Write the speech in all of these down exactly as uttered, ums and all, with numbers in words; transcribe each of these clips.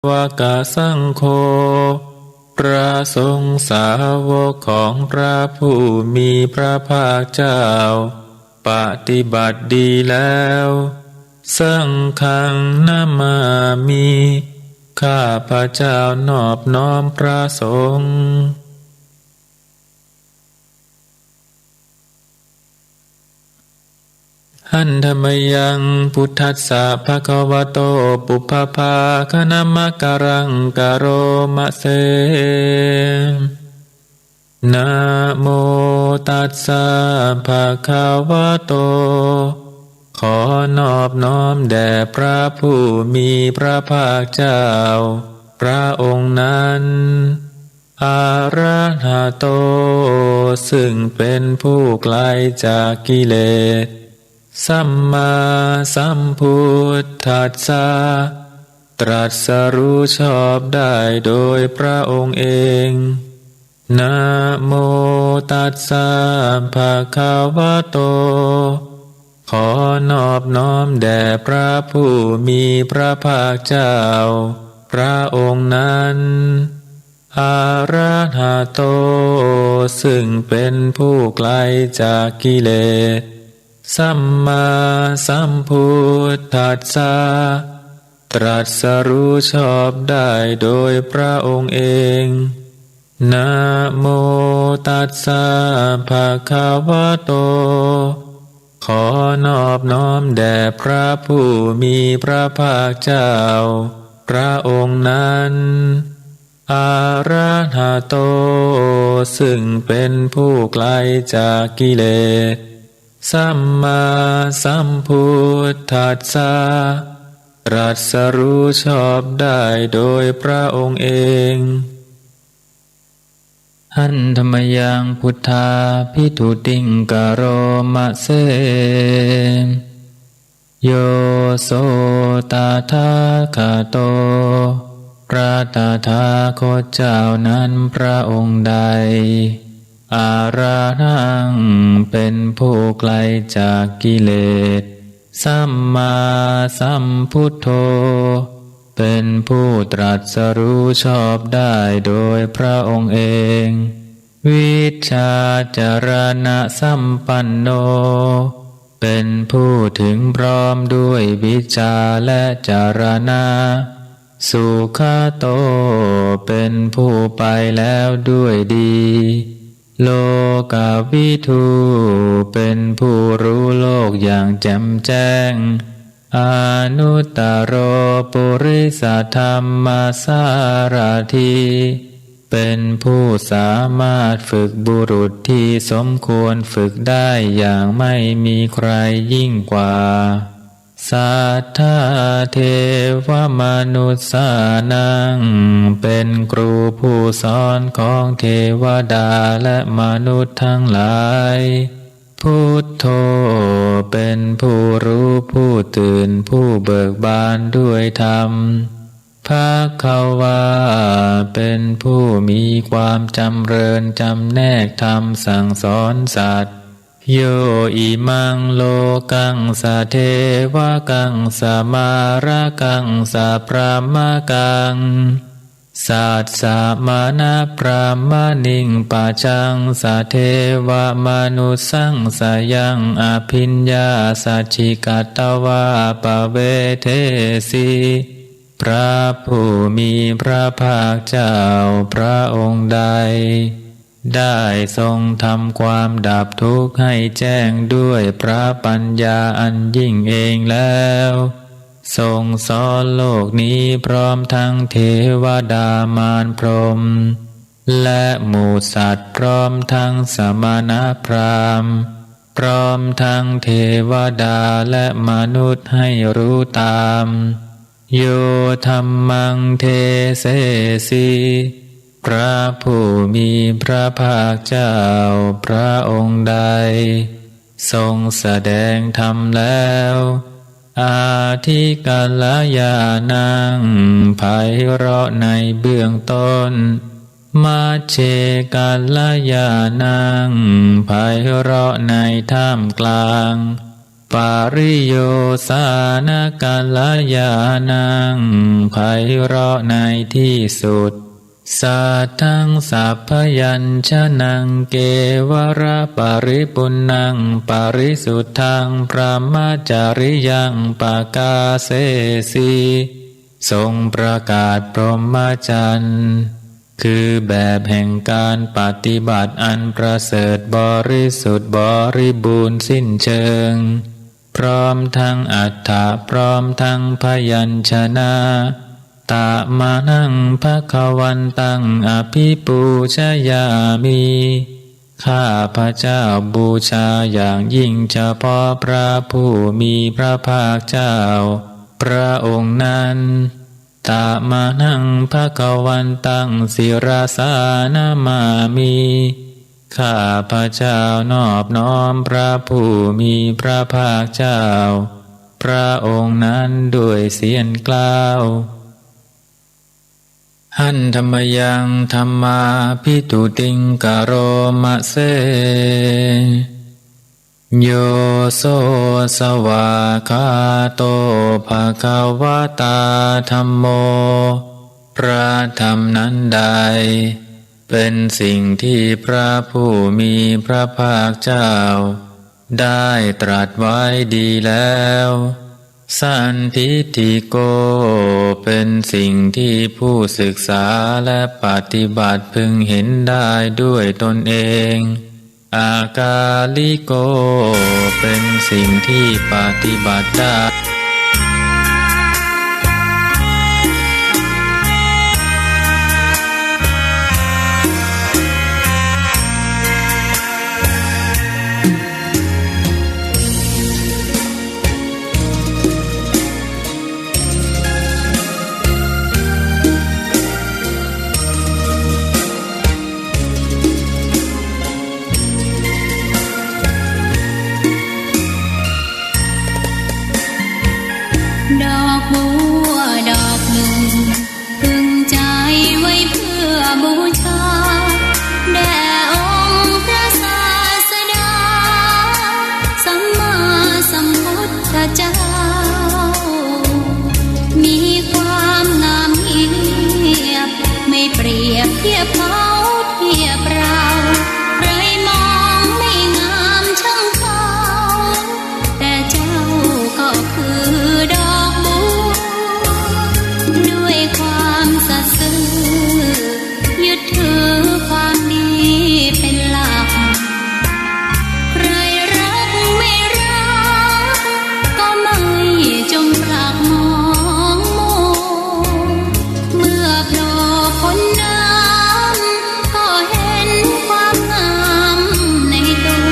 วกสังโฆ พระสงฆ์สาวกของพระผู้มีพระภาคเจ้า ปฏิบัติดีแล้ว สังฆังนะมามิ ข้าพเจ้านอบน้อมพระสงฆ์ หันธมยัง พุทธัสสะ ภะคะวะโต ปุพพะภาคะนะมะกะรัง กะโรมะเส นะโมตัสสะ ภะคะวะโต ขอนอบน้อมแด่พระผู้มีพระภาคเจ้า พระองค์นั้น อะระหะโต ซึ่งเป็นผู้ไกลจากกิเลส สัมมาสัมพุทธัสสะ ตรัสรู้ชอบได้โดยพระองค์เอง นะโมตัสสะ ภะคะวะโต ขอนอบน้อมแด่พระผู้มีพระภาคเจ้า พระองค์นั้น อะระหะโต ซึ่งเป็นผู้ไกลจากกิเลส สัมมาสัมพุทธัสสะ ตรัสรู้ชอบได้โดยพระองค์เอง นะโมตัสสะ ภะคะวะโต ขอนอบน้อมแด่พระผู้มีพระภาคเจ้า พระองค์นั้น อะระหะโต ซึ่งเป็นผู้ไกลจากกิเลส สัมมาสัมพุทธัสสะ ตรัสรู้ชอบได้โดยพระองค์เอง หันธมยัง พุทธาภิทุติง กะโรมะเส โย โส ตถาคโต พระตถาคตเจ้านั้นพระองค์ใด อะระหัง เป็นผู้ไกลจากกิเลส สัมมาสัมพุทโธ เป็นผู้ตรัสรู้ชอบได้โดยพระองค์เอง วิชชาจรณสัมปันโน เป็นผู้ถึงพร้อมด้วยวิชชาและจรณะ สุขโต เป็นผู้ไปแล้วด้วยดี โลกวิทู เป็นผู้รู้โลกอย่างแจ่มแจ้ง อนุตตโร ปุริสธัมมสารถี เป็นผู้สามารถฝึกบุรุษที่สมควรฝึกได้อย่างไม่มีใครยิ่งกว่า สัทธาเทวมนุสสานัง เป็นครูผู้สอนของเทวดาและมนุษย์ทั้งหลาย พุทโธ เป็นผู้รู้ผู้ตื่นผู้เบิกบานด้วยธรรม ภควา เป็นผู้มีความจำเริญจำแนกธรรมสั่งสอนสัตว์ โย อิมัง โลกัง สะ เทวกัง สะ มารกัง สะ พรหมกัง สัสสะ มะนะ พรหมณิง ปัจจัง สะ เทวมนุสสัง สะ ยัง อภิญญา สัจฉิกัตวา ปะเวเทสิ พระผู้มีพระภาคเจ้าพระองค์ใด ได้ทรงทำความดับทุกข์ให้แจ้งด้วยพระปัญญาอันยิ่งเองแล้ว ทรงสอนโลกนี้พร้อมทั้งเทวดามารพรหม และหมู่สัตว์พร้อมทั้งสมณพราหมณ์ พร้อมทั้งเทวดาและมนุษย์ให้รู้ตาม โยธัมมังเทเสสิ พระผู้มีพระภาคเจ้าพระองค์ใด ทรงแสดงธรรมแล้ว อธิกัลยาณัง ไพเราะในเบื้องต้น มัจเจกัลยาณัง ไพเราะในท่ามกลาง ปริโยสานะกัลยาณัง ไพเราะในที่สุด สัทธัง สัพพยัญชนะ เกวรปริปุณณัง ปริสุทธัง พรหมจริยัง ปกาเสสี ทรงประกาศพรหมจรรย์ คือแบบแห่งการปฏิบัติอันประเสริฐบริสุทธิ์บริบูรณ์สิ้นเชิง พร้อมทั้งอัฏฐะ พร้อมทั้งพยัญชนะ ตะมะหัง ภะคะวันตัง อภิปูชยามิ ข้าพเจ้าบูชาอย่างยิ่งเฉพาะพระผู้มีพระภาคเจ้า พระองค์นั้น ตะมะหัง ภะคะวันตัง ศิรสานะมามิ ข้าพเจ้านอบน้อมพระผู้มีพระภาคเจ้า พระองค์นั้นด้วยเสียงกล่าว หันธมยัง ธัมมาภิตุติง กะโรมะเส โย โส สวากขาโต ภะคะวะตา ธัมโม พระธรรมนั้นใด เป็นสิ่งที่พระผู้มีพระภาคเจ้า ได้ตรัสไว้ดีแล้ว สันทิฏฐิโก เป็นสิ่งที่ผู้ศึกษาและปฏิบัติพึงเห็นได้ด้วยตนเอง อากาลิโก เป็นสิ่งที่ปฏิบัติได้ ดอกบัวดอกหนึ่ง พึงใจ๋ไว้เพื่อบูชา แด่องค์พระศาสดา สัมมาสัมพุทธเจ้า มีความงามเยียบ ไม่เปรียบเทียบเขาเทียบเรา ใครมองไม่งามช่างเขา แต่เจ้าก็คือดอกบัว ด้วยความสัตย์ซื่อ ยึดถือความดีเป็นหลัก ใครรักไม่รัก ก็ไม่จงปรักมองมัว เมื่อโผล่พ้นน้ำ ก็เห็นความงามในตัว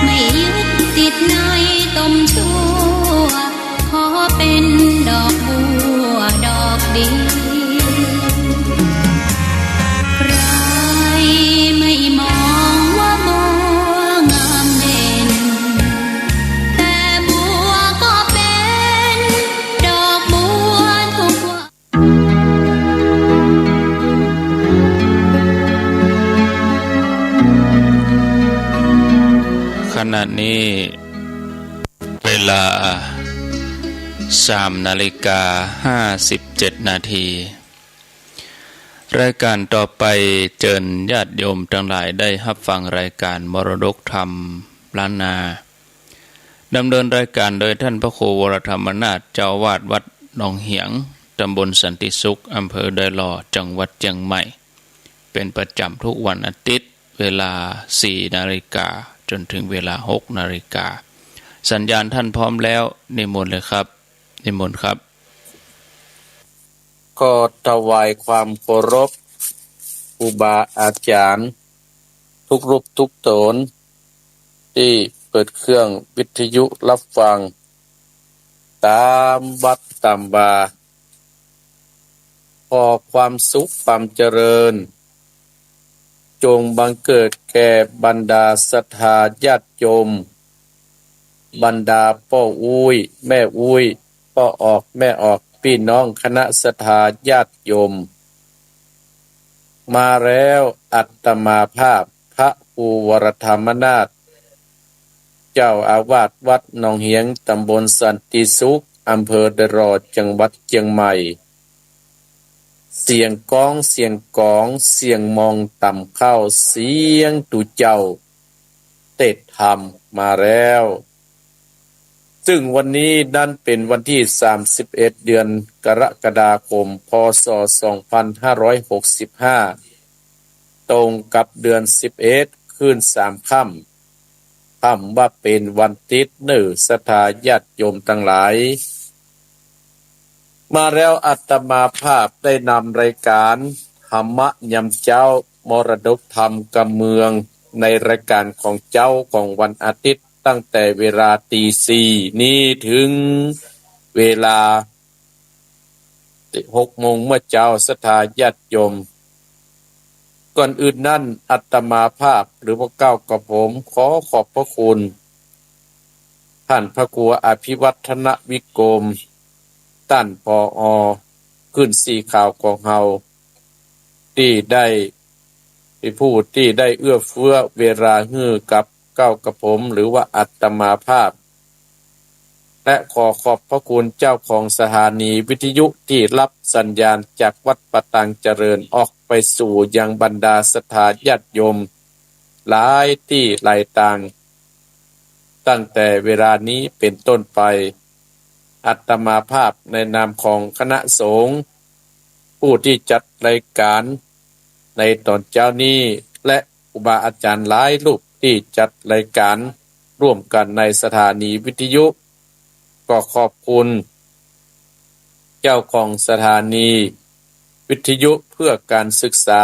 ไม่ยึดติดในตมชั่ว ขอเป็นดอกบัวดอกเดียว ใครไม่มองว่าบัวงามเด่น แต่บัวก็เป็นดอกบัวทุกวัน ขณะนี้ เวลาสามนาฬิกาห้าสิบเจ็ดนาที รายการต่อไปเจิญญาติโยมตังหลายได้ฮับฟังรายการมรดกธรรมล้านนา ดำเนินรายการโดยท่านพระครูวรธรรมนาถ เจ้าอาวาสวัดหนองเหียง ตำบลสันติสุข อำเภอดอยหล่อ จังหวัดเจียงใหม่ เป็นประจำทุกวันอาทิตย์ เวลาสี่นาฬิกา จนถึงเวลาหกนาฬิกา สัญญาณท่านพร้อมแล้ว นิมนต์เลยครับ นิมนต์ครับ ขอถวายความเคารพครูบาอาจ๋ารย์ทุกรูปทุกต๋น ตี้เปิดเครื่องวิทยุฮับฟัง ต๋ามวัดต๋ามวา ขอความสุขความเจริญ จงบังเกิดแก่บรรดาศรัทธาญาติโยม บรรดาป้ออุ๊ย แม่อุ๊ย ป้อออก แม่ออก ปี้น้องคณะศรัทธาญาติโยม มาแล้ว อาตมาภาพ พระครูวรธรรมนาถ เจ้าอาวาสวัดหนองเหียง ตำบลสันติสุข อำเภอดอยหล่อ จังหวัดเจียงใหม่ เสียงก้อง เสียงก๋อง เสียงมองต่ำเข้า เสียงตุ๊เจ้าเตศน์ธรรมมาแล้ว ซึ่งวันนี้นั้นเป๋นวันตี้ สามสิบเอ็ด เดือนกรกฎาคม พ.ศ. สองพันห้าร้อยหกสิบห้า ตรงกับเดือนสิบเอ็ด ขึ้นสามค่ำ ค่ำว่าเป๋นวันติ๊ดเน่อ ศรัทธาญาติโยมตังหลาย มาแล้วอาตมาภาพได้นำรายก๋านธรรมะยามเจ๊า มรดกธรรมกำเมือง ในรายก๋านของเจ๊าของวันอาทิตย์ ตั้งแต่เวลาตีสี่นี้เถิงเวลาหกโมงเมื่อเจ๊า ศรัทธาญาติโยม ก่อนอื่นนั้นอาตมาภาพหรือว่าเก้ากระผมขอขอบพระคุณต้านพระครูอภิวัฒนวิกรม ต้าน ผอ. คลื่นสี่ข่าวของเฮา ตี้ได้ เป๋นผู้ตี้ได้เอื้อเฟื้อเวลาหื้อกับเก้ากระผมหรือว่าอาตมาภาพ และขอขอบพระคุณเจ้าของสถานีวิทยุตี้ฮับสัญญาณจากวัดป่าตางเจริญออกไปสู่ยังบรรดาศรัทธาญาติโยมหลายตี้หลายตาง ตั้งแต่เวลานี้เป๋นต้นไป อาตมาภาพในนามของคณะสงฆ์ ผู้ตี้จัดรายก๋านในต๋อนเจ๊านี้ และครูบาอาจ๋ารย์หลายรูปตี้จัดรายก๋านร่วมกั๋นในสถานีวิทยุ ก็ขอบคุณเจ้าของสถานีวิทยุเพื่อการศึกษา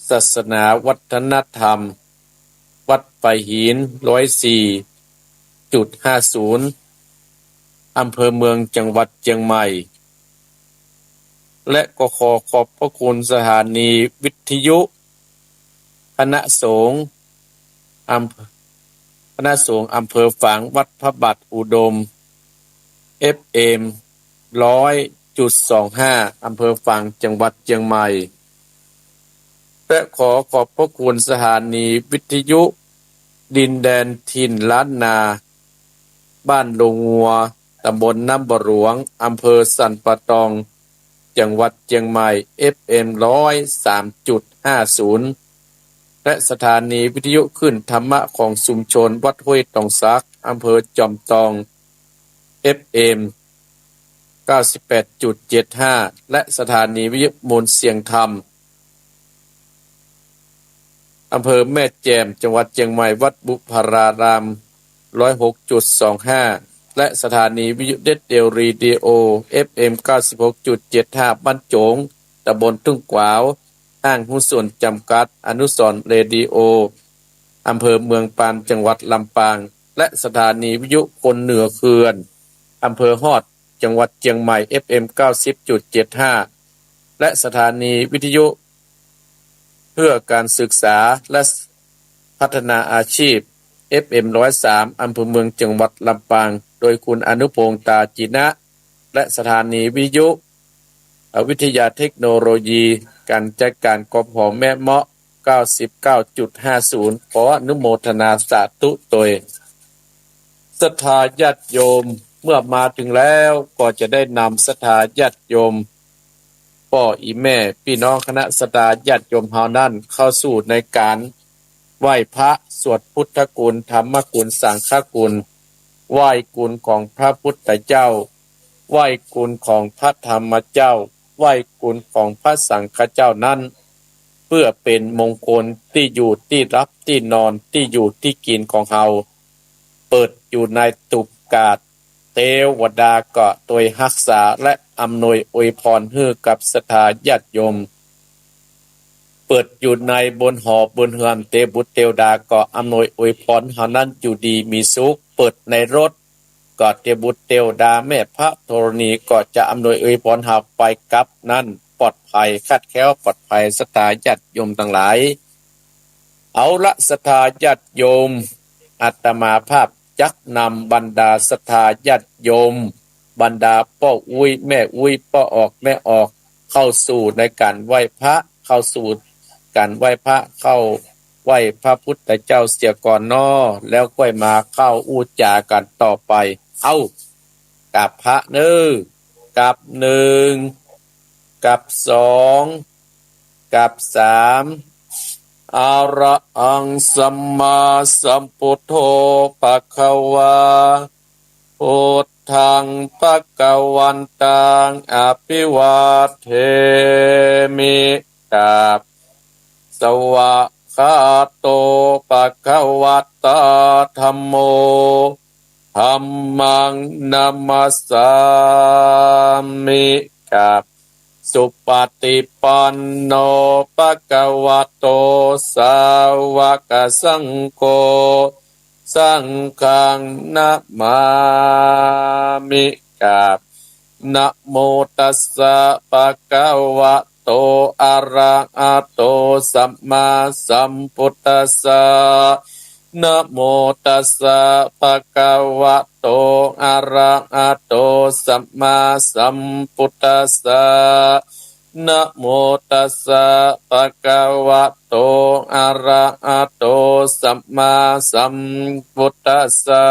ศาสนาวัฒนธรรม วัดปายหิน ร้อยสี่จุดห้าศูนย์ อำเภอเมือง จังหวัดเจียงใหม่ และก็ขอขอบพระคุณสถานีวิทยุคณะสงฆ์อำ คณะสงฆ์อำเภอฝางวัดพระบาทอุดม เอฟเอ็ม ร้อยจุดสองห้า อำเภอฝาง จังหวัดเจียงใหม่ และขอขอบพระคุณสถานีวิทยุดินแดนถิ่นล้านนา บ้านโรงงัว ตำบลน้ำบ่อหลวง อำเภอสันป่าตอง จังหวัดเจียงใหม่ เอฟเอ็ม ร้อยสามจุดห้าศูนย์ และสถานีวิทยุคลื่นธรรมะของชุมชนวัดห้วยตองสัก อำเภอจอมตอง เอฟเอ็ม เก้าสิบแปดจุดเจ็ดห้า และสถานีวิทยุมวลเสียงธรรม อำเภอแม่แจ่ม จังหวัดเจียงใหม่ วัดบุพาราราม ร้อยหกจุดสองห้า และสถานีวิทยุเด็ดเดี่ยวเรดิโอ เอฟเอ็ม เก้าสิบหกจุดเจ็ดห้า บ้านโจ๋ง ตำบลทุ่งขวาว ห้างหุ้นส่วนจำกัดอนุสรณ์เรดิโอ อำเภอเมืองปาน จังหวัดลำปาง และสถานีวิทยุคนเหนือเขื่อน อำเภอฮอด จังหวัดเจียงใหม่ เอฟเอ็ม เก้าสิบจุดเจ็ดห้า และสถานีวิทยุเพื่อการศึกษาและพัฒนาอาชีพ เอฟเอ็ม ร้อยสาม อำเภอเมือง จังหวัดลำปาง โดยคุณอนุพงษ์ ตาจินะ และสถานีวิทยุ เอ่อ วิทยาเทคโนโลยีการจัดการ กพ.แม่เมาะ เก้าสิบเก้าจุดห้าศูนย์ ขออนุโมทนาสาธุโตย ศรัทธาญาติโยม เมื่อมาถึงแล้วก็จะได้นำศรัทธาญาติโยม ป้ออี่แม่ปี้น้องคณะศรัทธาญาติโยมเฮานั้นเข้าสู่ในการไหว้พระ สวดพุทธคุณ ธรรมคุณ สังฆคุณ ไหว้คุณของพระพุทธเจ้า ไหว้คุณของพระธรรมเจ้า ไหว้คุณของพระสังฆเจ้านั้น เปื้อเป๋นมงคลตี้อยู่ตี้หลับตี้นอนตี้อยู่ตี้กิ๋นของเฮา เปิดอยู่ในตุกกาด เตวดาก็ตวยฮักษาและอำนวยอวยพรหื้อกับศรัทธาญาติโยม เปิดอยู่ในบนหอบนเฮือน เตวบุตรเตวดาก็อำนวยอวยพรเฮานั้นอยู่ดีมีสุข เปิดในรถ ก็เตวบุตรเตวดาแม่พระธรณีก็จะอำนวยอวยพรเฮาไปกลับนั้นปลอดภัย คลาดแคล้วปลอดภัย ศรัทธาญาติโยมตังหลาย เอาละศรัทธาญาติโยม อาตมาภาพจักนำบรรดาศรัทธาญาติโยม บรรดาป้ออุ๊ยแม่อุ๊ย ป้อออกแม่ออก เข้าสู่ในการไหว้พระ เข้าสู่การไหว้พระ เข้า ไหว้พระพุทธเจ้าเสียก่อนเนาะ แล้วค่อยมาเข้าอู้จ๋ากั๋นต่อไป เอ้า กับพระเน่อ กับหนึ่ง กับสอง กับสาม อะระหังสัมมาสัมพุทโธ ภะคะวา พุทธัง ภะคะวันตัง อะภิวาเทมิ กับ สวากขาโต ภะคะวะตา ธัมโม ธัมมัง นะมัสสามิ กับ สุปฏิปันโน ภะคะวะโต สาวกสังโฆ สังฆัง นะมามิ กับ นะโมตัสสะ ภะคะวะโต อะระหะโต สัมมาสัมพุทธัสสะ นะโมตัสสะ ภะคะวะโต อะระหะโต สัมมาสัมพุทธัสสะ นะโมตัสสะ ภะคะวะโต อะระหะโต สัมมาสัมพุทธัสสะ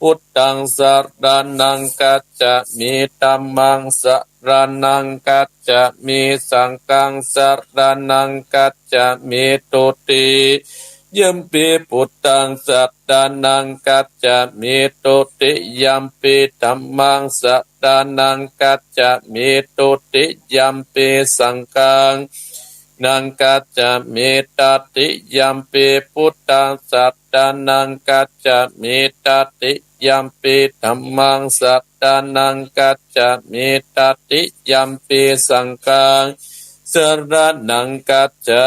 พุทธัง สะระณัง คัจฉามิ ธัมมัง สะระณัง คัจฉามิ สังฆัง สะระณัง คัจฉามิ ทุติยัมปิ พุทธัง สะระณัง คัจฉามิ ทุติยัมปิ ธัมมัง สะระณัง คัจฉามิ ทุติยัมปิ สังฆัง นัง คัจฉามิ ตติยัมปิ พุทธัง สะระณัง คัจฉามิ ตติยัมปิ ธัมมัง สะระณัง คัจฉามิ ตติยัมปิ สังฆัง สะระณัง คัจฉา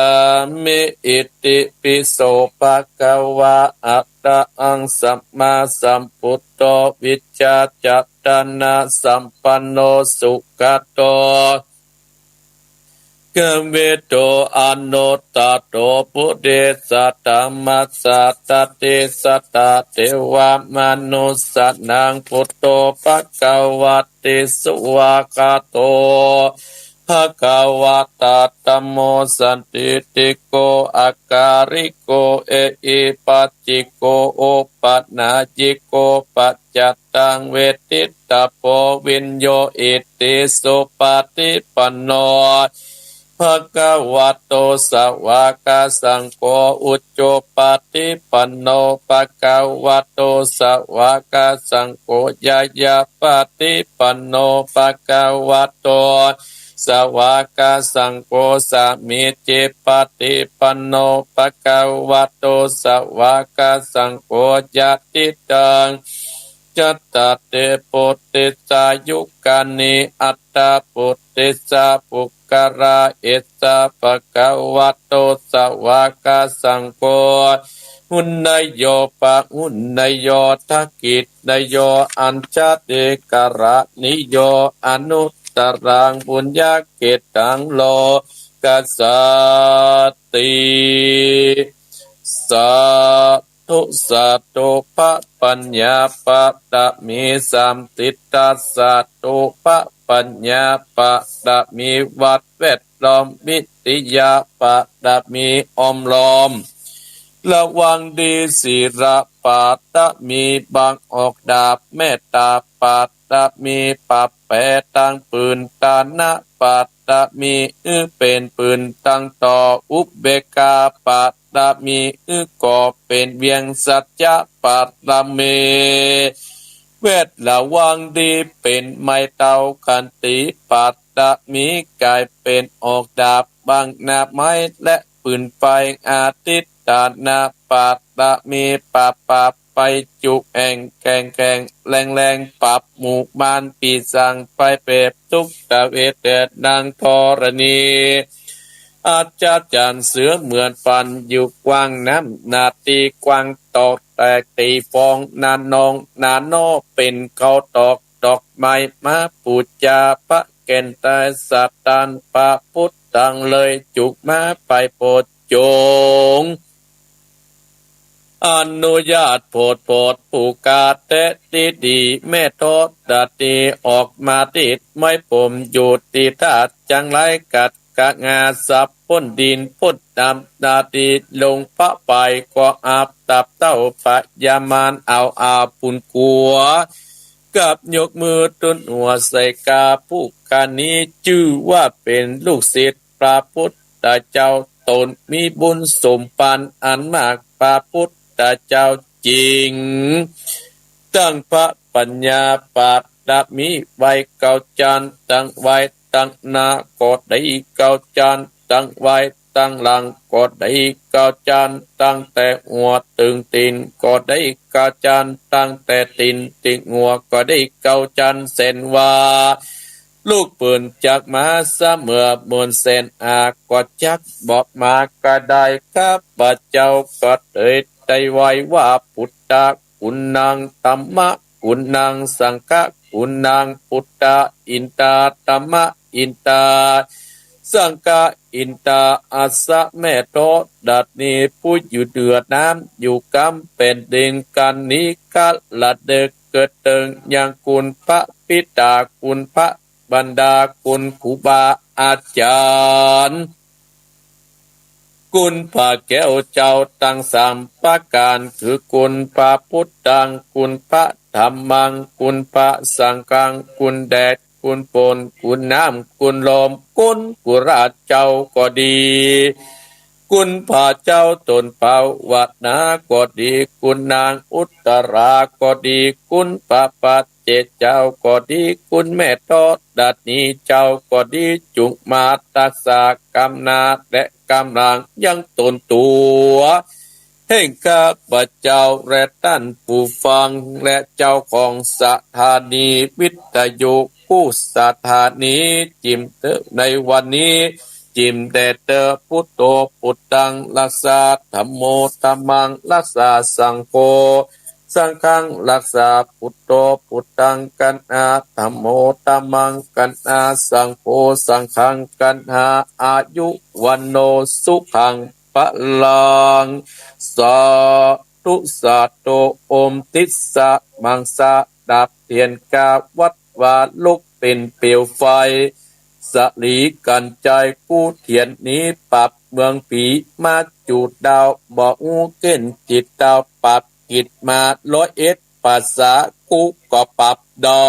มิ อิติปิโส ภะคะวะ อะระหัง สัมมาสัมพุทโธ วิชชาจะ ณะสัมปันโน สุขะโต เกเวโต อนุตตะโต ปุริสะธัมมะสะ ตติสัตตะ เทวะมนุสสะนัง พุทโธ ภะคะวะติ สวากขาโต ภะคะวะตา ธัมโม สันทิฏฐิโก อะกาลิโก เอหิปัสสิโก โอปะนายยิโก ปัจจัตตัง เวทิตตะโพ วิญโญ อิติสุปะฏิปันโน ภะคะวะโต สวากขาสังโฆ อุจุปะฏิปันโน ภะคะวะโต สวากขาสังโฆ ญาณปะฏิปันโน ภะคะวะโต สวากขาสังโฆ สามีจิปะฏิปันโน ภะคะวะโต สวากขาสังโฆ ยะทิตัง จัตตาริ ปุริสายุคานิ อัตถะปุริสะ ปุคคละ เอสสะ ภะคะวะโต สวากขาสังโฆ หุนนโย ปะหุนนโย ทักขิณนโย อัญชลีกรณิโย อนุตตรัง ปุญญะเขตตัง โลกัสสาติ สา ธุ สาธุ พระปัญญาปะระมีสามสิทธา สาธุ พระปัญญาปะระมีวัดแวดล้อม วิทยาปะระมีอ้อมล้อม ระวังดี ศีลปะระมีบังออกดาบ เมตตาปะระมีปรับแผลตังปืน ทานะปะระมี อื้อเป๋นปืนตังต่อ อุเบกขาปะระมี อื้อก่อเป๋นเวียง สัจจะปะระมี แวดระวังดีเป๋นไม้เท้า ขันติปะระมี ก๋ายเป๋นออกดาบบังหน้าไม้และปืนไฟ อธิฏฐานะปะระมี ปราบปราบภัยจุแห่งแข็งแข็งแรงแรง ปราบหมู่มารปีศาจภัยเปรตทุกตะเวทแดนนางธรณี อาชาจันเสือเหมือนฟัน อยู่กว้างน้ำหน้าตี้กว้าง ตอกแตกตี้ฟอง หน้านองหน้านอ เป๋นเขาตอกดอกไม้ มาปู๋จาพระแก่นตาย สถานพระพุทธังเลย จุกมาไปโปรดจง อนุญาตโผดโผด ผู้กาแตะตี้ดี แม่ทอดดาตีออกมาติดไม้ผม อยู่ตี้ธาตุจังไรกัด กะงาสับป๊นดินป๊นน้ำ นาดีลงพระไปก็อับ ตับเต้าพญามารเอาอาปุนกั๋ว กับยกมือตุ๊นหัวใส่กา ผู้ข้านี้จื้อว่าเป๋นลูกศิษย์พระพุทธเจ้า ต๋นมีบุญสมปันอันมาก พระพุทธเจ้าจริง ตั้งพระปัญญาปารมีไว้เก้าจาน ตั้งไว้ ตั้งหน้าก็ได้เก้าจาน ตั้งไว้ ตั้งหลังก็ได้เก้าจาน ตั้งแต่หัวเถิงตี๋นก็ได้เก้าจาน ตั้งแต่ตี๋นเถิงหัวก็ได้เก้าจาน แสนว่า ลูกเปิ้นจักมาเสมอหมื่นแสนอา ก็จักบ่มาก็ได้ ข้าพเจ้าก็เลยได้ไหว้ว่า พุทธะ กุณัง ธัมมะ กุณัง สังฆะ กุณัง พุทธะ อินทา ธัมมะ อินทา สังฆะ อินทา อัสสะ แม่โต ดัดนี้ ผู้อยู่เหนือน้ำ อยู่กำแผ่นดิน กั๋นนี้ กะละเดิกเกิดเถิงยังคุณพระปิดา คุณพระบรรดา คุณครูบาอาจ๋ารย์ คุณพระแก้วเจ้าตังสามประก๋าน คือคุณพระพุทธัง คุณพระธัมมัง คุณพระสังฆัง คุณแดด คุณฝน คุณน้ำ คุณลม คุณกุราชเจ้าก็ดี คุณพระเจ้าต๋นภาวนาก็ดี คุณนางอุตตราก็ดี คุณพระปัจเจกเจ้าก็ดี คุณแม่ธรณีเจ้าก็ดี จุ่งมาตักษากำหน้าและกำหลังยังต๋นตั๋ว แห่งข้าพเจ้าและต้านผู้ฟัง และเจ้าของสถานีวิทยุกู้สถานี จิ่มเต๊อะในวันนี้ จิ่มแด่เต๊อะ พุทโธ พุทธัง รักษา ธัมโม ธัมมัง รักษา สังโฆ สังฆัง รักษา พุทโธ พุทธัง กัณหา ธัมโม ธัมมัง กัณหา สังโฆ สังฆัง กัณหา อายุ วัณโณ สุขัง พลัง สาธุ สาธุ โอม ติสสะ มังสะ ดับเตียนกาวัตวาลุกเป๋นเปลวไฟ สลีกัญชัย กู้เตียนนี้ปราบเมืองผี มาจุดาว บ่ฮู้เก้นจิตดาว ปราบกิจมาร้อยเอ็ด ภาษากู้ก็ปราบได้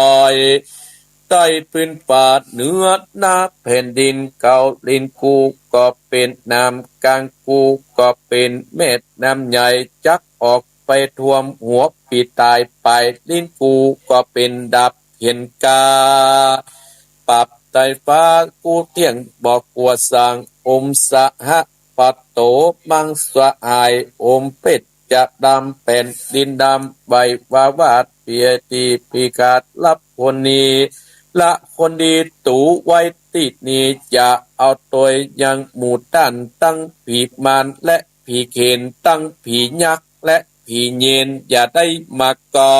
ใต้พื้นฟ้าเหนือหน้าแผ่นดิน เก้าลิ้นกู้ก็เป๋นน้ำ กลางกู้ก็เป๋นแม่น้ำใหญ่ จักออกไปท่วมหัวผีต๋าย ปลายลิ้นกู้ก็เป๋นดาบเตียนกา ปราบใต้ฟ้ากู้เตี้ยง บ่กั๋วสาง โอมสหะ ปะโต มังสหาย โอมเพชรดำ แผ่นดินดำ ไหววาวาด เปียตีปีกาด รับคนดี ละคนดี ตูไว้ตี้นี้ จะเอาตวยยังหมู่ต้าน ตึงผีมารและผีเขน ตึงผียักษ์และผีเณร อย่าได้มาใก้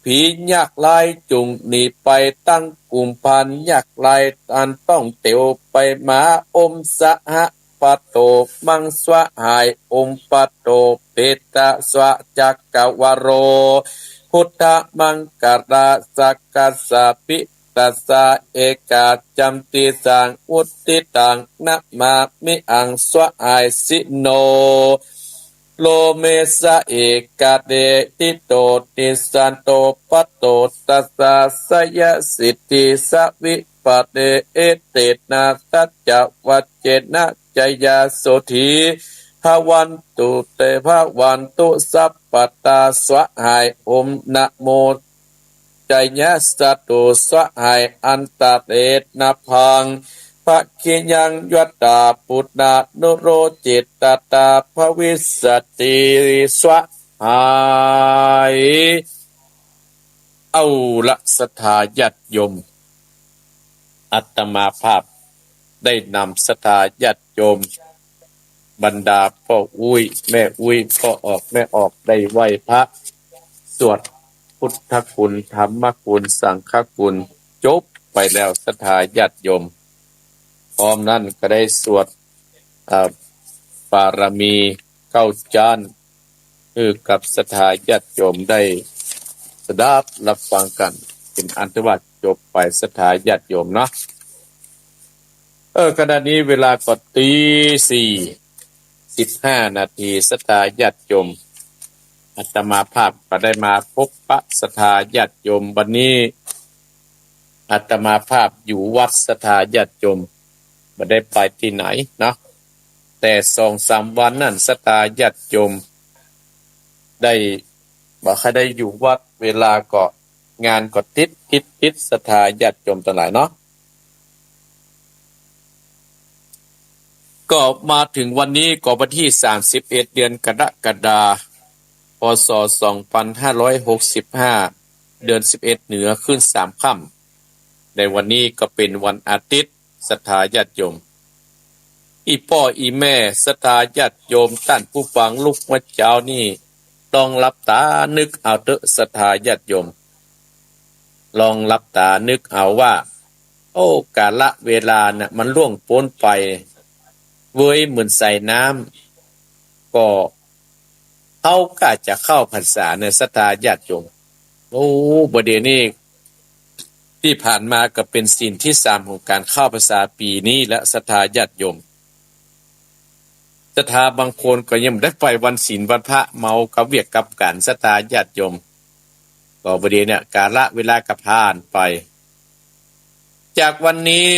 ผียากไร้จุ่งหนีไป ตึงกุมภาลยากไร้ อันต้องเตียวไปมา โอมสหะ ปะโต มังสหาย โอมปะโต เปตะสวะจักกะวะโร พุทธมังคละสักกัสสะปิตัสสะ เอกะจันติสัง วุตติตัง นะมามิหัง สหายสิโน โลเมสะ เอกะเดทิโต ติสสันโต ปะโต ตัสสะ สยสิทธิสวิปะเต เอเตนะ สัจจะวัจเจนะ จยาโสธี ภะวันตุเต ภะวันตุ สัพพะตา สหาย โอมนะโม จยะสะตุ สหาย อันตะเรนะพัง ภะคิยัง ยัตตา ปุณานุโรเจตตา ภะวิสสะติ สหาย เอาละ ศรัทธาญาติโยม อาตมาภาพได้นำศรัทธาญาติโยม บรรดาป้ออุ๊ย แม่อุ๊ย ป้อออก แม่ออก ได้ไหว้พระ สวดพุทธคุณ ธรรมคุณ สังฆคุณ จบไปแล้ว ศรัทธาญาติโยม พร้อมนั้นก็ได้สวด เอ่อ บารมีเก้าจาน หื้อกับศรัทธาญาติโยมได้สดับรับฟังกั๋น เป๋นอันถือว่าจบไป ศรัทธาญาติโยมเนาะ เอ อ ขณะนี้เวลาก็ตีสี่สิบห้านาที ศรัทธาญาติโยม อาตมาภาพก็ได้มาพบปะศรัทธาญาติโยม วันนี้อาตมาภาพอยู่วัด ศรัทธาญาติโยม บ่ได้ไปตี้ไหนเนาะ แต่สองสามวันนั้นศรัทธาญาติโยม ได้ บ่ค่อยได้อยู่วัด เวลาก็ งานก็ติด ติด ติด ศรัทธาญาติโยมตังหลายเนาะ ก็มาเถิงวันนี้ก็วันตี้สามสิบเอ็ด เดือนกรกฎาคม พ.ศ. สองปันห้าร้อยหกสิบห้า เดือนสิบเอ็ดเหนือขึ้นสามค่ำ ในวันนี้ก็เป๋นวันอาทิตย์ ศรัทธาญาติโยม อี่ป้ออี่แม่ ศรัทธาญาติโยม ต้านผู้ฟังลุกเมื่อเจ๊านี้ ลองหลับต๋านึกเอาเต๊อะ ศรัทธาญาติโยม ลองหลับต๋านึกเอาว่า โอ้ กาละเวลาน่ะ มันล่วงป๊นไป เว้ยเหมือนสายน้ำ ก็ เฮาก็จะเข้าพรรษาเนี่ย ศรัทธาญาติโยม โอ้ บ่าเดี่ยวนี้ ตี้ผ่านมาก็เป๋นศีลตี้สามของก๋านเข้าพรรษาปี๋นี้แล้ว ศรัทธาญาติโยม ศรัทธาบางคนก็ยังบ่ได้ไปวันศีลวันพระ เมากับเวียกกับก๋าน ศรัทธาญาติโยม ก็บ่าเดี่ยวเนี่ย กาละเวลาก็ผ่านไป จากวันนี้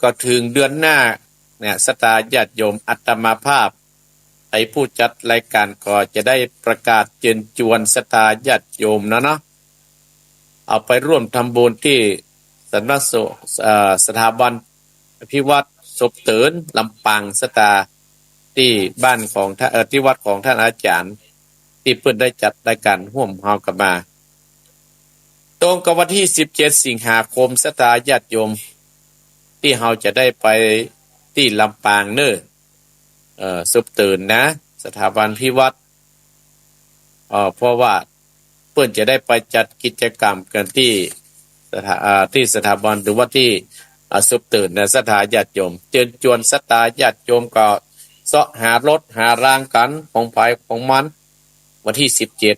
ก็เถิงเดือนหน้าเนี่ย ศรัทธาญาติโยม อาตมาภาพ ไอ้ผู้จัดรายก๋านก็จะได้ประกาศเจิญจวนศรัทธาญาติโยมนะเนาะ เอาไปร่วมทำบุญตี้สำนักสงฆ์ เอ่อ สถาบันอภิวัตรศพเติน ลำปาง ศรัทธา ตี้บ้านของท่าน เอ่อ ตี้วัดของท่านอาจ๋ารย์ ตี้เปิ้นได้จัดรายก๋านฮ่วมเฮากั๋นมา ตรงกับวันตี้สิบเจ็ดสิงหาคม ศรัทธาญาติโยม ตี้เฮาจะได้ไปตี้ลำปางเน่อ เอ่อ ศพเตินนะ สถาบันอภิวัตร เอ่อ เพราะว่าเปิ้นจะได้ไปจัดกิจกรรมกั๋นตี้สถา เอ่อ ตี้สถาบันหรือว่าตี้ อ่า ศพเตินนะ ศรัทธาญาติโยม เจิญจวนศรัทธาญาติโยมก็เซาะหารถหารางกั๋น ของใผของมัน วันตี้สิบเจ็ด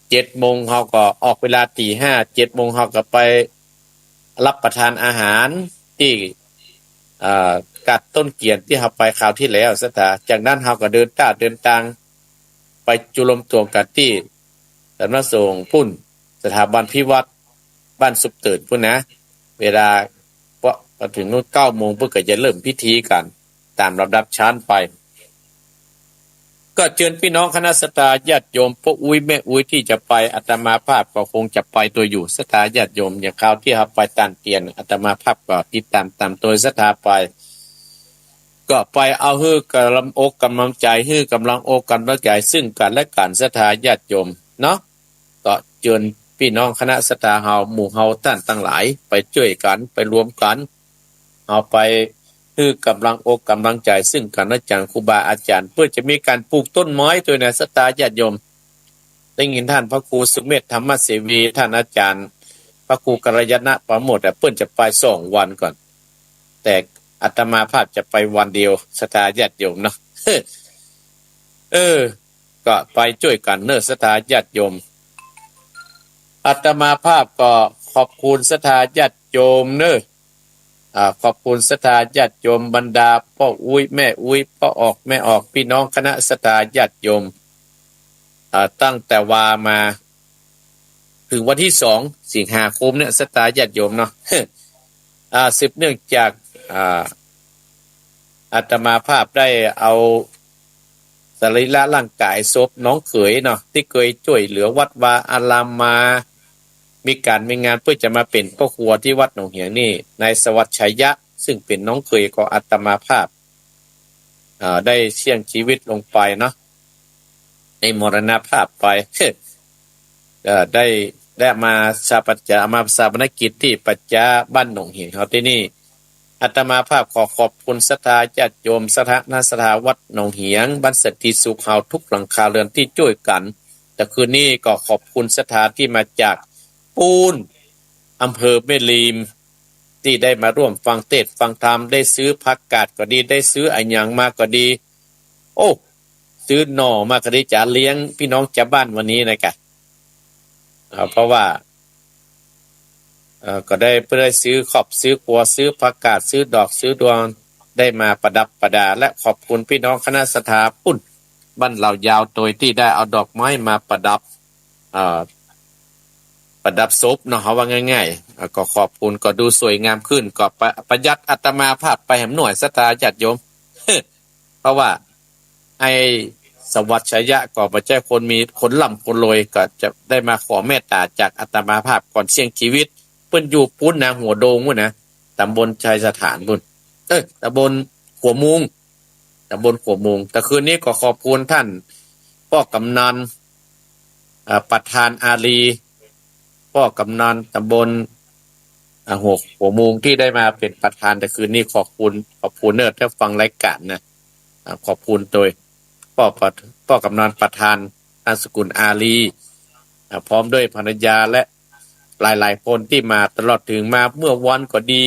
เจ็ดโมงเฮาก็ออก เวลาตี๋ห้า เจ็ดโมงเฮาก็ไปรับประทานอาหารตี้ เอ่อ กัดต้นเกียนตี้เฮาไปคราวตี้แล้ว ศรัทธา จากนั้นเฮาก็เดินต้าเดินตาง ไปจุลมตวงกั๋นตี้สำนักสงฆ์ปุ้น สถาบันอภิวัตร บ้านศพเตินปุ้นนะ เวลา ปอ ปอเถิงนู่นเก้าโมง เปิ้นก็จะเริ่มพิธีกั๋น ต๋ามลำดับชั้นไป ก็เจิญปี้น้องคณะศรัทธาญาติโยม ป้ออุ๊ยแม่อุ๊ยตี้จะไป อาตมาภาพก็คงจะไปตวยอยู่ ศรัทธาญาติโยม อย่างคราวตี้เฮาไปตานเตียน อาตมาภาพก็ติดต๋ามต๋ามตวยศรัทธาไป ก็ไปเอาหื้อกำลังอกกำลังใจ๋ หื้อกำลังอกกำลังใจ๋ซึ่งกั๋นและกั๋น ศรัทธาญาติโยมเนาะ ก็เจิญปี้น้องคณะศรัทธาเฮา หมู่เฮาต้านตังหลาย ไปจ้วยกั๋น ไปรวมกั๋น เอาไปหื้อกำลังอกกำลังใจ๋ซึ่งกั๋นและกั๋น ครูบาอาจ๋ารย์ เปิ้นจะมีก๋านปลูกต้นไม้ตวยนะ ศรัทธาญาติโยม ได้ยินต้านพระครูสุเมธธรรมเสวี ต้านอาจ๋ารย์ พระครูกัลยาณปราโมทย์อะ เปิ้นจะไปสองวันก่อน แต่อาตมาภาพจะไปวันเดียว ศรัทธาญาติโยมเนาะ เออ ก็ไปจ้วยกั๋นเน่อ ศรัทธาญาติโยม อาตมาภาพก็ขอบคุณศรัทธาญาติโยมเน่อ อ่า ขอบคุณศรัทธาญาติโยม บรรดาป้ออุ๊ยแม่อุ๊ย ป้อออกแม่ออก ปี้น้องคณะศรัทธาญาติโยม อ่า ตั้งแต่วามา เถิงวันตี้สองสิงหาคมเนี่ย ศรัทธาญาติโยมเนาะ อ่า สืบเนื่องจาก อ่า อาตมาภาพได้เอาสรีระร่างก๋ายศพน้องเขยเนาะ ตี้เกยจ้วยเหลือวัดวาอารามมา มีก๋านมีงานเปื้อจะมาเป๋นป้อครัวตี้วัดหนองเหียงนี่ นายสวัสดิ์ชัยยะ ซึ่งเป๋นน้องเขยของอาตมาภาพ อ่า ได้เสี้ยงจีวิตลงไปเนาะ ได้มรณภาพไป เอ่อ ได้ ได้มาฌาป จะเอามาฌาปนกิจตี้ป่าจ๊าบ้านหนองเหียงเฮาตี้นี่ อาตมาภาพขอขอบคุณศรัทธาญาติโยม ศรัทธา คณะศรัทธาวัดหนองเหียง บ้านสันติสุขเฮาทุกหลังคาเรือนตี้จ้วยกั๋น แต่คืนนี้ก็ขอบคุณศรัทธาตี้มาจากปู๊น อำเภอแม่ริม ตี้ได้มาร่วมฟังเทศน์ฟังธรรม ได้ซื้อผักกาดก็ดี ได้ซื้ออะหยังมาก็ดี โอ้ ซื้อหน่อมาก็ดี จะเลี้ยงปี้น้องจาวบ้านวันนี้นะกะ เอ่อ เพราะว่า เอ่อ ก็ได้ เปิ้นได้ซื้อครอบซื้อครัว ซื้อผักกาด ซื้อดอก ซื้อดวง ได้มาประดับประดา และขอบคุณปี้น้องคณะศรัทธาปุ้นบ้านเหล่ายาวตวยตี้ได้เอาดอกไม้มาประดับ เอ่อ ประดับศพเนาะ เฮาว่าง่ายๆ อ่า ก็ขอบคุณ ก็ดูสวยงามขึ้น ก็ประ ประหยัดอาตมาภาพไปแหมหน่อย ศรัทธาญาติโยม เพราะว่าไอ้สวัสดิ์ชัยยะก็บ่ใจ้คนมี คนร่ำคนรวย ก็จะได้มาขอเมตต๋าจากอาตมาภาพก่อนเสี้ยงจีวิต เปิ้นอยู่ปู๊นนาหัวโดงปู๊นนะ ต๋ำบลชัยสถานปู๊น เอ้ย ต๋ำบลขัวมุง ต๋ำบลขัวมุง แต่คืนนี้ก็ขอบคุณต้านป้อกำนัน อ่า ประธานอารีย์ ป้อกำนันต๋ำบล อ่า หัว ขัวมุงตี้ได้มาเป๋นประธาน แต่คืนนี้ขอบคุณ ขอบคุณเน่อ ตี้ฟังรายก๋านนะ อ่า ขอบคุณตวยป้อประ ป้อกำนันประธานนามสกุลอารีย์ อ่า พร้อมด้วยภรรยาและหลายๆ คนตี้มาตลอด เถิงมาเมื่อวันก็ดี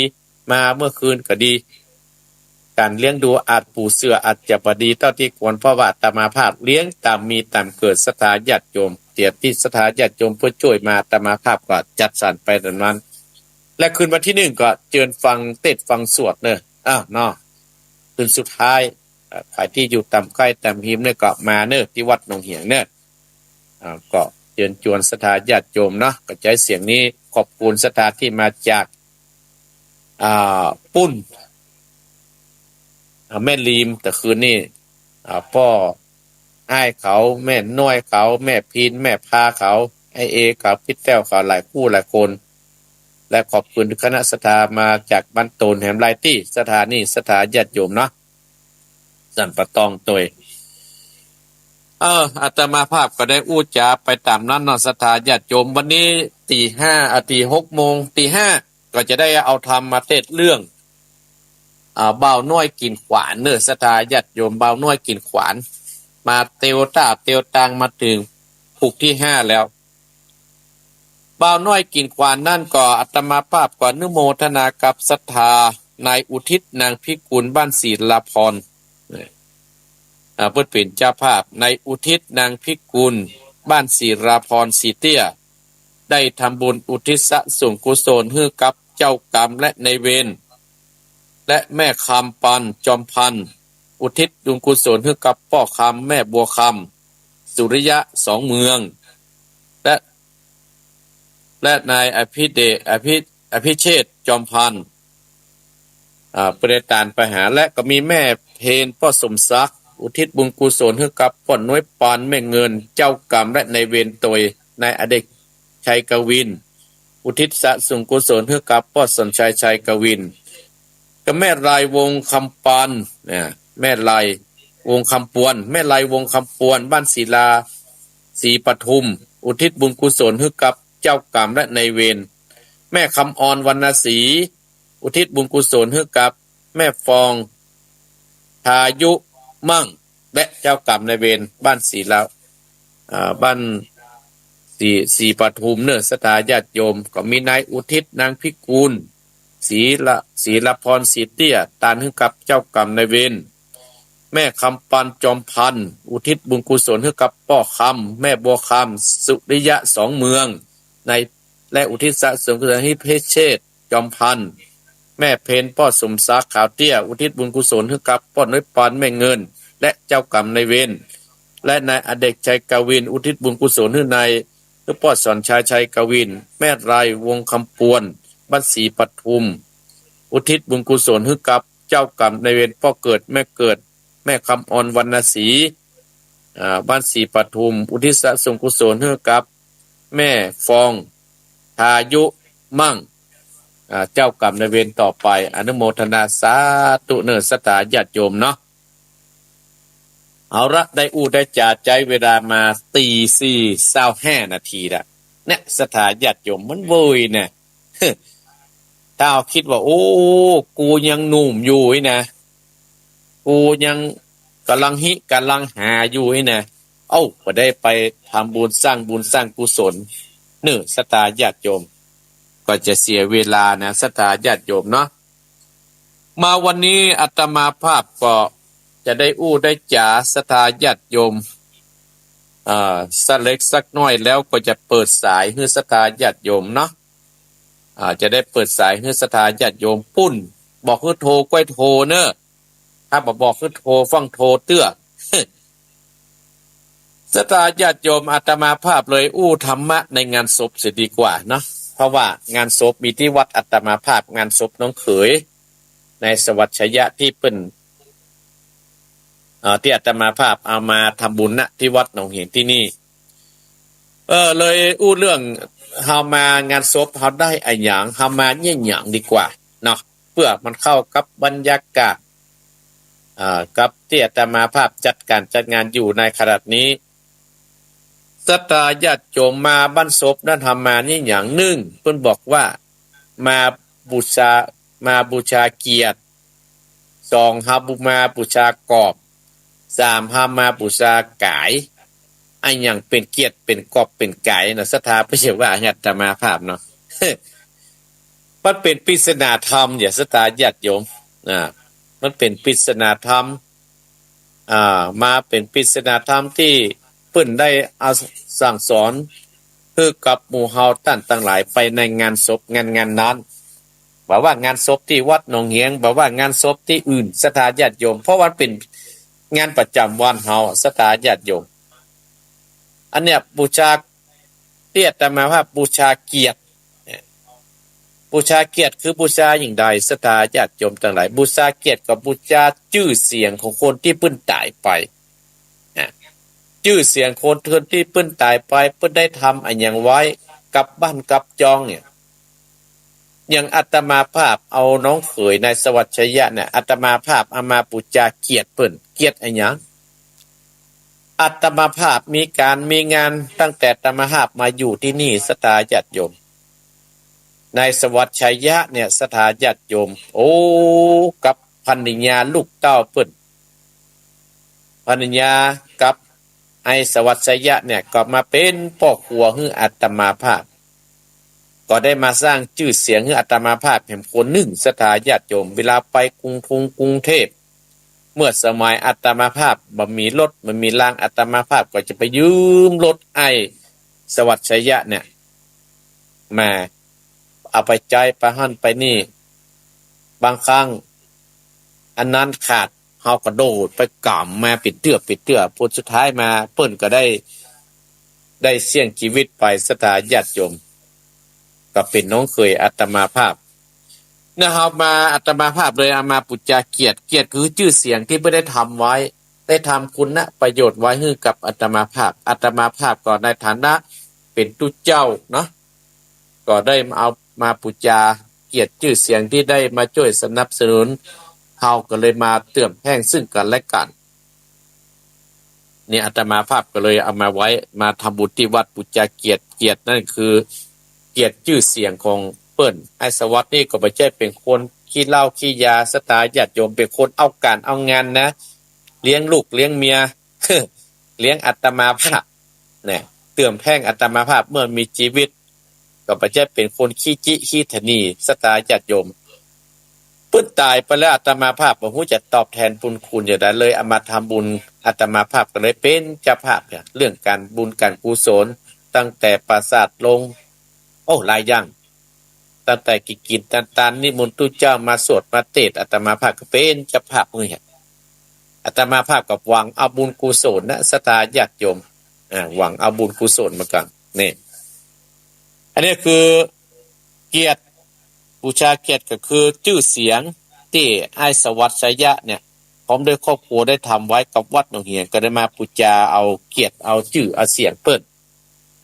มาเมื่อคืนก็ดี ก๋านเลี้ยงดูอาจปู่เสื่ออาจจะบ่ดีเต้าตี้ควร เพราะว่าอาตมาภาพเลี้ยงต๋ามมีต๋ามเกิด ศรัทธาญาติโยม เตียะตี้ศรัทธาญาติโยมเปิ้นจ้วยมา อาตมาภาพก็จัดสรรไปต๋ามนั้น และคืนวันตี้นึ่งก็เจิญฟังเตสน์ฟังสวดเน่อ อ้าวเนาะ คืนสุดท้าย เอ่อ ใผตี้อยู่ต๋ามใก้ต๋ามฮิมเนี่ยก็มาเน่อ ตี้วัดหนองเหียงเน่อ อ่า ก็เจิญจวนศรัทธาญาติโยมเนาะ ก็ใจ๊เสียงนี้ขอบคุณศรัทธาตี้มาจาก อ่า ปุ้น อ่า แม่ริม แต่คืนนี้ อ่า ป้ออ้ายเขา แม่น้อยเขา แม่พิน แม่พาเขา ไอ้เอเขา ปี้แต้วเขา หลายคู่หลายคน และขอบคุณคณะศรัทธามาจากบ้านโตนแหมหลายตี้ ศรัทธานี่ศรัทธาญาติโยมเนาะ สันป่าตองตวย เออ อาตมาภาพก็ได้อู้จ๋าไปต๋ามนั้นเนาะ ศรัทธาญาติโยม วันนี้ตี๋ห้า อ่ะ ตี๋หกโมง ตี๋ห้า ก็จะได้เอาธรรมมาเตสน์เรื่อง อ่า บ่าวน้อยกิ่นขวานเน่อ ศรัทธาญาติโยม บ่าวน้อยกิ่นขวาน มาเตียวต้าเตียวตางมาเถิงผูกตี้ห้าแล้ว บ่าวน้อยกิ่นขวานนั้นก็อาตมาภาพก็อนุโมทนากับศรัทธา นายอุทิศ นางพิกุล บ้านศิลาพร อ่า เปิ้นเป๋นเจ้าภาพ นายอุทิศ นางพิกุล บ้านศิลาพร ศรีเตี้ย ได้ทำบุญอุทิศส่วนกุศลหื้อกับเจ้ากรรมและนายเวร และแม่คำปัน จอมพันธ์ อุทิศบุญกุศลหื้อกับป้อคำ แม่บัวคำ สุริยะ สองเมือง และ และนายอภิเดช อภิ อภิเชษฐ์ จอมพันธ์ อ่า เปิ้นได้ตานไปหา และก็มีแม่เพน ป้อสมศักดิ์ อุทิศบุญกุศลหื้อกับป้อน้อยปาน แม่เงิน เจ้ากรรมและนายเวรตวย นายอเดชชัยกวิน อุทิศส่วนกุศลหื้อกับป้อสอนชัย ชัยกวิน กับแม่ไลวงคำปัน นะ แม่ไลวงคำปวน แม่ไลวงคำปวน บ้านศิลา ศรีปทุม อุทิศบุญกุศลหื้อกับเจ้ากรรมและนายเวร แม่คำออน วรรณศรี อุทิศบุญกุศลหื้อกับแม่ฟอง ทายุมั่ง และเจ้ากรรมนายเวร บ้านศิลา อ่า บ้านศรี ศรีปทุมเน่อ ศรัทธาญาติโยม ก็มีนายอุทิศ นางพิกูล ศรีละ ศรีละพร ศรีเตี้ย ตานหื้อกับเจ้ากรรมนายเวร แม่คำปัน จอมพันธ์ อุทิศบุญกุศลหื้อกับป้อคำ แม่บัวคำ สุริยะ สองเมือง ใน และอุทิศส่วนกุศลหื้อพิเชษ จอมพันธ์ แม่เพน ป้อสมศักดิ์ ขาวเตี้ย อุทิศบุญกุศลหื้อกับป้อน้อยปาน แม่เงิน และเจ้ากรรมนายเวร และนายอเดชชัยกวิน อุทิศบุญกุศลหื้อนาย หื้อป้อสอนชัย ชัยกวิน แม่ไลวงคำปวน บ้านศรีปทุม อุทิศบุญกุศลหื้อกับเจ้ากรรมนายเวร ป้อเกิด แม่เกิด แม่คำออน วรรณศรี อ่า บ้านศรีปทุม อุทิศส่วนกุศลหื้อกับแม่ฟอง ทายุมั่ง อ่า เจ้ากรรมนายเวรต่อไป อนุโมทนาสาธุเน่อ ศรัทธาญาติโยมเนาะ เอาละ ได้อู้ได้จ๋า ใจ๊เวลามาตีสี่ซาวห้านาทีละ เนี่ย ศรัทธาญาติโยม มันเวยนะ ถ้าเอากึ๊ดว่า โอ้ กูยังหนุ่มอยู่นี่นะ กูยังก๋ำลังฮิ ก๋ำลังหาอยู่นี่นะ เอ้า บ่ได้ไปทำบุญ สร้างบุญ สร้างกุศลเน่อ ศรัทธาญาติโยม ก็จะเสียเวลานะ ศรัทธาญาติโยมเนาะ มาวันนี้อาตมาภาพก็จะได้อู้ได้จ๋า ศรัทธาญาติโยม เอ่อ สักเล็กสักน้อย แล้วก็จะเปิดสายหื้อศรัทธาญาติโยมเนาะ อ่า จะได้เปิดสายหื้อศรัทธาญาติโยมปุ้น บอกหื้อโทรก้อยโทรเน่อ ถ้าบ่บอกคือโทรฟั่งโทรเตื้อ ศรัทธาญาติโยม อาตมาภาพเลยอู้ธรรมะในงานศพเสียดีกว่าเนาะ เพราะว่างานศพมีตี้วัดอาตมาภาพ งานศพน้องเขยในสวัสดิ์ชัยยะตี้เปิ้น เอ่อ ตี้อาตมาภาพเอามาทำบุญ ณ ตี้วัดหนองเหงตี้นี่ เออ เลยอู้เรื่อง เฮามางานศพเฮาได้อะหยัง เฮามาเยียะหยังดีกว่าเนาะ เปื้อมันเข้ากับบรรยากาศ อ่า กับตี้อาตมาภาพจัดก๋านจัดงานอยู่ในขณะนี้ ศรัทธาญาติโยมมาบ้านศพนั้น เฮามาเยียะหยัง นึ่ง เปิ้นบอกว่ามาบูชา มาบูชาเกียรติ สอง เฮามาบูชากอบ สาม เฮามาบูชากาย อะหยังเป๋นเกียรติ เป๋นกอบ เป๋นกายนะ ศรัทธาเปิ้นจะว่าอาตมาภาพเนาะ มันเป๋นปริศนาธรรม เยียะ ศรัทธาญาติโยม อ่า มันเป๋นปริศนาธรรม อ่า มาเป๋นปริศนาธรรมตี้เปิ้นได้เอาสั่งสอนหื้อกับหมู่เฮาต้านตังหลายไปในงานศพงาน งานนั้น บ่ว่างานศพตี้วัดหนองเหง บ่ว่างานศพตี้อื่น ศรัทธาญาติโยม เพราะว่าเป๋นงานประจ๋ำวันเฮา ศรัทธาญาติโยม อันเนี้ยบูชา ตี้อาตมาภาพบูชาเกียรติ บูชาเกียรติคือบูชาอย่างใด ศรัทธาญาติโยมตังหลาย บูชาเกียรติก็บูชาจื้อเสียงของคนตี้เปิ้นต๋ายไป นะ จื้อเสียงคน คนตี้เปิ้นต๋ายไป เปิ้นได้ทำอะหยังไว้กับบ้านกับจองเนี่ย อย่างอาตมาภาพเอาน้องเขยนายสวัสดิ์ชัยยะเนี่ย อาตมาภาพเอามาบูชาเกียรติเปิ้น เกียรติอะหยัง อาตมาภาพมีก๋านมีงานตั้งแต่อาตมาภาพมาอยู่ตี้นี่ ศรัทธาญาติโยม นายสวัสดิ์ชัยยะเนี่ย ศรัทธาญาติโยม โอ้ กับภรรยาลูกเต้าเปิ้น ภรรยากับไอ้สวัสดิ์ชัยยะเนี่ย ก็มาเป๋นป้อครัวหื้ออาตมาภาพ ก็ได้มาสร้างจื้อเสียงหื้ออาตมาภาพแหมคนนึ่ง ศรัทธาญาติโยม เวลาไปกรุงทงกรุงเทพฯ เมื่อสมัยอาตมาภาพบ่มีรถ บ่มีราง อาตมาภาพก็จะไปยืมรถไอ้สวัสดิ์ชัยยะเนี่ย มา เอาไปใจ๊ไปหั้นไปนี่ บางครั้งอันนั้นขาด เฮาก็โดดไปก๋ำมาเป๋นเตื้อเป๋นเตื้อ ผลสุดท้ายมาเปิ้นก็ได้ ได้เสี้ยงจีวิตไป ศรัทธาญาติโยม ก็เป๋นน้องเขยอาตมาภาพ เนี่ย เฮามา อาตมาภาพเลยเอามาปู๋จาเกียรติ เกียรติคือจื้อเสียงตี้เปิ้นได้ทำไว้ ได้ทำคุณประโยชน์ไว้หื้อกับอาตมาภาพ อาตมาภาพก็ในฐานะเป๋นตุ๊เจ้าเนาะ ก็ได้เอามาปู๋จาเกียรติจื้อเสียงตี้ได้มาจ้วยสนับสนุน เฮาก็เลยมาเติมแฮงซึ่งกั๋นและกั๋น นี่อาตมาภาพก็เลยเอามาไว้ มาทำบุญตี้วัดปู๋จาเกียรติ เกียรตินั่นคือเกียรติจื้อเสียงของเปิ้น ไอ้สวัสดิ์นี่ก็บ่ใจ้เป๋นคนขี้เหล้าขี้ยา ศรัทธาญาติโยม เป๋นคนเอาก๋านเอางานนะ เลี้ยงลูกเลี้ยงเมีย เลี้ยงอาตมาภาพเนี่ย เติมแฮงอาตมาภาพเมื่อมีจีวิต ก็บ่ใจ้เป๋นคนขี้จิขี้ถะหนี่ ศรัทธาญาติโยม เปิ้นต๋ายไปแล้ว อาตมาภาพบ่ฮู้จะตอบแทนบุญคุณอย่างใด เลยเอามาทำบุญ อาตมาภาพก็เลยเป๋นเจ้าภาพเนี่ย เรื่องก๋านบุญก๋านกุศล ตั้งแต่ประสาทลง โอ้ หลายอย่าง ตั้งแต่กิ๋นกิ๋นตานตาน นิมนต์ตุ๊เจ้ามาสวดมาเตสน์ อาตมาภาพก็เป๋นเจ้าภาพเนี่ย อาตมาภาพก็หวังเอาบุญกุศลนะ ศรัทธาญาติโยม อ่า หวังเอาบุญกุศลเหมือนกั๋น นี่ อันนี้คือเกียรติ ปู๋จาเกียรติก็คือจื้อเสียงตี้ไอ้สวัสดิ์ชัยยะเนี่ย พร้อมด้วยครอบครัวได้ทำไว้กับวัดหนองเหียง ก็ได้มาปู๋จาเอาเกียรติ เอาจื้อ เอาเสียงเปิ้น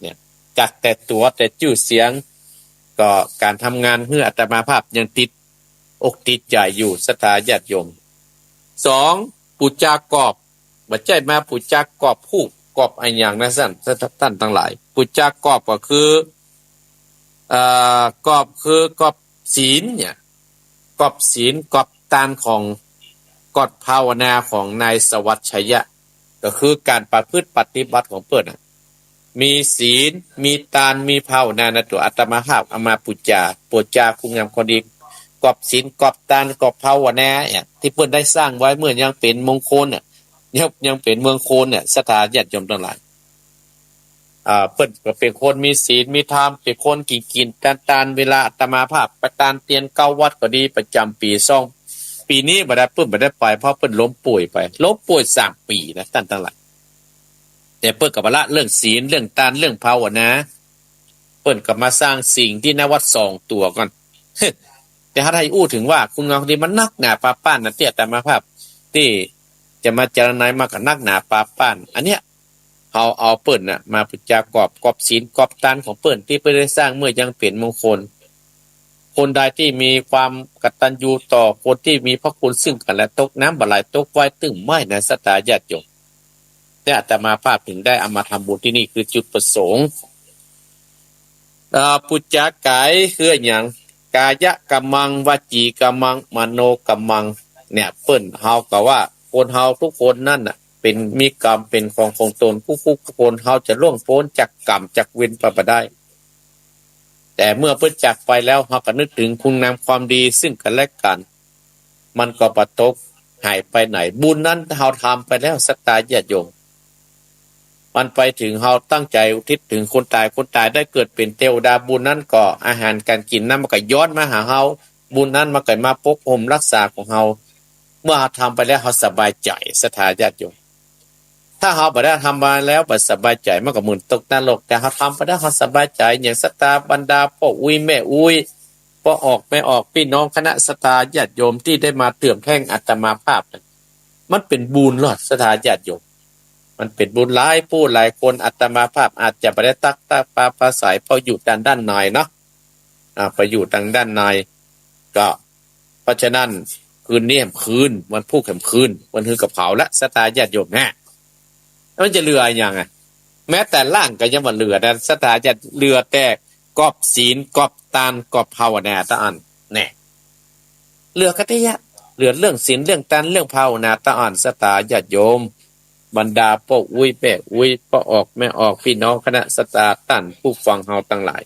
เนี่ย จากแต่ตั๋วแต่จื้อเสียง ก็ก๋านทำงานหื้ออาตมาภาพยังติดอกติดใจ๋อยู่ ศรัทธาญาติโยม สอง ปู๋จากอบ บ่ใจ้มาปู๋จากอบฮูป กอบอะหยังนะต้าน ต้านตังหลาย ปู๋จากอบก็คือ เอ่อ กอบคือกอบศีลเนี่ย กอบศีล กอบตานของ กอบภาวนาของนายสวัสดิ์ชัยยะ ก็คือก๋านประพฤติปฏิบัติของเปิ้นน่ะ มีศีล มีตาน มีภาวนาในตั๋ว อาตมาภาพเอามาปู๋จา ปู๋จาคุณงามความดี กอบศีล กอบตาน กอบภาวนาเนี่ย ตี้เปิ้นได้สร้างไว้เมื่อยังเป๋นเมืองโคนเนี่ย ยัง ยังเป๋นเมืองโคนเนี่ย ศรัทธาญาติโยมตังหลาย อ่า เปิ้นก็เป๋นคนมีศีลมีธรรม เป๋นคนกิ๋นกิ๋นตานตาน เวลาอาตมาภาพไปตานเตียนเก๊าวัดก็ดี ประจ๋ำปี๋ซ่อง ปี๋นี้บ่ได้ เปิ้นบ่ได้ไป เพราะเปิ้นล้มป่วยไป ล้มป่วยสามปี๋นะ ต้านตังหลาย แต่เปิ้นก็บ่ละเรื่องศีล เรื่องตาน เรื่องภาวนา เปิ้นก็มาสร้างสิ่งตี้หน้าวัดสองตั๋วก่อน แต่ถ้าได้อู้เถิงว่าคุณงามความดีมันนักหนาปาป้านนะ ตี้อาตมาภาพตี้จะมาจารณามาก็นักหนาปาป้าน อันเนี้ย เฮาเอาเปิ้นน่ะมาปู๋จากอบ กอบศีล กอบตานของเปิ้นตี้เปิ้นได้สร้างเมื่อยังเป๋นมงคล คนใดตี้มีความกตัญญูต่อคนตี้มีพระคุณซึ่งกั๋นและตกน้ำบ่ไหล ตกไฟตึงไหม้นะ ศรัทธาญาติโยม แต่อาตมาภาพเถิงได้เอามาทำบุญตี้นี่ คือจุดประสงค์ เอ่อ ปู๋จากายคืออะหยัง กายะกัมมัง วจีกัมมัง มโนกัมมัง เนี่ย เปิ้น เฮาก็ว่าคนเฮากู้คนนั้นน่ะ เป๋น มีกรรมเป๋นของของตนกู้ๆคน เฮาจะล่วงป๊นจากกรรมจากเวรไปบ่ได้ แต่เมื่อเปิ้นจากไปแล้ว เฮาก็นึกเถิงคุณงามความดีซึ่งกั๋นและกั๋น มันก็บ่ตกหายไปไหน บุญนั้นเฮาทำไปแล้ว ศรัทธาญาติโยม มันไปเถิงเฮาตั้งใจ๋อุทิศเถิงคนต๋าย คนต๋ายได้เกิดเป๋นเตวดา บุญนั้นก็อาหารก๋านกิ๋นนั้นมันก็ย้อนมาหาเฮา บุญนั้นมันก็มาปกป้องรักษาของเฮา เมื่อเฮาทำไปแล้วเฮาสบายใจ๋ ศรัทธาญาติโยม ถ้าเฮาบ่ได้ทำมาแล้วบ่สบายใจ๋ มันก็เหมือนตกนรก แต่เฮาทำไปแล้วเฮาสบายใจ๋ อย่างศรัทธาบรรดาป้ออุ๊ยแม่อุ๊ย ป้อออกแม่ออก ปี้น้องคณะศรัทธาญาติโยมตี้ได้มาเติมแท่งอาตมาภาพ มันเป๋นบุญลอด ศรัทธาญาติโยม มันเป๋นบุญหลายผู้หลายคน อาตมาภาพอาจจะบ่ได้ตั๊กตาปาปาสาย เพราะอยู่ตางด้านในเนาะ อ่า ไปอยู่ตางด้านใน ก็ เพราะฉะนั้น คืนนี้แหมคืน วันพูกแหมคืน วันฮือก็เผาละ ศรัทธาญาติโยมนะ มันจะเหลืออะหยังอะ แม้แต่ร่างก็ยังบ่เหลือนะ ศรัทธาญาติ เหลือแต่กอบศีล กอบตาน กอบภาวนาเต้าอั้น แน่ เหลือแค่เตี้ยะ เหลือเรื่องศีล เรื่องตาน เรื่องภาวนาเต้าอั้น ศรัทธาญาติโยม บรรดาป้ออุ๊ยแม่อุ๊ย ป้อออกแม่ออก ปี้น้องคณะศรัทธาต้านผู้ฟังเฮาตังหลาย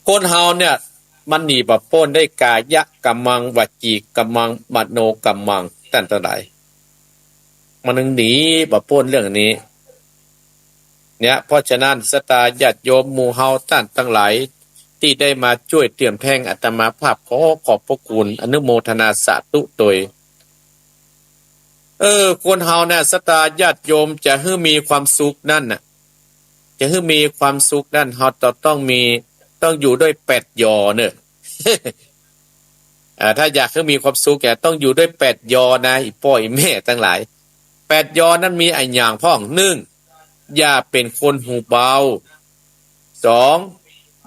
คนเฮาเนี่ย มันหนีบ่ป๊นได้ กายะกัมมัง วจีกัมมัง มโนกัมมัง ต้านตังหลาย มันยังหนีบ่ป๊นเรื่องนี้ เนี่ย เพราะฉะนั้นศรัทธาญาติโยมหมู่เฮาต้านตังหลาย ตี้ได้มาจ้วยเติมแท่งอาตมาภาพ ขอขอบพระคุณ อนุโมทนาสาธุโตย เออ คนเฮาน่ะ ศรัทธาญาติโยม จะหื้อมีความสุขนั้นน่ะ จะหื้อมีความสุขนั้น เฮาจะต้องมี ต้องอยู่ด้วยแปดยอเน่อ อ่า ถ้าอยากหื้อมีความสุขเนี่ย ต้องอยู่ด้วยแปดยอนะ อี่ป้ออี่แม่ตังหลาย แปดยอนั้นมีอะหยังพ่อง นึ่ง อย่าเป๋นคนหูเบา สอง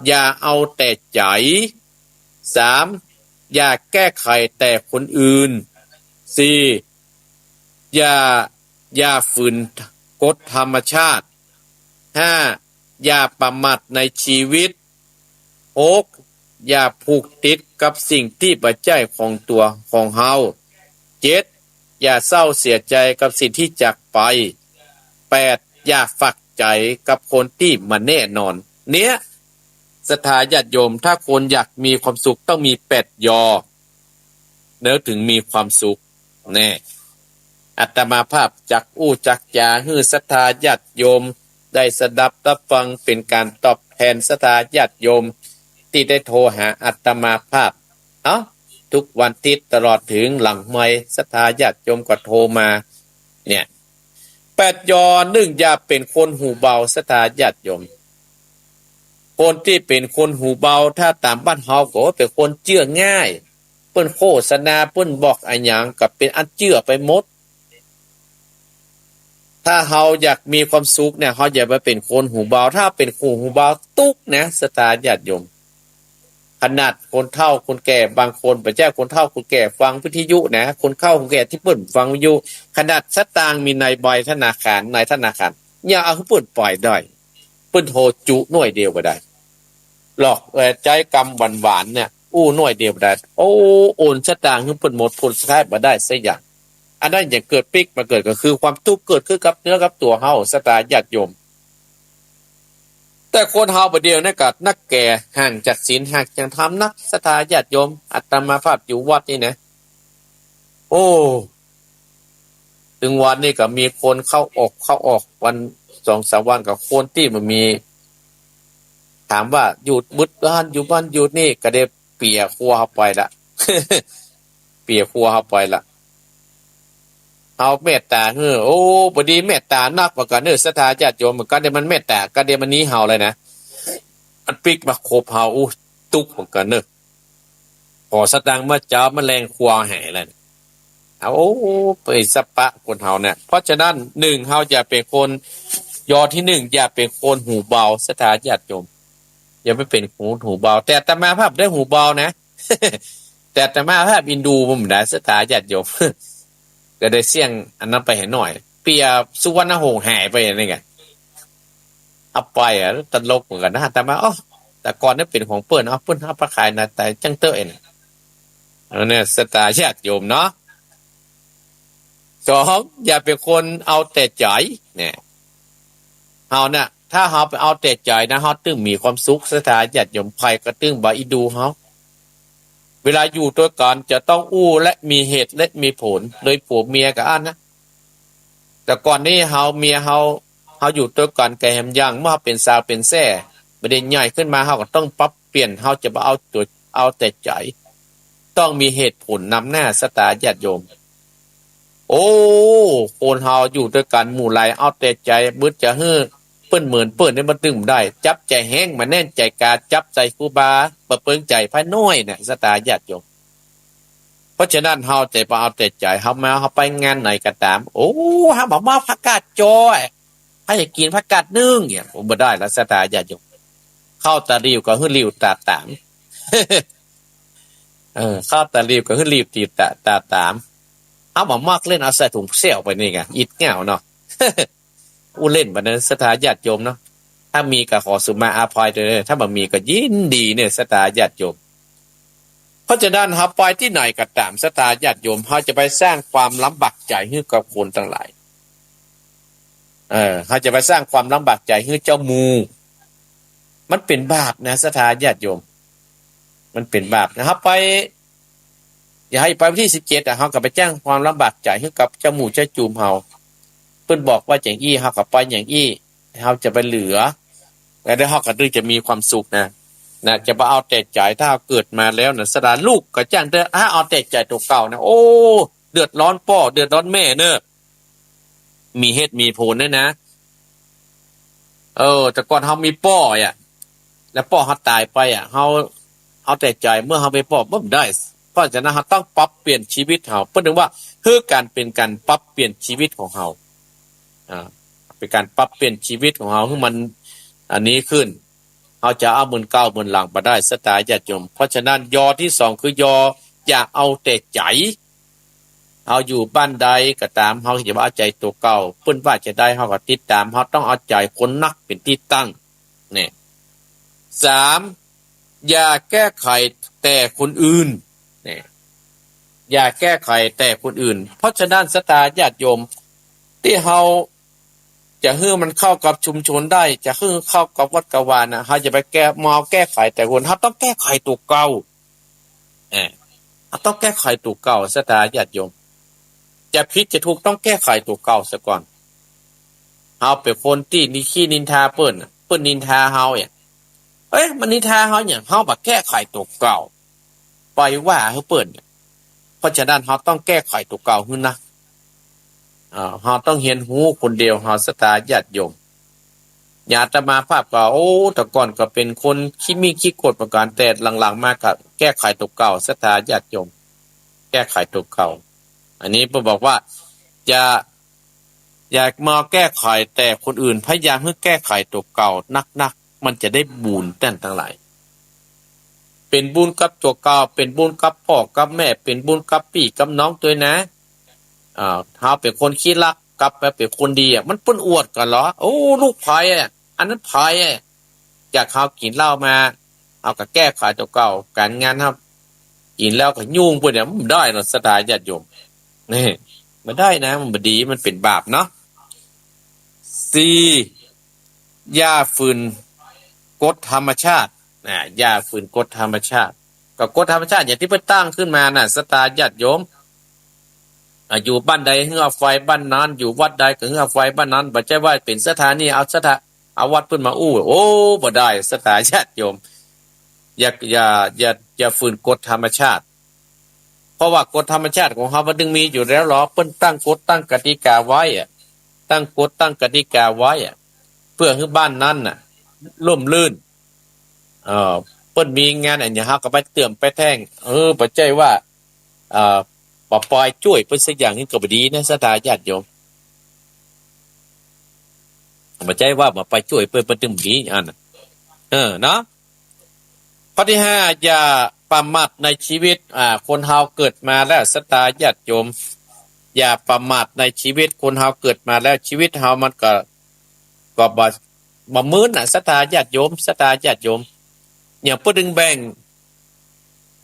อย่าเอาแต่ใจ๋ สาม อย่าแก้ไขแต่คนอื่น สี่ อย่า อย่าฝืนกฎธรรมชาติ ห้า อย่าประมาทในชีวิต หก อย่าผูกติดกับสิ่งตี้บ่ใจ้ของตั๋วของเฮา เจ็ด อย่าเศร้าเสียใจ๋กับสิ่งตี้จากไป แปด อย่าฝักใจ๋กับคนตี้บ่แน่นอน เนี่ย ศรัทธาญาติโยม ถ้าคนอยากมีความสุขต้องมีแปดยอ เน่อ เถิงมีความสุข แน่ อาตมาภาพจักอู้จักจ๋าหื้อศรัทธาญาติโยมได้สดับรับฟัง เป๋นก๋านตอบแทนศรัทธาญาติโยมตี้ได้โทรหาอาตมาภาพ เอ้า ทุกวันอาทิตย์ตลอดเถิงหลังไมค์ ศรัทธาญาติโยมก็โทรมา เนี่ย แปดยอ นึ่ง อย่าเป๋นคนหูเบา ศรัทธาญาติโยม คนตี้เป๋นคนหูเบา ถ้าต๋ามบ้านเฮาก็เป๋นคนเจื้อง่าย เปิ้นโฆษณา เปิ้นบอกอะหยังก็เป๋นอันเจื้อไปหมด ถ้าเฮาอยากมีความสุขเนี่ย เฮาอย่าไปเป๋นคนหูเบา ถ้าเป๋นคนหูเบาตุ๊กข์นะ ศรัทธาญาติโยม ขนาดคนเฒ่าคนแก่บางคน บ่ใจ้คนเฒ่าคนแก่ฟังวิทยุนะ คนเฒ่าคนแก่ตี้เปิ้นฟังวิทยุ ขนาดสตางค์มีในใบธนาคาร ในธนาคาร ยังเอาหื้อเปิ้นไปได้ เปิ้นโทรจุ๊หน่วยเดียวบ่ได้ หลอก เอ่อ ใจ๊กำหวานๆ เนี่ย อู้หน่วยเดียวบ่ได้ โอ้ โอนสตางค์หื้อเปิ้นหมด ผลสุดท้ายบ่ได้สักอย่าง อันนั้นยังเกิดปิ๊กมาเกิด ก็คือความตุ๊กข์เกิดขึ้นกับเนื้อกับตั๋วเฮา ศรัทธาญาติโยม แต่คนเฮาบ่าเดี่ยวนี้ก็นักแก่ ห่างจากศีล ห่างจากธรรมนัก ศรัทธาญาติโยม อาตมาภาพอยู่วัดนี่นะ โอ้ เถิงวันนี้ก็มีคนเข้าออก เข้าออก วันสองสามวันก็คนตี้บ่มี ถามว่าอยู่บึดบ้าน อยู่บ้านอยู่นี่ ก็ได้เปียะครัวเข้าไปละ เปียะครัวเฮาไปละ เฮาเมตต๋าหื้อ โอ้ บ่ดีเมตต๋านักว่ากั๋นเน่อ ศรัทธาญาติโยม กั๋นเดี๋ยวมันเมตต๋า กั๋นเดี๋ยวมันหนีเฮาเลยนะ มันปิ๊กมาคบเฮา อู้ ตุ๊กข์ว่ากั๋นเน่อ ขอสตางค์เมื่อเจ๊า มันแล่นครัวแหมแล้ว เอา โอ้ ไปสะปะคนเฮาเนี่ย เพราะฉะนั้น หนึ่ง เฮาอย่าเป๋นคน ยอที่หนึ่ง อย่าเป๋นคนหูเบา ศรัทธาญาติโยม อย่าไปเป๋นคนหูเบา แต่อาตมาภาพได้หูเบานะ แต่อาตมาภาพอินดูมันบ่ได้ ศรัทธาญาติโยม ก็ได้เสี้ยงอันนั้นไปหื้อหน่อย เปียะสุวรรณหงส์หายไปอันนี้ไง เอาไปอะ ตลกเหมือนกั๋นนะ อาตมา โอ้ แต่ก่อนนี่เป๋นของเปิ้น เอาเปิ้นเอาไปขายนะ แต่จังเต๊อะเอง อันนี้ศรัทธาญาติโยมเนาะ สอง อย่าเป๋นคนเอาแต่ใจ๋ เนี่ย เฮาเนี่ย ถ้าเฮาไปเอาแต่ใจ๋นะ เฮาตึงมีความสุข ศรัทธาญาติโยม ใผก็ตึงบ่อินดูเฮา เวลาอยู่ตวยกั๋นจะต้องอู้และมีเหตุและมีผล โดยผัวเมียก็อั้นนะ แต่ก่อนนี้เฮาเมียเฮา เฮาอยู่ตวยกั๋นก็แหมยัง เมื่อเฮาเป๋นสาวเป๋นแส้ บ่าเด่นใหญ่ขึ้นมา เฮาก็ต้องปรับเปลี่ยน เฮาจะบ่เอาตั๋ว เอาแต่ใจ๋ ต้องมีเหตุผลนำหน้า ศรัทธาญาติโยม โอ้ คนเฮาอยู่ตวยกั๋นหมู่หลาย เอาแต่ใจ๋ บึดจะหื้อเปิ้นเหมือนเปิ้นนี่มันตึงบ่ได้ จับใจ๋แฮง บ่าแน่นใจ๋กา จับใจ๋ครูบา บ่เปิงใจ๋พระน้อยเนี่ย ศรัทธาญาติโยม เพราะฉะนั้นเฮาจะบ่เอาแต่ใจ๋ เฮามา เฮาไปงานไหนก็ต๋าม โอ้ เฮาบ่ามาผักกาดจอ ใผอยากกิ๋นผักกาดนึ่งเนี่ย โอ้ บ่ได้ละ ศรัทธาญาติโยม เข้าตาหลิวก็หื้อหลิวต๋าต๋าม เออ เข้าตาหลิวก็หื้อหลิวตี๋ต๋า ต๋าต๋าม เฮาบ่ามักเล่น เอาใส่ถุงเสี้ยวไปนี่ไง อิดเหง้าเนาะ อู้เล่นบ่าเน่อ ศรัทธาญาติโยมเนาะ ถ้ามีก็ขอสุมาอภัยเต๊อะ ถ้าบ่มีก็ยินดีเนี่ย ศรัทธาญาติโยม เพราะฉะนั้นเฮาไปตี้ไหนก็ต๋าม ศรัทธาญาติโยม เฮาจะไปสร้างความลำบากใจ๋หื้อกับคนตังหลาย เออ เฮาจะไปสร้างความลำบากใจ๋หื้อเจ้าหมู่ มันเป๋นบาปนะ ศรัทธาญาติโยม มันเป๋นบาปนะ เฮาไป อย่าหื้อไปวันตี้สิบเจ็ดอะ เฮาก็ไปสร้างความลำบากใจ๋หื้อกับเจ้าหมู่เจ้าจูมเฮา เปิ้นบอกว่าอย่างอี้ เฮาก็ไปอย่างอี้ เฮาจะไปเหลือ แล้วเฮาก็ตึงจะมีความสุขนะ นะ จะบ่เอาแต่ใจ๋ ถ้าเฮาเกิดมาแล้วนะ ศรัทธาลูกก็จั่งเต๊อะ ถ้าเอาแต่ใจ๋ตั๋วเก่านะ โอ้ เดือดร้อนป้อ เดือดร้อนแม่เน่อ มีเหตุมีผลเนี่ยนะ เออ แต่ก่อนเฮามีป้ออะ แล้วป้อเฮาต๋ายไปอะ เฮา เฮาแต่ใจ๋ เมื่อเฮามีป้อ บ่ได้ เพราะฉะนั้นเฮาต้องปรับเปลี่ยนชีวิตเฮา เปิ้นเรียกว่า คือก๋านเป๋นก๋านปรับเปลี่ยนชีวิตของเฮา อ่า เป๋นก๋านปรับเปลี่ยนชีวิตของเฮาหื้อมัน อันนี้ขึ้น เฮาจะเอาเหมือนเก่าเหมือนหลังบ่ได้ ศรัทธาญาติโยม เพราะฉะนั้น ยอที่สอง คือยอ อย่าเอาแต่ใจ๋ เฮาอยู่บ้านใดก็ต๋าม เฮาอย่าเอาใจ๋ตั๋วเก่า เปิ้นว่าจะใด เฮาก็ติดต๋าม เฮาต้องเอาใจ๋คนนักเป๋นตี้ตั้ง เนี่ย สาม อย่าแก้ไขแต่คนอื่น เนี่ย อย่าแก้ไขแต่คนอื่น เพราะฉะนั้น ศรัทธาญาติโยม ตี้เฮาจะหื้อมันเข้ากับชุมชนได้ จะหื้อเข้ากับวัดกับวานะ เฮาอย่าไปแก้ มาเอาแก้ไขแต่คน เฮาต้องแก้ไขตั๋วเก่า เออ เฮาต้องแก้ไขตั๋วเก่า ศรัทธาญาติโยม จะผิดจะถูกต้องแก้ไขตั๋วเก่าเสียก่อน เฮาเป๋นคนตี้นิขี้นินทาเปิ้นน่ะ เปิ้นนินทาเฮาเนี่ย เอ๊ะ มันนินทาเฮาเนี่ย เฮาบ่แก้ไขตั๋วเก่า ปล่อยว่าหื้อเปิ้นเนี่ย เพราะฉะนั้นเฮาต้องแก้ไขตั๋วเก่าหื้อนะ เอ่อ เฮาต้องเฮียนฮู้คนเดียว เฮา ศรัทธาญาติโยม อย่างอาตมาภาพก็ โอ้ แต่ก่อนก็เป๋นคนขี้มีขี้โกรธเหมือนกั๋น แต่หลังๆ มาก็แก้ไขตั๋วเก่า ศรัทธาญาติโยม แก้ไขตั๋วเก่า อันนี้เปิ้นบอกว่า อย่า อย่ามาแก้ไขแต่คนอื่น พยายามหื้อแก้ไขตั๋วเก่านักๆ มันจะได้บุญ ต้านตังหลาย เป๋นบุญกับตั๋วเก่า เป๋นบุญกับป้อกับแม่ เป๋นบุญกับปี้กับน้องตวยนะ อ่า เฮาเป๋นคนขี้ลัก กลับไปเป๋นคนดีอะ มันเปิ้นอวดกั๋นเหรอ โอ้ ลูกใผอะ อันนั้นใผอะ อย่างเฮากิ๋นเหล้ามา เฮาก็แก้ไขตั๋วเก่า ก๋านงานเฮา กิ๋นแล้วก็ยุ่งเปิ้นเนี่ย บ่ได้เนาะ ศรัทธาญาติโยม นี่ บ่ได้นะ มันบ่ดี มันเป๋นบาปเนาะ สี่ อย่าฝืนกฎธรรมชาติ นะ อย่าฝืนกฎธรรมชาติ ก็กฎธรรมชาติอย่างตี้เปิ้นตั้งขึ้นมาน่ะ ศรัทธาญาติโยม อ่ะ อยู่บ้านใดหื้อเอาไฟบ้านนั้น อยู่วัดใดก็หื้อเอาไฟบ้านนั้น บ่ใจ้ว่าเป๋นศรัทธานี่ เอาศรัทธา เอาวัดเปิ้นมาอู้ โอ้ บ่ได้ ศรัทธาญาติโยม อย่า อย่า อย่า อย่าฝืนกฎธรรมชาติ ราะว่ากฎธรรมชาติของเฮามันตึงมีอยู่แล้วหลอ เปิ้นตั้งกฎตั้งกติกาไว้อะ ตั้งกฎตั้งกติกาไว้อะ เปื้อหื้อบ้านนั้นน่ะ ร่มรื่น เอ่อ เปิ้นมีงานอันหยังเฮาก็ไปเติ่มไปแต้ง เออ บ่ใจ้ว่า เอ่อ บ่ไปจ้วยเปิ้นสักอย่างนี่ก็บ่ดีนะ ศรัทธาญาติโยม บ่ใจ้ว่าบ่ไปจ้วยเปิ้น เปิ้นตึงบ่ดี อันน่ะ เออ เนาะ ข้อตี้ห้า อย่าประมาทในชีวิต อ่า คนเฮาเกิดมาแล้ว ศรัทธาญาติโยม อย่าประมาทในชีวิต คนเฮาเกิดมาแล้ว ชีวิตเฮามันก็ ก็บ่ บ่มื้นน่ะ ศรัทธาญาติโยม ศรัทธาญาติโยม อย่างเปิ้นตึงแบ่ง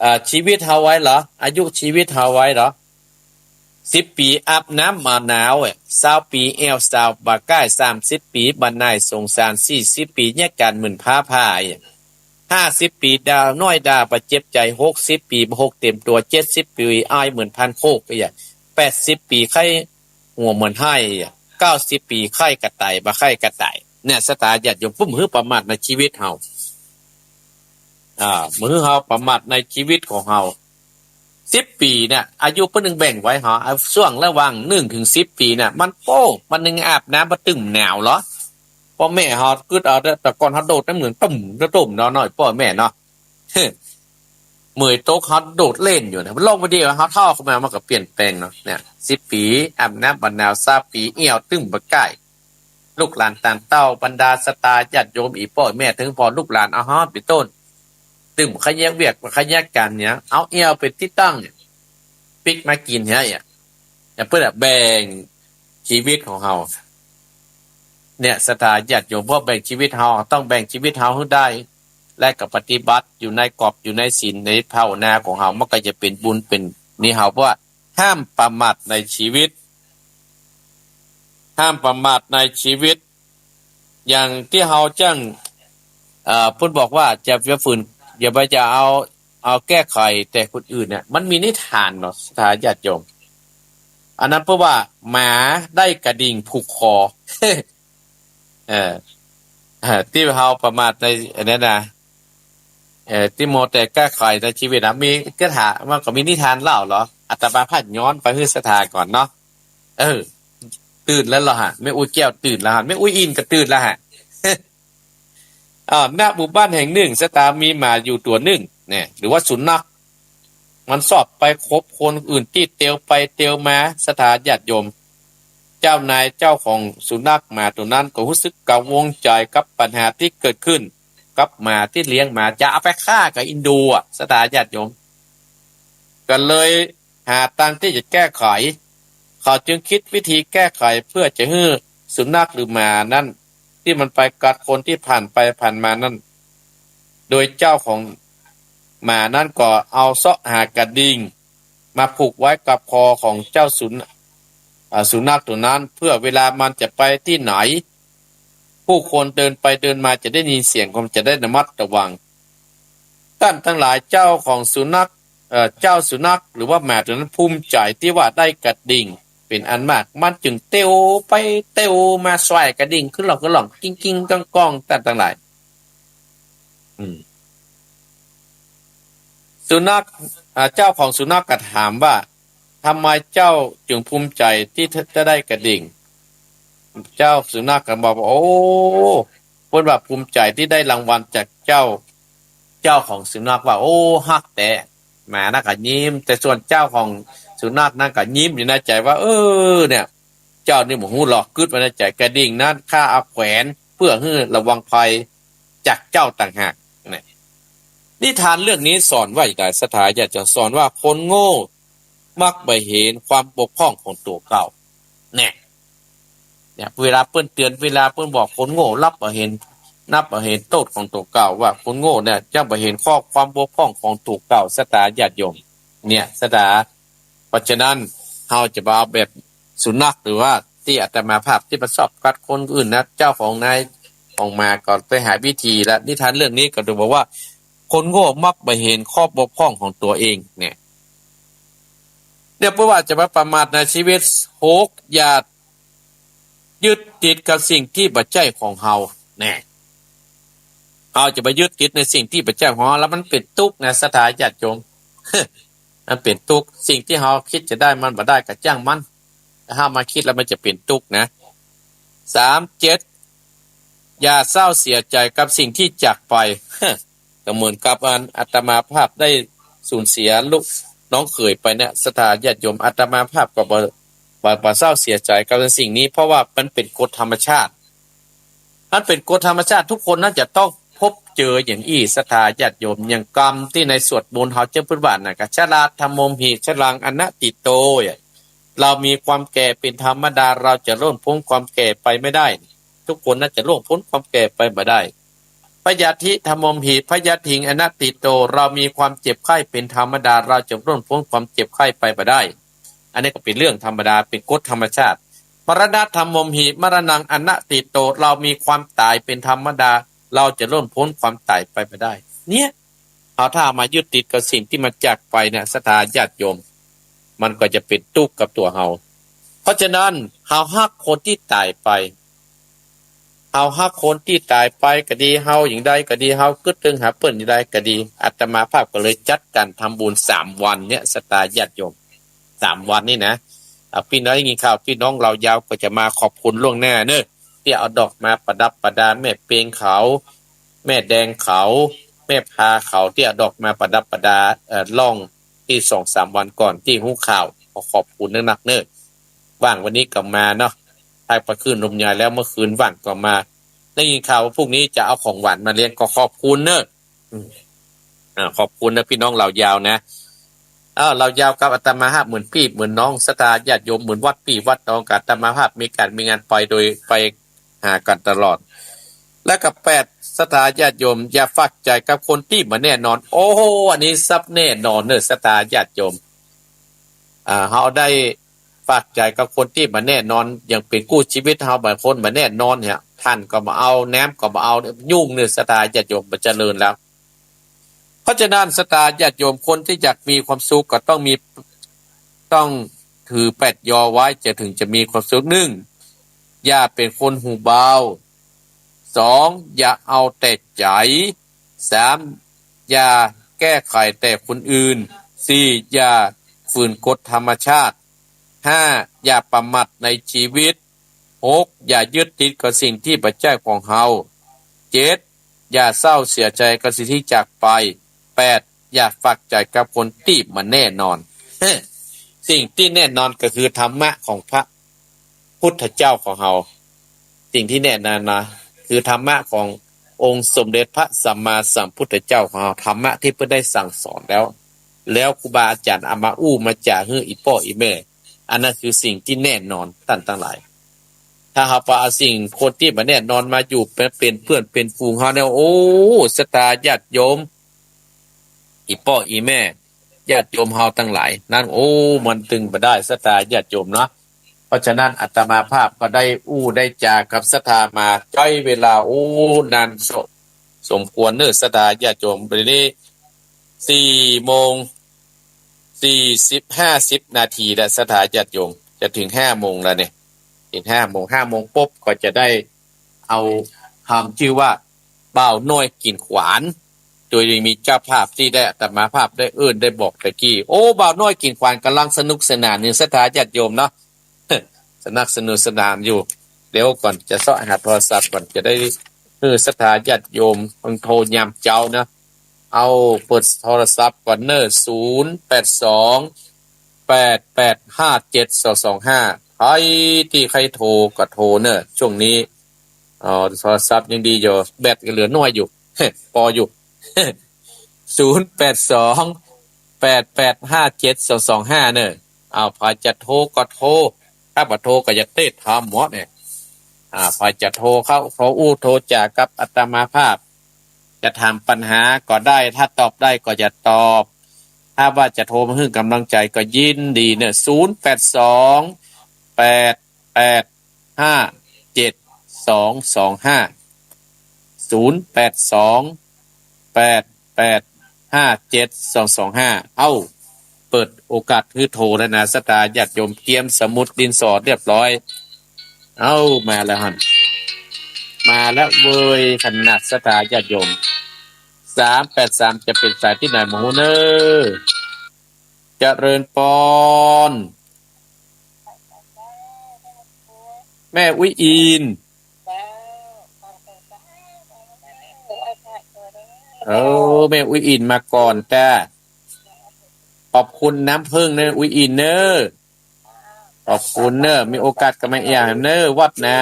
อ่า ชีวิตเฮาไว้หลอ อายุชีวิตเฮาไว้หลอ สิบปี๋อาบน้ำบ่าหนาวอะ ซาวปี๋แอ่วสาวบ่าก้าย สามสิบปี๋บ่าหน่ายสงสาร สี่สิบปี๋เยียะกั๋นเหมือนผ้าผ่าอะ ห้าสิบปี๋ด่าน้อยด่าบ่าเจ็บใจ๋ หกสิบปี๋บ่าหกเต็มตั๋ว เจ็ดสิบปี๋อายเหมือนพานโคกอะ แปดสิบปี๋ไข้หัวเหมือนไห้อะ เก้าสิบปี๋ไข้กระต่ายบ่าไข้กระต่าย เนี่ย ศรัทธาญาติโยม เปิ้นบ่หื้อประมาทในชีวิตเฮา อ่า บ่หื้อเฮาประมาทในชีวิตของเฮา สิบปี๋เนี่ย อายุเปิ้นตึงแบ่งไว้หา เอาช่วงระหว่างหนึ่งถึงสิบปี๋เนี่ย มันโป้ มันตึงอาบน้ำบ่ตึงหนาวหลอ ป้อแม่เฮากึ๊ดเอา แต่ก่อนเฮาโดดน้ำเหมืองตุ้มตุ้มเนาะ น้อยป้อแม่เนาะ เหมยตกเฮาโดดเล่นอยู่เนี่ย มันลงไปเดียวเฮาเฒ่าขึ้นมามันก็เปลี่ยนแปลงเนาะ เนี่ย สิบปี๋อาบน้ำบ่าหนาว ซาวปี๋แอ่วตึงบ่าก้าย ลูกหลานต่างเต้า บรรดาศรัทธาญาติโยม อี่ป้อแม่เถิงพ่อลูกหลาน อะฮะ เป๋นต้น ตึงบ่าขยันเวียก บ่าขยันก๋านเนี่ย เอาแอ่วเป๋นตี้ตั้งเนี่ย ปิ๊กมากิ๋นเหียอะ เนี่ย เปิ้นอะแบ่งชีวิตของเฮา เนี่ย ศรัทธาญาติโยม เพราะแบ่งชีวิตเฮา ต้องแบ่งชีวิตเฮาหื้อได้ และก็ปฏิบัติอยู่ในกรอบ อยู่ในศีล ในภาวนาของเฮา มันก็จะเป๋นบุญเป๋นนี่เฮา เพราะว่าห้ามประมาทในชีวิต ห้ามประมาทในชีวิต อย่างตี้เฮาจั้ง เอ่อ เปิ้นบอกว่าจะ จะฝืน อย่าไปจะเอา เอาแก้ไขแต่คนอื่นเนี่ย มันมีนิทานเนาะ ศรัทธาญาติโยม อันนั้นเปิ้นว่าหมาได้กระดิ่งผูกคอ เออ เออ ตี้เฮาประมาทในอันนั้นนะ เออ ตี้มัวแต่แก้ไขในชีวิตนะ มีคาถา มันก็มีนิทานเล่าหลอ อาตมาพาย้อนไปหื้อศรัทธาก่อนเนาะ เออ ตื่นแล้วเหรอฮะ แม่อุ๊ยแก้วตื่นแล้วฮะ แม่อุ๊ยอินก็ตื่นแล้วฮะ อ่า ณ หมู่บ้านแห่งหนึ่ง ศรัทธา มีหมาอยู่ตั๋วหนึ่งเนี่ย หรือว่าสุนัข มันชอบไปขบคนอื่นตี้เตียวไปเตียวมา ศรัทธาญาติโยม เจ้านายเจ้าของสุนัขหมาตั๋วนั้นก็ฮู้สึกกังวลใจ๋กับปัญหาตี้เกิดขึ้นกับหมาตี้เลี้ยงมา จะเอาไปฆ่ากับอินดูอะ ศรัทธาญาติโยม ก็เลย หาตางตี้จะแก้ไข เขาจึงกึ๊ดวิธีแก้ไขเปื้อจะหื้อสุนัขหรือหมานั้น ตี้มันไปกัดคนตี้ผ่านไปผ่านมานั้น โดยเจ้าของหมานั้นก็เอาเซาะหากระดิ่งมาผูกไว้กับคอของเจ้าสุน- อ่า สุนัขตั๋วนั้น เปื้อเวลามันจะไปตี้ไหน ผู้คนเดินไปเดินมาจะได้ยินเสียง ก็จะได้ระมัดระวัง ต้านตังหลาย เจ้าของสุนัข เอ่อ เจ้าสุนัขหรือว่าหมาตั๋วนั้นภูมิใจ๋ตี้ว่าได้กระดิ่งเป๋นอันมาก มันจึงเตียวไปเตียวมา ส่ายกระดิ่งขึ้นล่องขึ้นล่อง กิ้งๆ ก้องๆ ต้านตังหลาย อืม สุนัข อ่า เจ้าของสุนัขก็ถามว่า ทำไมเจ้าจึงภูมิใจ๋ตี้จะได้กระดิ่ง เจ้าสุนัขก็บอกว่า โอ้ เปิ้นว่าภูมิใจ๋ตี้ได้รางวัลจากเจ้า เจ้าของสุนัขว่า โอ้ ฮักแต๊ หมานั้นก็ยิ้ม แต่ส่วนเจ้าของสุนัขนั้นก็ยิ้มอยู่ในใจ๋ว่า เออ เนี่ย เจ้านี่บ่ฮู้หรอก กึ๊ดไว้ในใจ๋ กระดิ่งนั้นข้าเอาแขวนเปื้อหื้อระวังภัยจากเจ้าต่างหาก เนี่ย นิทานเรื่องนี้สอนว่าอย่างไร ศรัทธาญาติโยม สอนว่าคนโง่มักบ่เห็นความบกพร่องของตั๋วเก่า เนี่ย เนี่ย เวลาเปิ้นเตือน เวลาเปิ้นบอกคนโง่ ลับบ่เห็น นับบ่เห็นโต้ษของตั๋วเก่า ว่าคนโง่เนี่ยจะบ่เห็นข้อความบกพร่องของตั๋วเก่า ศรัทธาญาติโยม เนี่ย ศรัทธา เพราะฉะนั้นเฮาจะบ่เอาแบบสุนัข หรือว่าตี้อาตมาภาพตี้มันชอบกัดคนอื่นนะ เจ้าของนายของหมาก็ไปหาวิธีละ นิทานเรื่องนี้ก็ดูบอกว่า คนโง่มักบ่เห็นข้อบกพร่องของตั๋วเอง เนี่ย เนี่ย เปิ้นว่าจะบ่ประมาทในชีวิต หก อย่ายึดติดกับสิ่งตี้บ่ใจ้ของเฮา แน่ เฮาจะไปยึดติดในสิ่งตี้บ่ใจ้ของเฮา แล้วมันเป๋นตุ๊กข์นะ ศรัทธาญาติโยม มันเป๋นตุ๊กข์ สิ่งตี้เฮาคิดจะได้มันบ่ได้ก็จ้างมัน ถ้าเฮามาคิดแล้วมันจะเป๋นตุ๊กข์นะ สาม เจ็ด อย่าเศร้าเสียใจ๋กับสิ่งตี้จากไป ก็เหมือนกับอันอาตมาภาพได้สูญเสียลูกน้องเขยไปเนี่ย ศรัทธาญาติโยม อาตมาภาพก็บ่ บ่ บ่เศร้าเสียใจ๋กับสิ่งนี้ เพราะว่ามันเป๋นกฎธรรมชาติ มันเป๋นกฎธรรมชาติ ทุกคนน่าจะต้องพบเจออย่างอี้ ศรัทธาญาติโยม อย่างกำตี้ในสวดมนต์เฮาเจ้าพื้นบ้านน่ะ ก็ ชรา ธัมโม หิ ชรัง อนัตถิโต อะ เรามีความแก่เป๋นธรรมดา เราจะล่วงป๊นความแก่ไปไม่ได้ ทุกคนน่าจะล่วงป๊นความแก่ไปบ่ได้ พยาธิ ธัมโม หิ พยาธิง อนัตถิโต เรามีความเจ็บไข้เป๋นธรรมดา เราจะล่วงป๊นความเจ็บไข้ไปบ่ได้ อันนี้ก็เป๋นเรื่องธรรมดา เป๋นกฎธรรมชาติ มรณะ ธัมโม หิ มรณัง อนัตถิโต เรามีความต๋ายเป๋นธรรมดา เราจะล่วงป๊นความต๋ายไปบ่ได้ เนี่ย เฮาถ้ามายึดติดกับสิ่งตี้มันจากไปเนี่ย ศรัทธาญาติโยม มันก็จะเป๋นตุ๊กข์กับตั๋วเฮา เพราะฉะนั้น เฮาฮักคนตี้ต๋ายไป เฮาฮักคนตี้ต๋ายไปก็ดี เฮาอย่างใดก็ดี เฮากึ๊ดเติงหาเปิ้นอย่างใดก็ดี อาตมาภาพก็เลยจัดการทำบุญสามวันเนี่ย ศรัทธาญาติโยม สามวันนี่นะ อ่ะ ปี้น้องได้ยินข่าว ปี้น้องลาวยาวก็จะมาขอบคุณล่วงหน้าเนอะ ตี้เอาดอกมาประดับประดาแม่เปงเขา แม่แดงเขา แม่พาเขา ตี้เอาดอกมาประดับประดา เอ่อ ล่องตี้สองสามวันก่อนตี้ฮู้ข่าว ขอขอบคุณนักๆ เนอะ ว่างวันนี้ก็มาเนาะ ถ้าไปขึ้นลมยายแล้ว เมื่อคืนว่างก็มา ได้ยินข่าวว่าพรุ่งนี้จะเอาของหวานมาเลี้ยง ก็ขอบคุณเนอะ อืม อ่า ขอบคุณนะปี้น้องลาวยาวนะ เออ ลาวยาวกับอาตมาภาพเหมือนปี้เหมือนน้อง ศรัทธาญาติโยม เหมือนวัดปี้วัดน้อง กับอาตมาภาพมีก๋านมีงานไปโดยไปหากั๋นตลอด และก็แปด ศรัทธาญาติโยม อย่าฝากใจ๋กับคนตี้บ่แน่นอน โอ้โห อันนี้สับแน่นอนเนอะ ศรัทธาญาติโยม อ่า เฮาได้ฝากใจ๋กับคนตี้บ่แน่นอน อย่างเป๋นกู้ชีวิตเฮา บางคนบ่แน่นอนเนี่ย ถ่านก็บ่เอา น้ำก็บ่เอา ยุ่งเนอะ ศรัทธาญาติโยม บ่เจริญแล้ว เพราะฉะนั้น ศรัทธาญาติโยม คนตี้อยากมีความสุขก็ต้องมี ต้องถือแปดยอไว้ จะถึงจะมีความสุข หนึ่ง อย่าเป๋นคนหูเบา สอง อย่าเอาแต่ใจ๋ สาม อย่าแก้ไขแต่คนอื่น สี่ อย่าฝืนกฎธรรมชาติ ห้า อย่าประมาทในชีวิต หก อย่ายึดติดกับสิ่งตี้บ่ใจ้ของเฮา เจ็ด อย่าเศร้าเสียใจ๋กับสิ่งตี้จากไป แปด อย่าฝากใจ๋กับคนตี้บ่แน่นอน สิ่งตี้แน่นอนก็คือธรรมะของพระพุทธเจ้าของเฮา สิ่งตี้แน่นอนนะ คือธรรมะขององค์สมเด็จพระสัมมาสัมพุทธเจ้าของเฮา ธรรมะตี้เปิ้นได้สั่งสอนแล้ว แล้วครูบาอาจ๋ารย์เอามาอู้มาจ๋าหื้ออี่ป้ออี่แม่ อันนั้นคือสิ่งตี้แน่นอน ต้านตังหลาย ถ้าเฮาไปเอาสิ่งคนตี้บ่แน่นอนมาอยู่เป๋น เป๋นเปื้อนเป๋นฝูงเฮาเนี่ย โอ้ ศรัทธาญาติโยม อี่ป้ออี่แม่ ญาติโยมเฮาตังหลายนั้น โอ้ มันตึงบ่ได้ ศรัทธาญาติโยมเนาะ เพราะฉะนั้นอาตมาภาพก็ได้อู้ได้จ๋ากับศรัทธามาใจ๊เวลา โอ้ นานสม สมควรเนอะ ศรัทธาญาติโยม เดี๋ยวนี้สี่โมงสี่สิบ ห้าสิบนาทีแล้ว ศรัทธาญาติโยม จะถึงห้าโมงแล้วเนี่ย ถึงห้าโมง ห้าโมงปุ๊บก็จะได้เอา ทำจื้อว่า บ่าวน้อยกิ่นขวาน โดยมีเจ้าภาพตี้ได้อาตมาภาพได้เอิ้นได้บอกตะกี้ โอ้ บ่าวน้อยกิ่นขวานก่ำลังสนุกสนานอยู่ ศรัทธาญาติโยมเนาะ สนักสนุกสนานอยู่ เดี๋ยวก่อนจะเซาะหาโทรศัพท์ก่อน จะได้หื้อศรัทธาญาติโยมเพิ่นโทรยามเจ๊านะ เอาเปิดโทรศัพท์ก่อนเนอะ ศูนย์แปดสอง แปดแปดห้าเจ็ดสองสองห้า ใผตี้ใค่โทรก็โทรเนอะ ช่วงนี้ อ๋อ โทรศัพท์ยังดีอยู่ แบตก็เหลือน้อยอยู่ ปออยู่ ศูนย์แปดสอง แปดแปดห้าเจ็ดสองสองห้า เนอะ อ้าว ใผจะโทรก็โทร ถ้าบ่โทรก็อย่าเต๊ะถามหมอเนี่ย อ่า ใผจะโทรเข้า โทรอู้โทรจ๋ากับอาตมาภาพ จะถามปัญหาก็ได้ ถ้าตอบได้ก็จะตอบ ถ้าว่าจะโทรมาหื้อกำลังใจ๋ก็ยินดีเนอะ ศูนย์แปดสอง แปดแปดห้าเจ็ดสองสองห้า ศูนย์แปดสอง แปดแปดห้าเจ็ดสองสองห้า เอ้า เปิดโอกาสหื้อโทรแล้วนะ ศรัทธาญาติโยม เตรียมสมุดดินสอเรียบร้อย เอ้า มาแล้วหั้น มาแล้วเว้ย ขนาด ศรัทธาญาติโยม สามแปดสาม จะเป๋นสายตี้ไหนบ่ฮู้เนอะ เจริญปอน แม่อุ๊ยอิน เออ แม่อุ๊ยอินมาก่อนจ้า ขอบคุณน้ำผึ้งเนอะ อุ๊ยอินเนอะ ขอบคุณเนอะ มีโอกาสก็มาเอี่ยมเนอะ วัดนา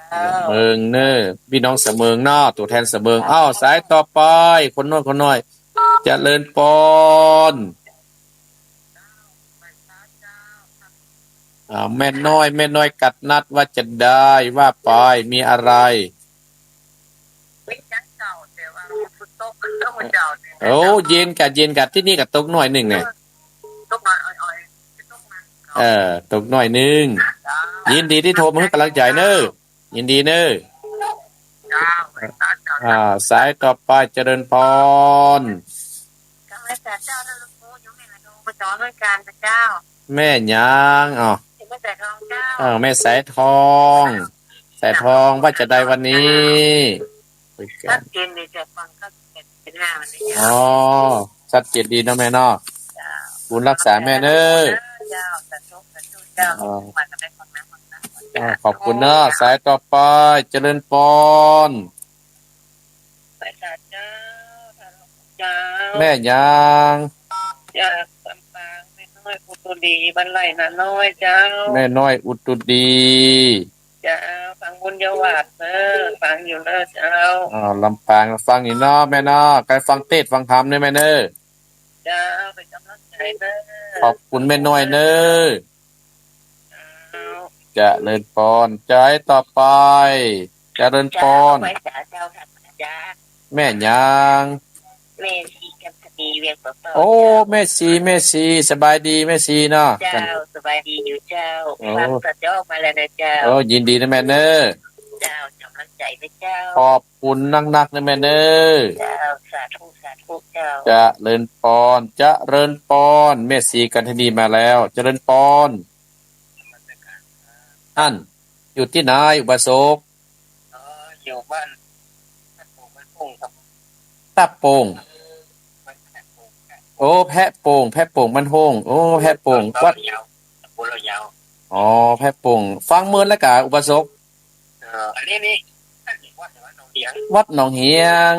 เจ้า เสมิงเนอะ ปี้น้องเสมิงเนาะ ตั๋วแทนเสมิง อ้าว สายต่อไป คนน้อย คนน้อย เจริญปอน อ่า แม่น้อย แม่น้อยกัดนัด ว่าจะใด ว่าไป มีอะไร โอ้ เย็นกะ เย็นกะ ตี้นี่กะตกหน้อยนึ่งเนี่ย เออ ตกหน้อยนึ่ง ยินดีตี้โทรมาหื้อกำลังใจ๋เนอะ ยินดีเนอะ อ่า สายต่อไป เจริญปอน แม่หยัง อ้าว เออ แม่สายทอง สายทอง ว่าจะใดวันนี้ ชัดเจนดีจ้ะ ฟังก็เจ็ดสิบห้าวันนี้ อ๋อ ชัดเจนดีเนาะแม่เนาะ เจ้า บุญรักษาแม่เนอะ เจ้า สาธุ สาธุ เจ้า อ่า อ่า ขอบคุณเนอะ สายต่อไป เจริญปอน สายตาเจ้า เจ้า แม่หยัง จากลำปาง แม่น้อยอุตุดี บ้านไร่นาน้อยเจ้า แม่น้อยอุตุดี เจ้า ฟังบุญญาวัฒน์เนอะ ฟังอยู่เนอะเจ้า อ่า ลำปางฟังอยู่เนาะแม่เนาะ ใค่ฟังเตสน์ฟังธรรมเนอะแม่เนอะ เจ้า เป๋นกำลังใจ๋เนอะ ขอบคุณแม่น้อยเนอะ เจ้า เจริญปอน สายต่อไป เจริญปอน เจ้า ไหว้สาเจ้าค่ะอาจ๋ารย์ แม่หยัง แม่ศรีกัญชนี เวียงป่าเป้า โอ้ เจ้า แม่ศรี แม่ศรี สบายดีแม่ศรีเนาะ เจ้า สบายดีอยู่เจ้า โอ้ ฟังสาเจ้ามาแล้วนะเจ้า โอ้ ยินดีนะแม่เนอะ เจ้า กำลังใจ๋นะเจ้า ขอบคุณนักๆ นะแม่เนอะ เจ้า สาธุ สาธุเจ้า เจริญปอน เจริญปอน แม่ศรีกัญชนีมาแล้ว เจริญปอน อั้น อยู่ตี้ไหนอุบาสก อ๋อ อยู่บ้าน บ้านโป่ง บ้านโป่งครับ ตาโป่ง บ้านแพะโป่ง โอ้ แพะโป่ง แพะโป่งบ้านโฮ่ง โอ้ แพะโป่ง วัด ตำบลเหล่ายาว อ๋อ แพะโป่ง ฟังเมินแล้วกาอุบาสก เอ่อ อันนี้นี่ วัดหนองเหียง วัดหนองเหียง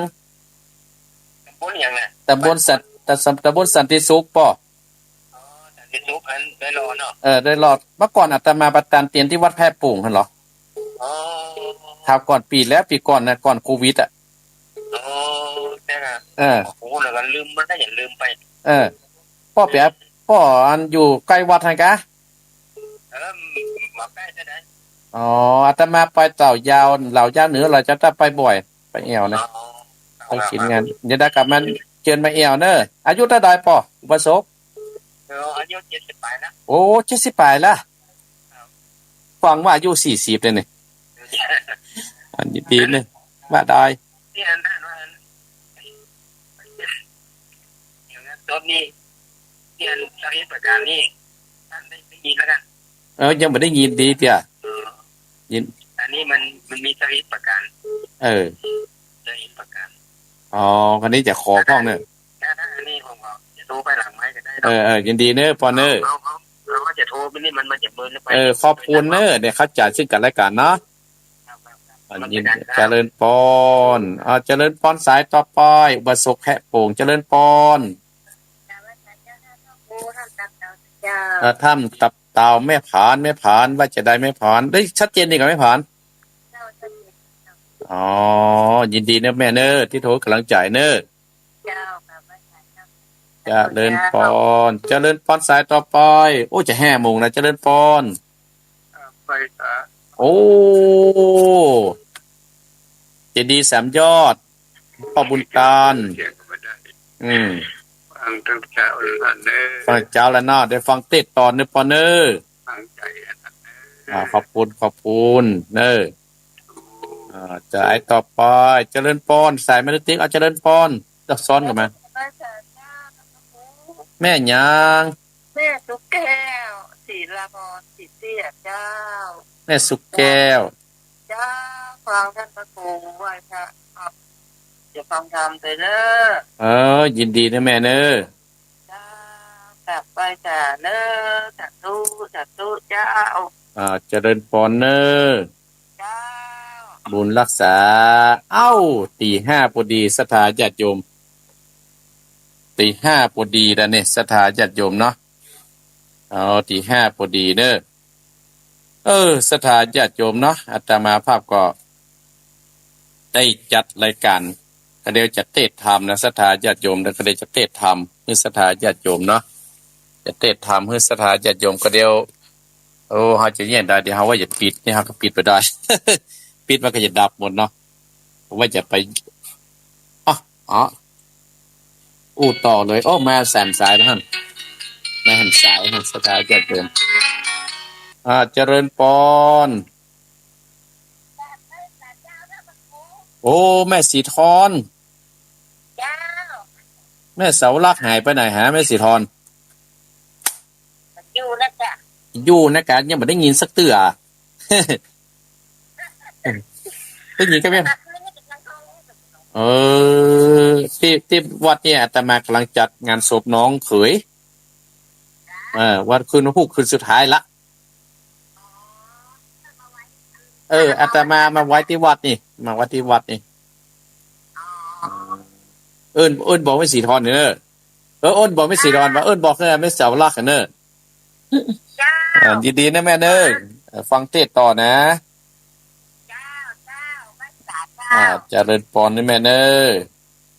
ตำบลหยังน่ะ ตำบลสัน ตำ ตำบลสันติสุขป่อ อ๋อ สันติสุข อันดอยหล่อเนาะ เออ ดอยหล่อ เมื่อก่อนอาตมาประจำเตียนตี้วัดแพะโป่งหั้นเหรอ อ๋อ คราวก่อนปี๋แล้ว ปี๋ก่อนน่ะ ก่อนโควิดอะ อ๋อ ใจ้ครับ เออ โอ้โห แล้วก็ลืม มันก็อย่าลืมไป เออ ป้อเปีย ป้ออันอยู่ใก้วัดหั้นกา เออ บ่ใก้เต้าใด อ๋อ อาตมาไปเต่ายาว เหล่ายาวเหนือ เหล่ายาวใต้ไปบ่อย ไปแอ่วนะ อ๋อ ไปกิ๋นงาน เดี๋ยวได้กลับมาเจิญมาแอ่วเน่อ อายุเต้าใดป้อ อุบาสก เออ อายุเจ็ดสิบป๋ายแล้ว โอ้ เจ็ดสิบป๋ายแล้ว ครับ ฟังว่าอายุสี่สิบเลยนี่ อันนี้ดีเน่อ ว่าได้ ตี้อันนั้นว่าอัน เดี๋ยวนะ จบนี่ ตี้อันสักสิบประก๋านนี่ ต้านได้ ได้ยินแล้วกั๋น เออ ยังบ่ได้ยินดีเตื้อ เออ ยิน อันนี้มัน มันมีสักสิบประก๋าน เออ สักสิบประก๋าน อ๋อ คราวนี้จะขอพ่องเน่อ ถ้า ถ้าอันนี้ผมก็จะโทรไปหลังไมค์ก็ได้เนาะ เออ เออ ยินดีเน่อ ปอนเน่อ เอา เอา เอา เอา จะโทรไปนี่มัน มันจะเมินไป เออ ขอบคุณเน่อ ได้เข้าใจ๋ซึ่งกั๋นและกั๋นเนาะ ครับ ครับ ครับ อ่า มันเป็นอย่างนั้น ยิน เจริญปอน อ่า เจริญปอนสายต่อไป อุบาสกแพะโป่ง เจริญปอน เอ่อ ถ้ำตับเต่าแม่ผาน แม่ผาน ว่าจะใดแม่ผาน ได้ชัดเจนดีกว่าแม่ผาน อ๋อ ยินดีเน่อแม่เน่อ ตี้โทรหื้อกำลังใจ๋เน่อ เจ้า เจริญปอน เจริญปอนสายต่อไป โอ้ จะห้าโมงแล้ว เจริญปอน อ่า ไปสา โอ้ เจดีย์สามยอด ป้อบุญตาน เสียงก็บ่ได้ อืม ฟังเจ้าแล้วเน่อ ฟังเจ้าแล้วเนาะ ได้ฟังเตสน์ต๋อนเน่อปอนเน่อ ฟังใจ๋อันนั้นเน่อ อ่า ขอบคุณ ขอบคุณเน่อ อ่า สายต่อไป เจริญปอน สายมาติ๊ก เอาเจริญปอน จะซ้อนกั๋นมา แม่หยัง แม่สุแก้ว ศิลาพร ศรีเตี้ยเจ้า แม่สุแก้ว เจ้า ฟังต้านพระครูไหว้พระ ครับ จะฟังธรรมไปเน่อ เออ ยินดีเน่อแม่เน่อ เจ้า กราบไหว้จ้าเน้อ สาธุ สาธุเจ้า อ่า เจริญปอนเน้อ เจ้า บุญฮักษา เอ้า ตีห้าปอดี ศรัทธาญาติโยม ตีห้าปอดีแล้วเนี่ย ศรัทธาญาติโยมเนาะ เอา ตีห้าปอดีเน้อ เออ ศรัทธาญาติโยมเนาะ อาตมาภาพก็ได้จัดรายก๋าน ก็เดี๋ยวจะเตสน์ธรรมนะ ศรัทธาญาติโยม แล้วก็เดี๋ยวจะเตสน์ธรรมหื้อศรัทธาญาติโยมเนาะ จะเตสน์ธรรมหื้อศรัทธาญาติโยม ก็เดี๋ยว โอ้ เฮาจะเยียะได้ เดี๋ยวเฮาว่าจะปิดนี่ เฮาก็ปิดบ่ได้ ปิดมันก็จะดับหมดเนาะ ว่าจะไป อ๋อ อ๋อ อู้ต่อเลย โอ้ มาแหมสายแล้วหั่น มาแหมสายหั่น ศรัทธาญาติโยม อ่า เจริญปอน โอ้ แม่สีทอน เจ้า แม่เสาหลักหายไปไหนฮะ แม่สีทอน อยู่นะจ๊ะ อยู่นะกะ ยังบ่ได้ยินสักเตื้อ ได้ยินก็แม่น เออ ตี้ ตี้วัดเนี่ยอาตมากำลังจัดงานศพน้องเขย เออ วันคืนวันพุธคืนสุดท้ายละ เออ อาตมามาไว้ตี้วัดนี่ มาไว้ตี้วัดนี่ เอิ้น เอิ้นบอกแม่สีทอนเน้อ เออ เอิ้นบอกแม่สีทอนว่า เอิ้นบอกแม่เสาหลักเน้อ เจ้า อ่า ดีๆ นะแม่เน้อ เออ ฟังเตสน์ต่อนะ เจ้า เจ้า ไหว้สาเจ้า อ่า เจริญปอนนะแม่เน้อ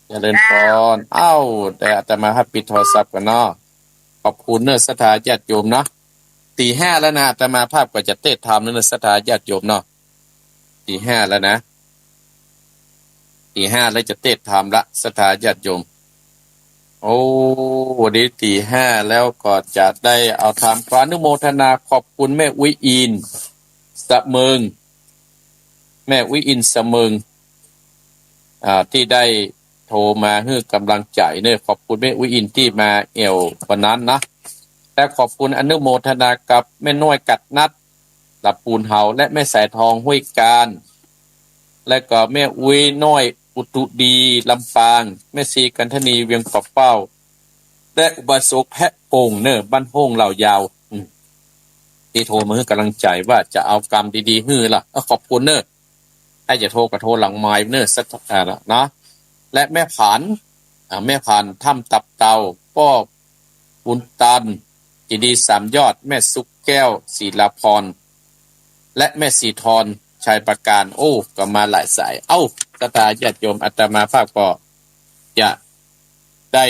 เจริญปอน เจ้า เอ้า แต่อาตมาภาพปิดโทรศัพท์ก่อนเนาะ ขอบคุณเน้อศรัทธาญาติโยมเนาะ ตีห้าแล้วนะ อาตมาภาพก็จะเตสน์ธรรมเน้อศรัทธาญาติโยมเนาะ ตีห้าแล้วนะ ตีห้าแล้วจะเตสน์ธรรมละ ศรัทธาญาติโยม โอ้ วันนี้ตีห้าแล้วก็จะได้เอาธรรม ขออนุโมทนาขอบคุณแม่อุ๊ยอิน สะเมิง แม่อุ๊ยอิน สะเมิง อ่า ตี้ได้โทรมาหื้อกำลังใจ๋เน้อ ขอบคุณแม่อุ๊ยอินตี้มาแอ่ววันนั้นนะ และขอบคุณอนุโมทนากับแม่น้อยกัดนัด ละปูนเฮา และแม่สายทองห้วยกาญ และก็แม่อุ๊ยน้อยอุตุดีลำปาง แม่ชีกันทนีเวียงป่าเป้า และอุบาสกแพะป่งเน้อ บ้านโฮ่งเหล่ายาว อืม ตี้โทรมาหื้อกำลังใจ๋ว่าจะเอากำดีๆ หื้อละ เออ ขอบคุณเน้อ ถ้าจะโทรก็โทรหลังไมค์เน้อ สัก อ่า เนาะ และแม่ผาน อ่า แม่ผานถ้ำตับเต่า ป้อบุญตัน เจดีย์สามยอด แม่สุขแก้ว ศิลาพร และแม่สีทอน ชัยประการ โอ้ ก็มาหลายสาย เอ้า ศรัทธาญาติโยม อาตมาภาพก็จะได้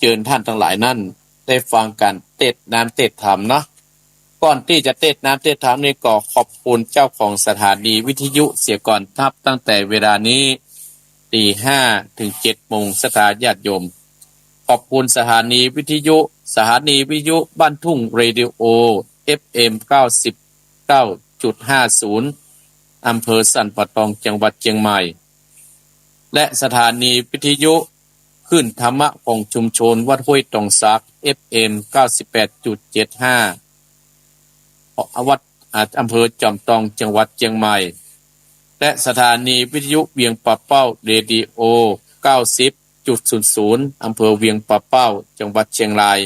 เจิญท่านตังหลายนั้น ได้ฟังก๋านเตสน์น้ำเตสน์ธรรมเนาะ ก่อนตี้จะเตสน์น้ำเตสน์ธรรมนี่ก็ขอบคุณเจ้าของสถานีวิทยุเสียก่อน นับตั้งแต่เวลานี้ตีห้าถึงเจ็ดโมง ศรัทธาญาติโยม ขอบคุณสถานีวิทยุ สถานีวิทยุบ้านทุ่งเรดิโอ เอฟเอ็ม เก้าสิบเก้าจุดห้าศูนย์ อำเภอสันป่าตอง จังหวัดเจียงใหม่ และสถานีวิทยุคลื่นธรรมะของชุมชนวัดห้วยตองสัก เอฟเอ็ม เก้าสิบแปดจุดเจ็ดห้า วัด อ่า อำเภอจอมตอง จังหวัดเจียงใหม่ และสถานีวิทยุเวียงป่าเป้า เรดิโอ เก้าสิบจุดศูนย์ศูนย์ อำเภอเวียงป่าเป้า จังหวัดเจียงราย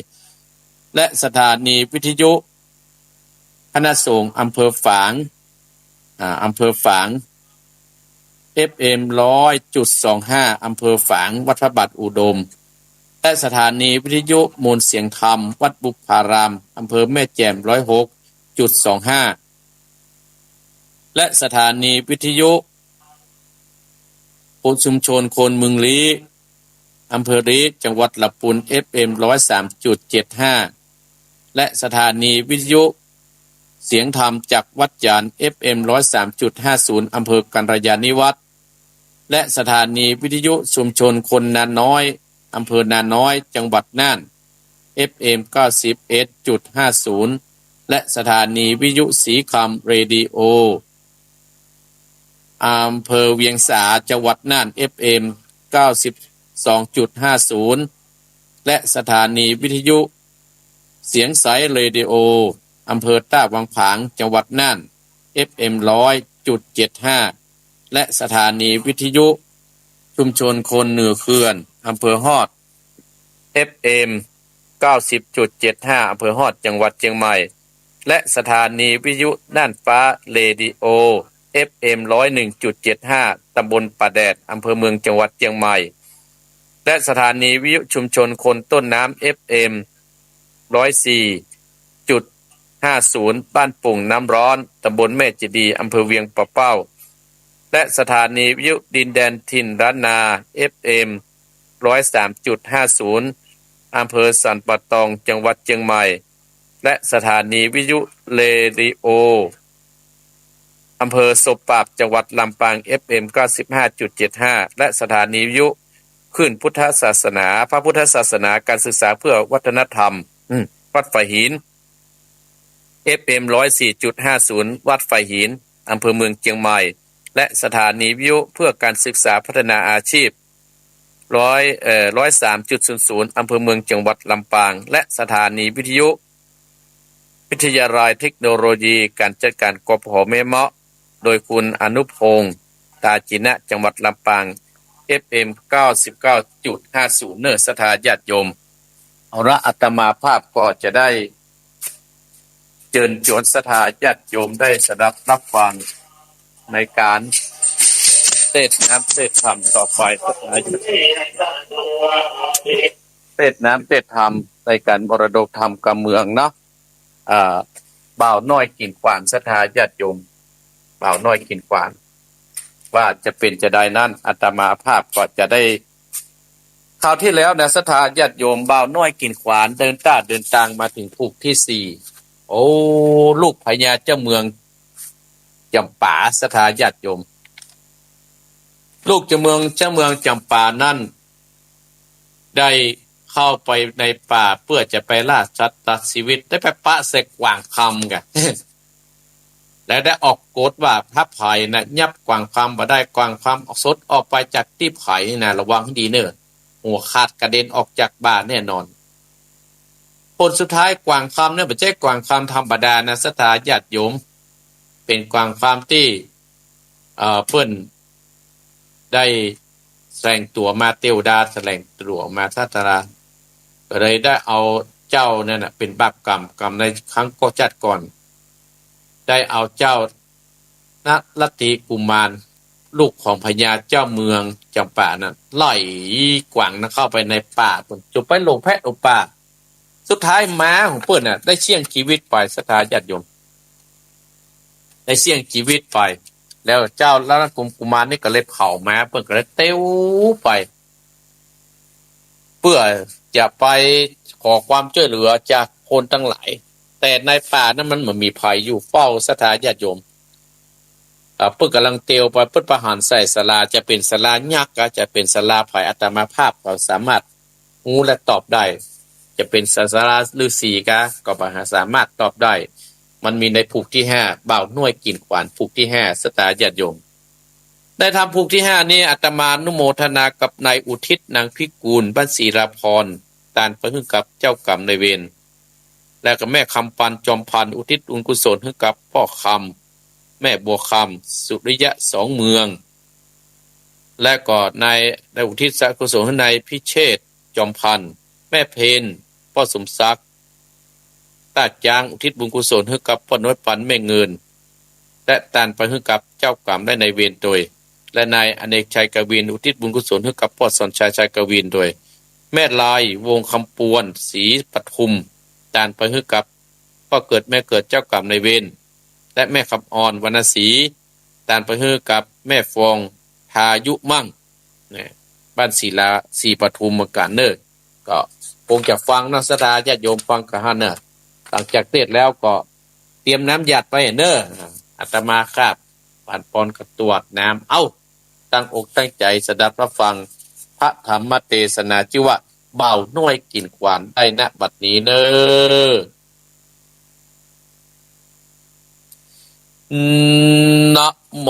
และสถานีวิทยุคณะสงฆ์อำเภอฝาง อ่า อำเภอฝาง เอฟเอ็ม ร้อยจุดสองห้า อำเภอฝาง วัดพระบาทอุดม และสถานีวิทยุมวลเสียงธรรม วัดบุพาราม อำเภอแม่แจ่ม ร้อยหกจุดสองห้า และสถานีวิทยุชุมชนคนเมืองลี้ อำเภอลี้ จังหวัดละปูน เอฟเอ็ม ร้อยสามจุดเจ็ดห้า และสถานีวิทยุเสียงธรรมจากวัดจันทน์ เอฟเอ็ม ร้อยสามจุดห้าศูนย์ อำเภอกัลยาณิวัฒน์ และสถานีวิทยุชุมชนคนนาน้อย อำเภอนาน้อย จังหวัดน่าน เอฟเอ็ม เก้าสิบเอ็ดจุดห้าศูนย์ และสถานีวิทยุสีคำเรดิโอ อำเภอเวียงสา จังหวัดน่าน เอฟเอ็ม เก้าสิบสองจุดห้าศูนย์ และสถานีวิทยุเสียงใสเรดิโอ อำเภอต้าวังผาง จังหวัดน่าน เอฟเอ็ม ร้อยจุดเจ็ดห้า และสถานีวิทยุชุมชนคนเหนือเขื่อน อำเภอฮอด เอฟเอ็ม เก้าสิบจุดเจ็ดห้า อำเภอฮอด จังหวัดเจียงใหม่ และสถานีวิทยุน่านฟ้าเรดิโอ เอฟเอ็ม ร้อยหนึ่งจุดเจ็ดห้า ตำบลป่าแดด อำเภอเมือง จังหวัดเจียงใหม่ และสถานีวิทยุชุมชนคนต้นน้ำ เอฟเอ็ม ร้อยสี่จุดห้าศูนย์ บ้านโป่งน้ำร้อน ตำบลแม่เจดีย์ อำเภอเวียงป่าเป้า และสถานีวิทยุดินแดนถิ่นล้านนา เอฟเอ็ม ร้อยสามจุดห้าศูนย์ อำเภอสันป่าตอง จังหวัดเจียงใหม่ และสถานีวิทยุเรดิโอ อำเภอโซปราบ จังหวัดลำปาง เอฟเอ็ม เก้าสิบห้าจุดเจ็ดห้า และสถานีวิทยุคลื่นพุทธศาสนา พระพุทธศาสนา การศึกษาเพื่อวัฒนธรรม อืม วัดฝายหิน เอฟเอ็ม ร้อยสี่จุดห้าศูนย์ วัดฝายหิน อำเภอเมืองเจียงใหม่ และสถานีวิทยุเพื่อการศึกษาพัฒนาอาชีพ ร้อย เอ่อ ร้อยสามจุดศูนย์ศูนย์ อำเภอเมือง จังหวัดลำปาง และสถานีวิทยุ วิทยาลัยเทคโนโลยีการจัดการ กพผ แม่เมาะ โดยคุณอนุพงษ์ ตาจินะ จังหวัดลำปาง เอฟเอ็ม เก้าสิบเก้าจุดห้าศูนย์ เน่อศรัทธาญาติโยม เอาละ อาตมาภาพก็จะได้เจิญจวนศรัทธาญาติโยมได้สดับรับฟังในการเตสน์น้ำเตสน์ธรรมต่อไป ศรัทธาญาติโยม เตสน์น้ำเตสน์ธรรมในการมรดกธรรมกำเมืองเนาะ อ่า บ่าวน้อยกิ่นขวาน ศรัทธาญาติโยม บ่าวน้อยกิ่นขวาน ว่าจะเป๋นจาใดนั้น อาตมาภาพก็จะได้ คราวตี้แล้วนะ ศรัทธาญาติโยม บ่าวน้อยกิ่นขวานเดินต้าเดินตางมาเถิงผูกตี้สี่ โอ้ ลูกพญาเจ้าเมืองจ๋ำปา ศรัทธาญาติโยม ลูกเจ้าเมือง เจ้าเมืองจ๋ำปานั้น ได้เข้าไปในป่าเปื้อจะไปล่าสัตว์ตัดชีวิต ได้ไปปะใส่กวางคำก่ะ แล้วได้ออกกฎว่าถ้าใผน่ะยับกวางคำบ่ได้ กวางคำสดออกไปจากตี้ใผนี่นะ ระวังหื้อดีเน่อ หัวขาดกระเด็นออกจากบ่าแน่นอน ผลสุดท้ายกวางคำเนี่ยบ่ใจ้กวางคำธรรมดานะ ศรัทธาญาติโยม เป๋นกวางคำตี้ เอ่อ เปิ้นได้แสดงตั๋วมา เตวดาแสดงตั๋วมา ศรัทธา ก็เลยได้เอาเจ้านั่นน่ะ เป๋นบาปกรรม กรรมในครั้งก็ชาติก่อน ได้เอาเจ้า นรัตติกุมาร ลูกของพญาเจ้าเมืองจ๋ำปานั้น ไล่กวางนั้นเข้าไปในป่า จุดไปหลงแพะหลงป่า สุดท้ายหมาของเปิ้นน่ะ ได้เสี้ยงจีวิตไป ศรัทธาญาติโยม ได้เสี้ยงจีวิตไป แล้วเจ้านรัตติกุมารนี่ก็เลยเผาหมา เปิ้นก็เลยเตียวไป เปื้อจะไปขอความจ้วยเหลือจากคนตังหลาย แต่ในป่านั้นมันบ่มีใผอยู่เฝ้า ศรัทธาญาติโยม อ่า เปิ้นก่ำลังเตียวไป เปิ้นประหารใส่ศาลา จะเป๋นศาลายักษ์กะ จะเป๋นศาลาใผ อาตมาภาพก็สามารถฮู้และตอบได้ จะเป๋นศาลาฤๅษีกะ ก็บ่สามารถตอบได้ มันมีในผูกตี้ห้า บ่าวน้อยกิ่นขวาน ผูกตี้ห้า ศรัทธาญาติโยม ได้ทำผูกตี้ห้านี้ อาตมาอนุโมทนากับนายอุทิศ นางพิกูล บ้านศิลาพร ตานไปหื้อกับเจ้ากรรมนายเวร และก็แม่คำปัน จอมพันธ์ อุทิศบุญกุศลหื้อกับป้อคำ แม่บัวคำ สุริยะ สองเมือง และก็นาย ได้อุทิศกุศลหื้อนายพิเชษ จอมพันธ์ แม่เพญ ป้อสมศักดิ์ ต้าจ๊าง อุทิศบุญกุศลหื้อกับป้อน้อยปัน แม่เงิน และตานไปหื้อกับเจ้ากรรมและนายเวรโตย และนายอเนกชัย กวิน อุทิศบุญกุศลหื้อกับป้อสอนชัย ชัยกวินโตย แม่ลาย วงศ์คำปวน ศรีปทุม ตานไปหื้อกับป้อเกิดแม่เกิด เจ้ากรรมนายเวร และแม่คำออน วรรณศรี ตานไปหื้อกับแม่ฟอง ทายุมั่ง นะ บ้านศิลา ศรีปทุมเหมือนกั๋นเน่อ ก็คงจะฟังเนาะ ศรัทธาญาติโยมฟังกั๋นหั้นเน่อ หลังจากเตสน์แล้วก็เตรียมน้ำหยาดไปเน่อ อาตมาภาพ ปานปอนก็ตวดน้ำ เอ้า ตั้งอกตั้งใจ๋สดับรับฟังพระธรรมเตสนา จื้อว่าบ่าวน้อยกิ่นขวาน ได้ ณ บัดนี้เน่อ นะโม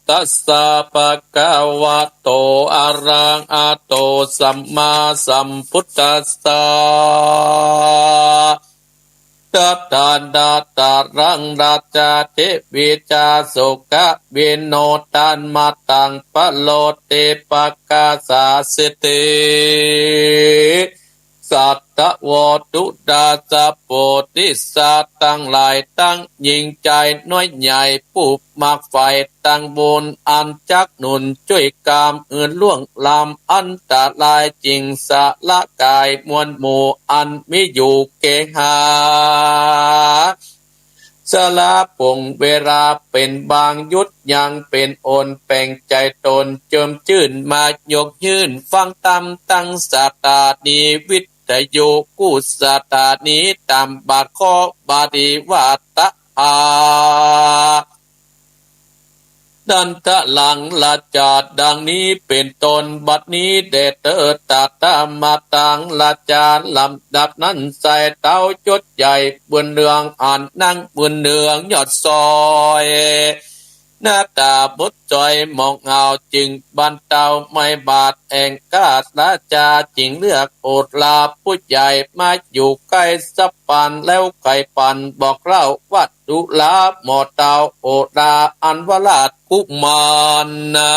ตัสสะ ภะคะวะโต อะระหะโต สัมมาสัมพุทธัสสะ ทัฏฐานะตะรัง ราชาเทวีจา สุขวิโนทะมะตัง ปะโลติปะกาสาสิติ สัตถะโวตุดาสะ โพธิสัตว์ตังหลาย ตังญิงจายน้อยใหญ่ ผู้มักใฝ่ตังบุญ อันจักหนุนจ้วยก๋ามหื้อล่วงล้ำอันตราย จึงสละก๋ายมวลหมู่อันมีอยู่เกหา สละป่วงเวลาเป๋นบาง หยุดยั้งเป๋นอัน แป๋งใจ๋ต๋นเจิมจื้น มายกยื่นฟังธรรมตังสถานีวิทยุกู้สถานี ต๋ามบาทข้อบาลีว่า ตะอา นันทะลัง ราชา ดังนี้เป๋นต้น บัดนี้แด่เตอ ตะถามาตัง ราชา ลำดับนั้นไส้ เต้ายศใหญ่บุญเรือง อันนั่งบุญเรืองยอดซอย หน้าต๋าบดจอยมองเอา จึงบันเตาไม้บาทแอ่งกา ราชาจึงเลือกโอราผู้ใหญ่ มาอยู่ใก้สับปัน แล้วใค่ปันบอกเล่าว่า ดูราหม่อเต้าโอรา อันว่าราชกุมารนา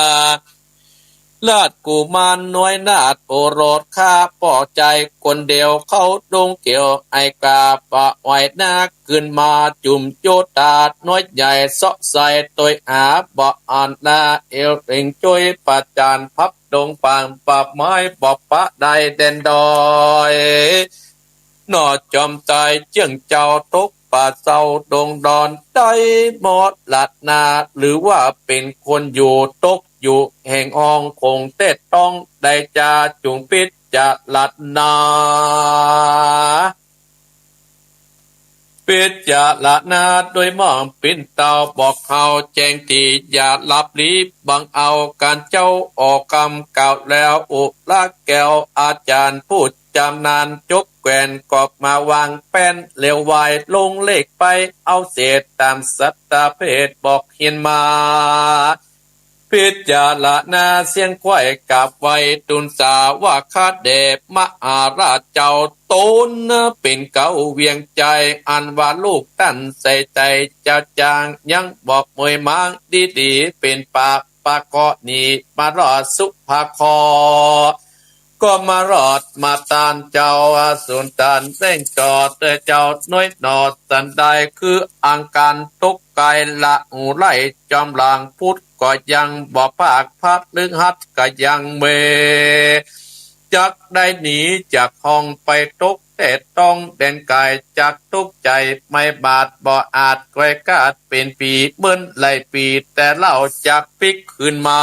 ราชกุมารน้อยนาถโอรส ข้าป้อใจ๋คนเดียว เข้าดงเขียว ไอ้กาปะไหวนา ขึ้นมาจุ่มโยธาน้อยใหญ่ เซาะใส่ตวยหาบ่อันนา เอวเล็งจ้วยประจานพับดงปาง ป่าไม้บ่ปะได้แดนดอย หน่อจอมตายเจื้องเจ้า ตกป่าเศร้าดงดอน ได้มรณา หรือว่าเป๋นคนอยู่ ตกอยู่แห่งห้องคงเทศต้อง ได้จาจุ่งพิจารณา พิจารณาโดยมองปิ้นเต้า บอกเฮาแจ้งดีอย่าลับลี้ บังเอาก๋านเจ้าออกกำกล่าวแล้ว โอราแก้วอาจารย์ผู้จำนาญ จบแคว่นก็มาวางแป้น เหลียววายลงเลขไป เอาเศษต๋ามสัตตาเพศบอกเฮียนมา พิจารณาเสี้ยงไขว้กราบไหว้ ตูนสาว่าข้าแด่มหาราชเจ้า ต๋นเป๋นเก๊าเวียงใจ๋ อันว่าลูกต้านใส่ใจ๋เจ้าจาง ยังบอกเมยมางดีๆ เป๋นปากปะเกาะหนีมารอดสุภาคอ ก็มารอดมาต้านเจ้า สุนทรแจ้งจ่อเตื้อเจ้าน้อยหน่อ สันใดคืออังคารตกกายละหูไล่ จอมหลังพุธก็ยังบ่ปาก พฤหัสก็ยังเม จักได้หนีจากห้องไปตก แต่ต้องแดนไกลจากทุกข์ใจ๋ ไม่บาดบ่อาจไกวกาดเป๋นปี๋ เมินหลายปี๋ แต่เล่าจักปิ๊กคืนมา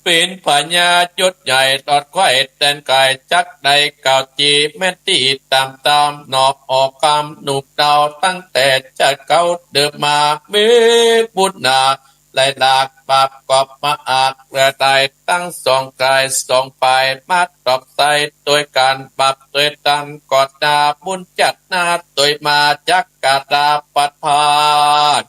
เป๋นพญายศใหญ่รอดไขว้แดนไกล จักได้กล่าวจีแม่นตี้ต๋ามๆ หนอออกกำหนุ่มเตา ตั้งแต่จักเก่าเดิมมา มีบุญหนา ไหลหลากบาปกอบมาอาจเหลือใด ตั้งสองกายสองฝ่าย มาตอบใส่ตวยกั๋น บาปตวยตัน กอดหน้าบุญจัดหน้าตวยมา จักกาตาปัดพาด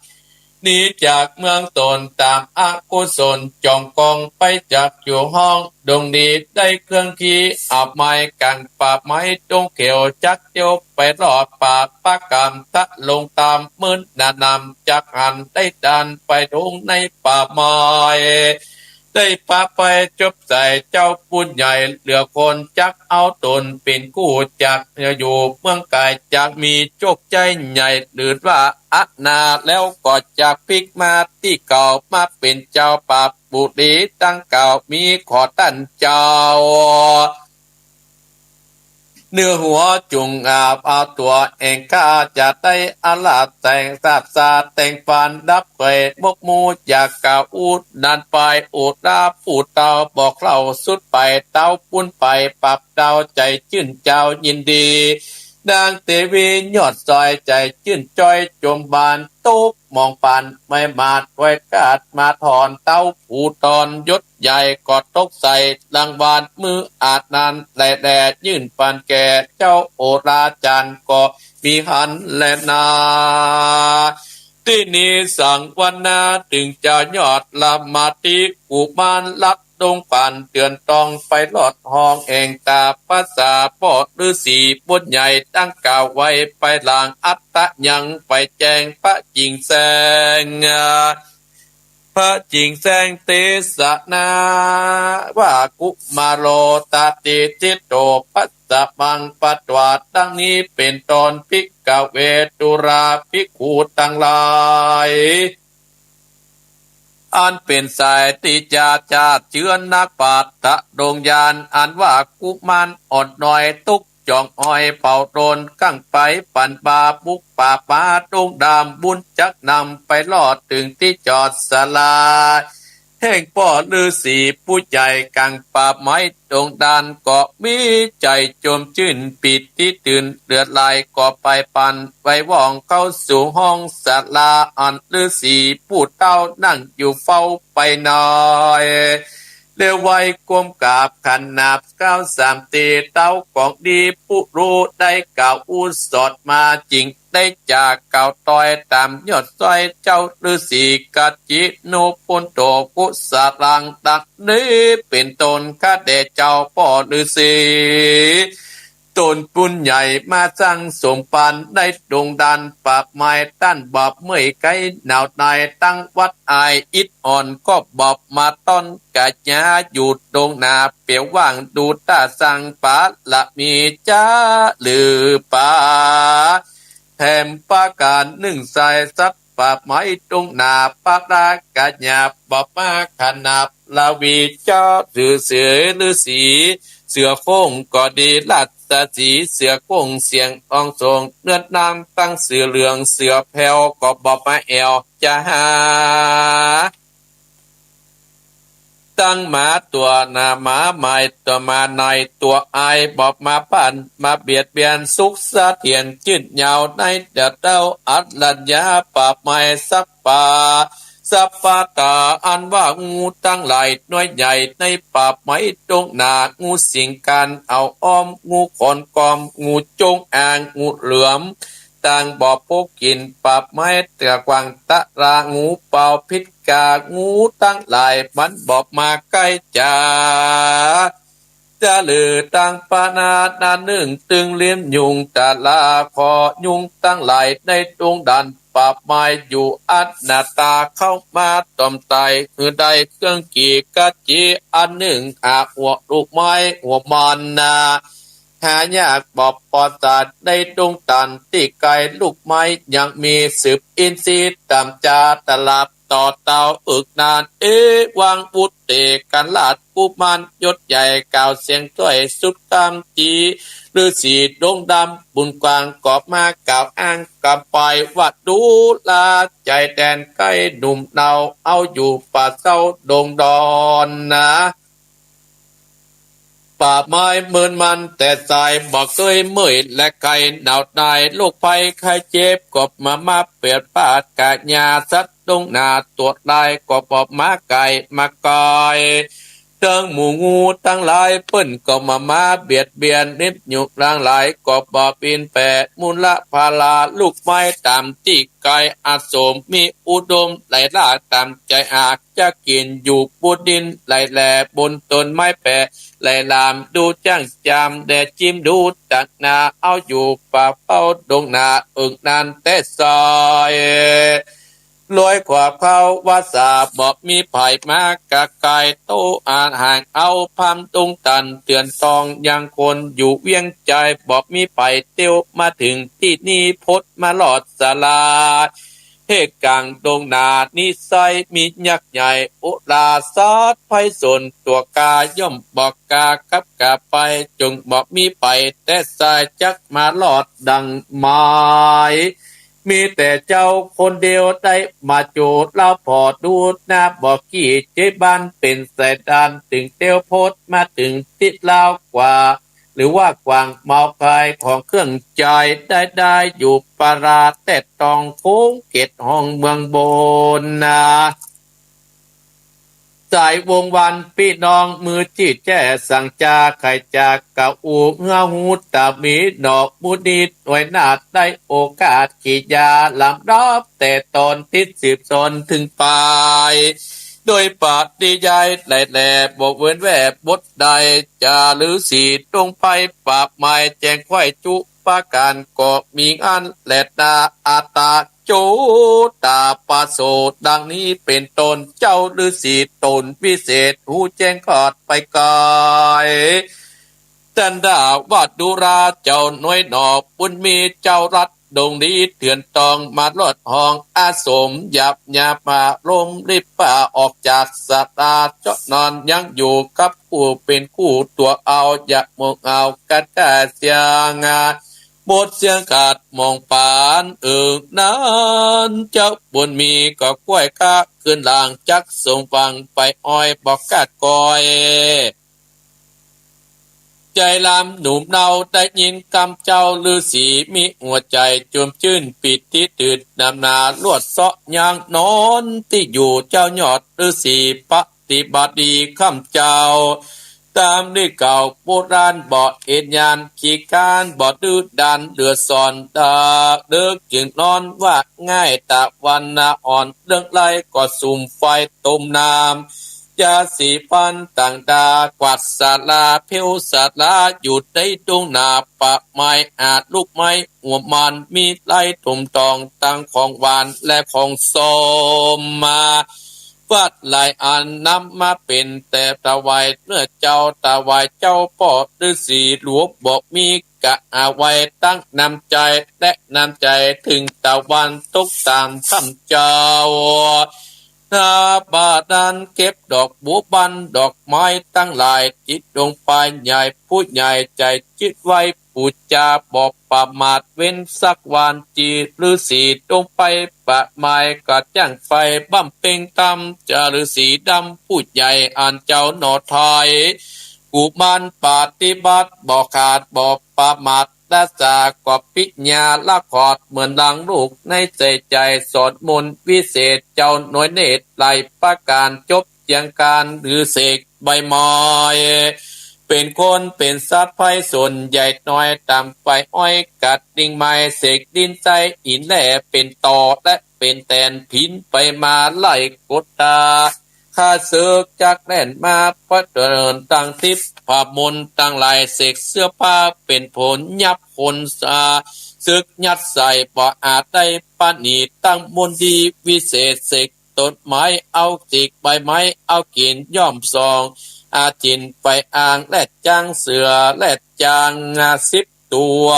หนีจากเมืองต๋นต๋ามอกุศล จ่องกองไปจากอยู่ห้องดงนี้ ได้เครื่องขี้อับไม้กั๋งป่าไม้ดงเขียว จักเตียวไปรอดป่าปะกำทะลงต๋าม มื้นหนานำจักหัน ได้ดานไปดงในป่าไม้ ได้ปะไปจบใส่เจ้าปุ้นใหญ่เหลือคน จักเอาต๋นเป๋นกู้จักอยู่เมืองไกล จักมีโชคใจ๋ใหญ่หรือว่าอันนา แล้วก็จักปิ๊กมาตี้เก่า มาเป๋นเจ้าป่าปุรี ดังเก่ามีขอต้านเจ้า เนื้อหัวจุ่งอาบเอาตั๋วแอ่งข้า จะได้อาราธน์แต่งสาบสาแต่งปานดับเผย มกมูอยากกล่าวอู้นานไป โอราผู้เต้าบอกเล่าสุดไป เต้าปุ้นไปปรับเต้าใจ๋จื้นเจ้ายินดี นางเตวียอดซอยใจ๋จื้นจ้อยจมบาน ตกหมองปันไม่มาดไว้กาดมาถอน เต้าผู้ตอนยศใหญ่ก็ตกใส่รางวัล มื้ออาจนั้นแลแลยื่นปันแก่เจ้าโอราจารย์ก็มีหันแลนา ตี้นี้สังวนาตึงเจ้ายอดละมาติกุมารรัต ดงปันเตือนตองไปลอดห้องแห่งต๋า ภาษาป้อฤๅษีปุ้นใหญ่ ดังกล่าวไว้ไปหลัง อัตตะยังไปแจ้งพระจิ๋งแสง พระจิ๋งแสงเตสนาว่า กุมารโตตติฏฐิโต ภัสสะมังปะตวา ดังนี้เป๋นต้น ภิกขเว ดูราภิกขุตังหลาย อันเป๋นสายติจาจาดเจื้อนักปราชญ์ดวงญาณ อันว่ากุมารอ่อนน้อย ตุ๊กจ่องอ้อยเป่าโตน กั้งไปปั่นบาบุกป่าป๋าดงดำ บุญจักนำไปลอดเถิงตี้จอดสลา แห่งป้อฤๅษีปุ้นใหญ่ ก๋างป่าไม้ดงดาน ก็มีใจ๋จมจื้นปีติตื่น เลือดไหลก็ไปปั่น ไหว้ว่องเข้าสู่ห้องสลา อันฤๅษีปุ้นเต๊านั่งอยู่เฝ้าไปหน่อย เลียวไหว้ก้มกราบขนาบเก้าสามตี เต๊าของดีปุโรได้กล่าวอู้สอนมา จิ่งได้จากกล่าวตอยต๋ามยอดซ้อย เจ้าฤๅษีกัจจิโน ปุณโณ กุสลัง ดังนี้เป๋นต้น ข้าแต่เจ้าป้อฤๅษี ต๋นปุ้นใหญ่มาสร้างสมปัน ในดงดานป่าไม้ ต้านบอบเมื่อยไข้หนาวหน่าย ตังวัดอายอิดอ่อน ก็บอบมาต้อนก๋าญา อยู่ดงนาเปียวว่าง ดูต้าสร้างป๋ารมีจ๊ะหรือป๋า แถมประก๋านนึ่งสายสัตว์ป่าไม้ดงนา ปะราก๋าญา บอบมาขนาบลาวี เจ้าถือเสือฤๅษี เสือโคร่งก็ดี ราชสีห์เสือโคร่งเสียงอองสง เนื้อน้ำตังเสือเหลือง เสือแผวก็บอบมาแอ่วจะหา ตังหมาตั๋วหนาหมาหมายตั๋วหมาในตั๋วอาย บอบมาปั่นมาเบียดเบียน สุขเสถียรจื้นยาว ในเดียวเต้าอัจฉริยะ ป่าไม้สัตว์ป่า สัพพะตา อันว่างูตังหลายหน่วยใหญ่ ในป่าไม้ดงนา งูสิงคานเอาอ้อม งูขอนกอม งูจงอาง งูเหลือม ต่างบอบพบกิ๋น ป่าไม้เตื้อกว้างตะลา งูเป่าพิษกา งูตังหลายมันบอบมาใก้จ๋า จะเหลือตังปะนานานึ่ง ตึงเลี้ยงยุงตะลา ผ่อยุงตังหลาย ในดงดานป่าไม้อยู่ อันหน้าต๋าเข้ามาต๋อมไต่ หื้อได้เครื่องกี่กัจจิอันนึ่ง หาหัวลูกไม้หัวมอนนา หายากบอบปอดสาด ในดงตันตี้ไกล ลูกไม้ยังมีสืบอินทรีย์ ต่ำจาตลับต่อเต้า อึกนาน เอวัง วุตเตกัณฑ์ราชกุมารยศใหญ่ กล่าวเสียงถ้อยสุดกำจี ฤๅษีดงดำบุญกว้าง ก็มากล่าวอ้างกำไป ว่าดูราใจ๋แดนใก้หนุ่มเนา เอาอยู่ป่าเศร้าดงดอนนา ป่าไม้เมินมันแต่สาย บ่เกยเมื่อยและไข้หนาวหน่าย โรคภัยไข้เจ็บก็มามาเปียดปาดก๋าญา สัตว์ดงนาตั๋วลายก็บอบมาไก่มาก่อย เถิงหมู่งูตังหลายเปิ้นก็มามาเบียดเบียน นิบหยุกลางหลายก็บ่บินแผ่ มูลพาราลูกไม้ต๋ามตี้ไกล อาจสมมีอุดม ไหลรากต๋ามใจ๋หาก จะกิ๋นอยู่ปูนดิน ไหลแหล่บนต้นไม้แผ่ ไหลหลามดูจ้างจาม แด่จิ้มดูตักหนา เอาอยู่ป่าเฝ้าดงนา อึ่งนานแต๊สอย ลอยขวาเข้าวัสสา บ่มีไผมากะกาย โตอาหารเอาพามดงตัน เตือนตองยังคนอยู่เวียงใจ๋ บ่มีไผเตียวมาเถิงตี้นี้ พดมาลอดสลา เหตุก๋างดงนานิสัยมียักษ์ใหญ่ อุราสัตว์ไพศาลตั๋วกา ย่อมบ่กล้าขับกล้าไป จึงบ่มีไผแต๊สาย จักมาลอดดังหมาย มีแต่เจ้าคนเดียวได้มาโจ ลาวผ่อดูหน้าบ่กี่ เจ๊บ้านเป๋นสายดาน ตึงเตียวพดมาเถิงตี้ลาวกว่า หรือว่ากว้างเมาคายของเครื่องใจ๊ ได้ได้อยู่ปาราแต๊ตอง โค้งเขตห้องเมืองบนนา สายวงวันปี้น้อง มือจี้แจ้สั่งจา ใค่จะกล่าวอู้เฮือฮู้ต๋ามีหนอ มุนีหน่วยนาฏได้โอกาส กิริยาลำดับแต่ต๋อน ติดสืบสอนเถิงปาย โดยปริยายแล แลบ่เว้นแว่บทใด จาฤๅษีตรงไปป่าไม้แจ้งไขว้จุประก๋าน ก็มีอันแลนา อัตตะโจตาปะโส ดังนี้เป๋นต้น เจ้าฤๅษีต๋นวิเศษ ฮู้แจ้งขาดไปไกล ตันดาว่าดูราเจ้าน้อยหนอ บุญมีเจ้ารัฐดงดีเถื่อนตอง มาลอดห้องอาสม หยาบหยาบมาลมลิบป่า ออกจากศาลาเจาะนอน ยังอยู่กับผู้เป๋นคู่ ตั๋วเอาอย่ามองเอากัดก้าเสียง หมดเสียงขาดมองปานเอิงนั้น เจ้าบุญมีก็ไขว้คว้าขึ้นหลัง จักส่งฟังไปอ้อยบอกกาดก้อย ใจลำหนุ่มเนาได้ยินกำเจ้าฤๅษี มีหัวใจ๋จุ่มจื้นปีติตื่น นำหน้าลวดเซาะยางนอนตี้อยู่ เจ้ายอดฤๅษีปฏิบัติดีกำเจ้า ต๋ามฤๅษีเก่าโบราณ บ่เอ็นยานขี้ค้าน บ่ดื้อด้านเหลือสอน ดาเลิกจึงนอนว่าง่าย ตะวันนาอ่อนเรื่องไร ก็สุมไฟต้มน้ำ ยาสีฟันต่างดา กวาดศาลา เผาศาลา อยู่ในดงนาป่าไม้ หาลูกไม้หัวมัน มีไร่ถมทอง ตังของหวานและของส้มมา วัตถุหลายอันนำมาเป๋นแต่ถวายเนื้อเจ้า ถวายเจ้าป้อฤๅษีหลวง บ่มีกะหาไว้ ตั้งน้ำใจ๋และน้ำใจ๋เถิงตะวันตกต๋ามกำเจ้า หน้าบาดาลเก็บดอกบัวบานดอกไม้ตังหลาย ตี้ดงป่าใหญ่ผู้ใหญ่ใจ๋จึกไว้ ปู๋จาบ่ประมาทเว้นสักวัน ตี้ฤๅษีตรงไปป่าไม้ ก็จ้างไปบำเพ็งธรรม จาฤๅษีดำผู้ใหญ่อันเจ้าหนอไทย กุมารปฏิบัติบ่ขาดบ่ประมาท รักษาก็ปิญญาละขอด เหมือนดังลูกในใจ๋ใจ๋ สอนมนต์วิเศษ เจ้าน้อยเนตรหลายประก๋าน จบเจียงก๋านฤๅเสกใบไม้ เป๋นคนเป๋นสัตว์ไพร่สนใหญ่น้อย ต๋ามไปอ้อยกัดกิ่งไม้ เสกดินใส่หินแหล่เป๋นต่อ และเป๋นแตนผินไปมาไล่กดตา ข้าศึกจักแล่นมาประเจิญตังทิพย์ ผ้ามนตังหลายเสกเสื้อผ้าเป๋นผล ยับคนสาศึกยัดใส่ บ่อาจได้ประณีต ตั้งมนต์ดีวิเศษ เสกต้นไม้เอาจิก ใบไม้เอากิ๋น ย่อมส่องอาจินไปอ่าง และจ้างเสือและจ้างสิบ ตั๋ว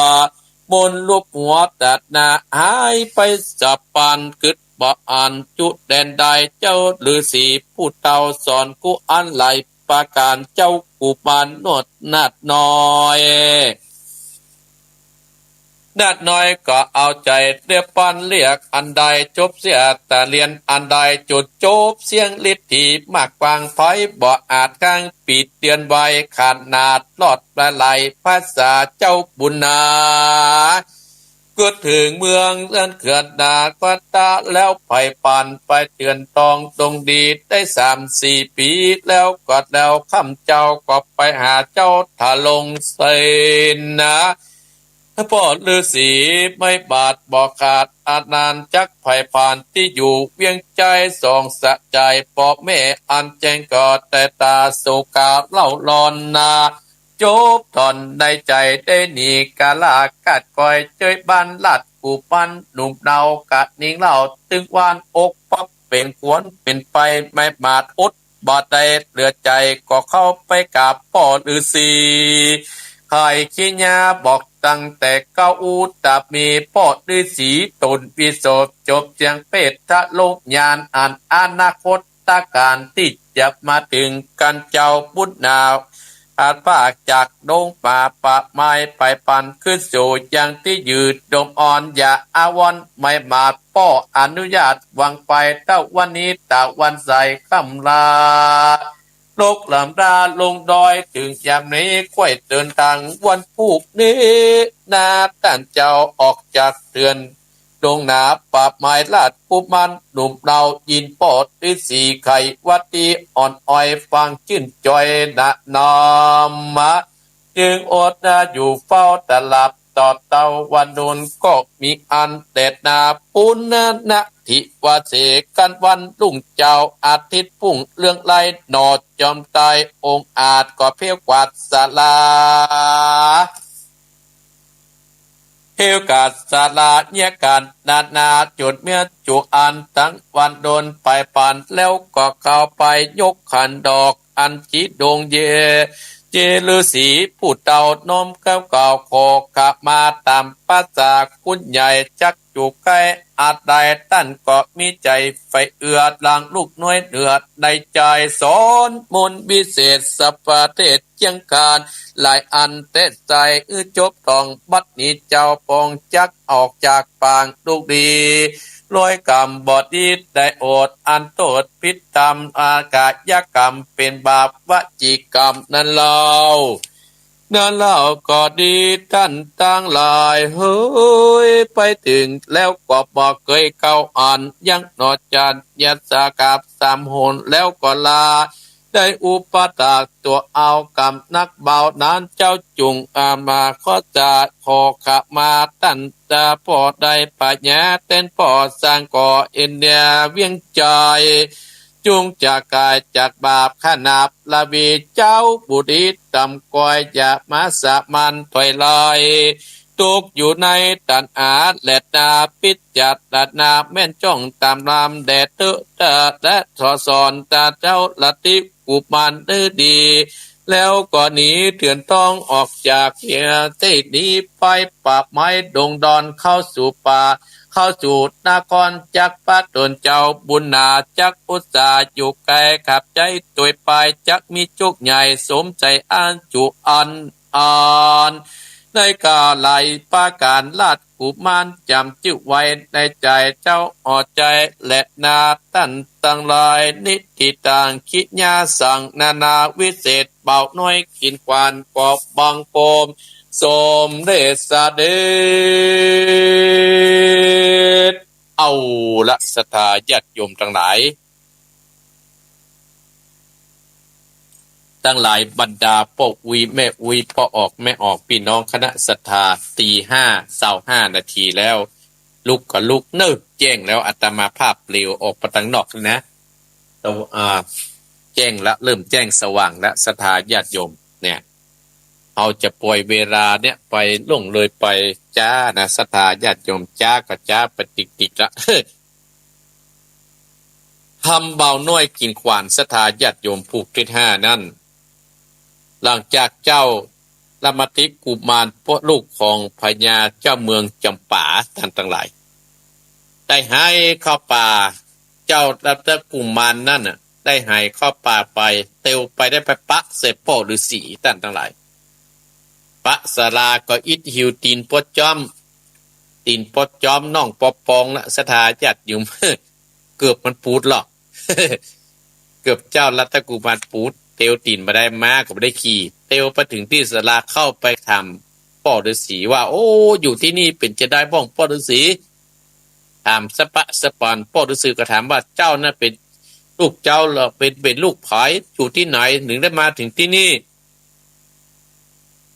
มนต์ลูบหัวตัดหน้าหายไปสับปาน กึ๊ดบ่อั้นจุแดนใด เจ้าฤๅษีผู้เฒ่าสอนกู้อั้นหลายประก๋าน เจ้ากุมารนวดนาฏน้อย นาฏน้อยก็เอาใจ๋เรียบปันเรียก อันใดจบเสี้ยตาเรียน อันใดจุดจบเสี้ยงฤทธีมากกว้างไพ บ่อาจกั้งปิดเตียนไว้ ขนาดรอดละไหลภาษาเจ้าบุญนา กึ๊ดเถิงเมืองเรือนเขื่อนนาคตะ แล้วไผ่ผ่านไปเถื่อนตองดงดี ได้สามสี่ปี๋แล้ว ก็แล้วกำเจ้าก็ไปหาเจ้าทะลงเสนา ป้อฤๅษีไม้บาดบ่ขาด อานันจักไผ่ผ่านตี้อยู่เวียงใจ๋ ส่องสะใจ๋ป้อแม่อันแจ้งเกิด แต่ต๋าโศกาเล่าร้อนนา จบถ้อนในใจ๋ได้หนีกาลา กาดก้อยเจ้ยบ้านลาดกุมารหนุ่มเนา กะนิ่งเล่าตึงวานอก ป๊อบเป๋นขวัญเป๋นไป ไม้บาดอดบ่ได้เหลือใจ๋ ก็เข้าไปกราบป้อฤๅษี ไขขี้หญ้าบอกตั้งแต่เก๊า ตะมีป้อฤๅษีต๋นวิโสท จบเสี้ยงเปททะลงญาณ อันอนาคตก๋านตี้จะมาเถิง กำเจ้าบุญนา อาจพากจากดงป่าป่าไม้ ไปปันขึ้นสู่ยังตี้ยืน ดงอ่อนอย่าอาวรณ์ ไม้บาดป้ออนุญาต วางไปเต้าวันนี้ ตะวันใสค่ำลา ลกลำดาลงดอย เถิงยามนี้ไขว้เดินตาง วันพูกนี้นา ต้านเจ้าออกจากเถื่อน ดงนาป่าไม้ลาดกุมารหนุ่มเนา ยินป้อฤๅษีไขวัตตีอ่อนอ้อย ฟังจื้นจอยนะน้อมมา จึงอดนาอยู่เฝ้าตะหลับ ต่อตะวันโดนก็มีอันแดดนาปุณณะทิวาเสกันวันรุ่งเจ้าอาทิตย์พุ่งเรืองไลหน่อจอมไตรองค์อาจก็เพวกวาดสารา เทวกาสาราเยียะกันนานาจุดเมียจุอันตังวันโดนไปปันแล้วก็เข้าไปยกขันดอกอันจีดงเย เจฤๅษีผู้เฒ่าน้อมเกล้าขอขมาต๋ามภาษาคุณใหญ่จักอยู่ใก้อาจใดต้านก็มีใจ๋ใฝ่เอื้อหลังลูกน้อยเหนือในใจ๋สอนมนต์วิเศษสัพพะเทศ เจียงคานหลายอันเตะใส่อื้อจบต้องบัดนี้เจ้าปองจักออกจากปางลูกดี ร้อยกำบ่ดีได้โอษอันโต้ษผิดต๋ามอากายกรรมเป๋นบาปวจีกรรมนั้นเล่า นั้นเล่าก็ดีต้านตังหลายเหย ไปเถิงแล้วก็บ่เกยเก้าอันยังหนอจันทร์ยัสกาบสามหนแล้วก็ลา ได้อุปถากตั๋วเอากำหนักเบานั้นเจ้าจุ่งอามาขอจะขอขมาต้านตาพ่อได้ปัญญาแตนพ่อสร้างก่อเอ็นเดียเวียงใจ๋ จุ่งจะกายจากบาปขนาบละวีเจ้าบุรีต่ำกอยอย่ามาสะมันถอยไล ตกอยู่ในตัณหาแลนา พิจารณาแม่นจ้องต๋ามลำแด่เต๊อะตะและสอสอนตาเจ้าละติกุมารดื้อดี แล้วก็หนีเถื่อนต้องออกจากเฮียเต้หนีไปป่าไม้ดงดอนเข้าสู่ป่า เข้าสู่นครจักปะตนเจ้าบุญหนาจักอุตส่าห์อยู่ไกลขับใจ๋ตวยไปจักมีโชคใหญ่สมใจ๋อันจุอัน อันในกาไหลประก๋านราชกุมารจ๋ำจื้อไว้ในใจ๋เจ้าอ่อใจ๋แลนา ต้านตังหลายนิติตังขิญาสังนานาวิเศษบ่าวน้อยกิ๋นขวัญก็บังคมสมเด็จเสด็จ เอาละศรัทธาญาติโยมตังหลาย ตังหลายบรรดาป้ออุ๊ยแม่อุ๊ยป้อออกแม่ออกปี้น้องคณะศรัทธาตีห้าซาวห้านาทีแล้ว ลุกก็ลุกเน่อ แจ้งแล้วอาตมาภาพเปลวออกไปตังนอกแล้วนะ ตะ อ่า แจ้งละ เริ่มแจ้งสว่างละศรัทธาญาติโยม เนี่ย เฮาจะป่อยเวลาเนี่ยไปล่วงเลยไปจ๊านะศรัทธาญาติโยม จ๊าก็จ๊าไปติกๆ ละ ธรรมบ่าวน้อยกิ๋นขวัญศรัทธาญาติโยมผูกทิศห้านั้น หลังจากเจ้าละมติกุมารพวกลูกของพญาเจ้าเมืองจ๋ำปาต้านตังหลาย ได้หายเข้าป่า เจ้าละมติกุมารนั้นน่ะ ได้หายเข้าป่าไป เตียวไปได้ไปปะใส่ป้อฤๅษีต้านตังหลาย ปะสาราก็อิดหิวตี๋นปวดจ๊อม ตี๋นปวดจ๊อมน่องปอปองละศรัทธาญาติโยม เกือบมันปูดหรอก เกือบเจ้าละมติกุมารปูด เตียวตี๋นบ่ได้ ม้าก็บ่ได้ขี่ เตียวไปเถิงตี้สาราเข้าไปถามป้อฤๅษีว่า โอ้ อยู่ตี้นี่เป๋นจาใดบ้องป้อฤๅษี ถามสะปะสะปอน ป้อฤๅษีก็ถามว่า เจ้านั้นเป๋นลูกเจ้าเหรอ เป๋น เป๋นลูกใผ อยู่ตี้ไหน ถึงได้มาเถิงตี้นี่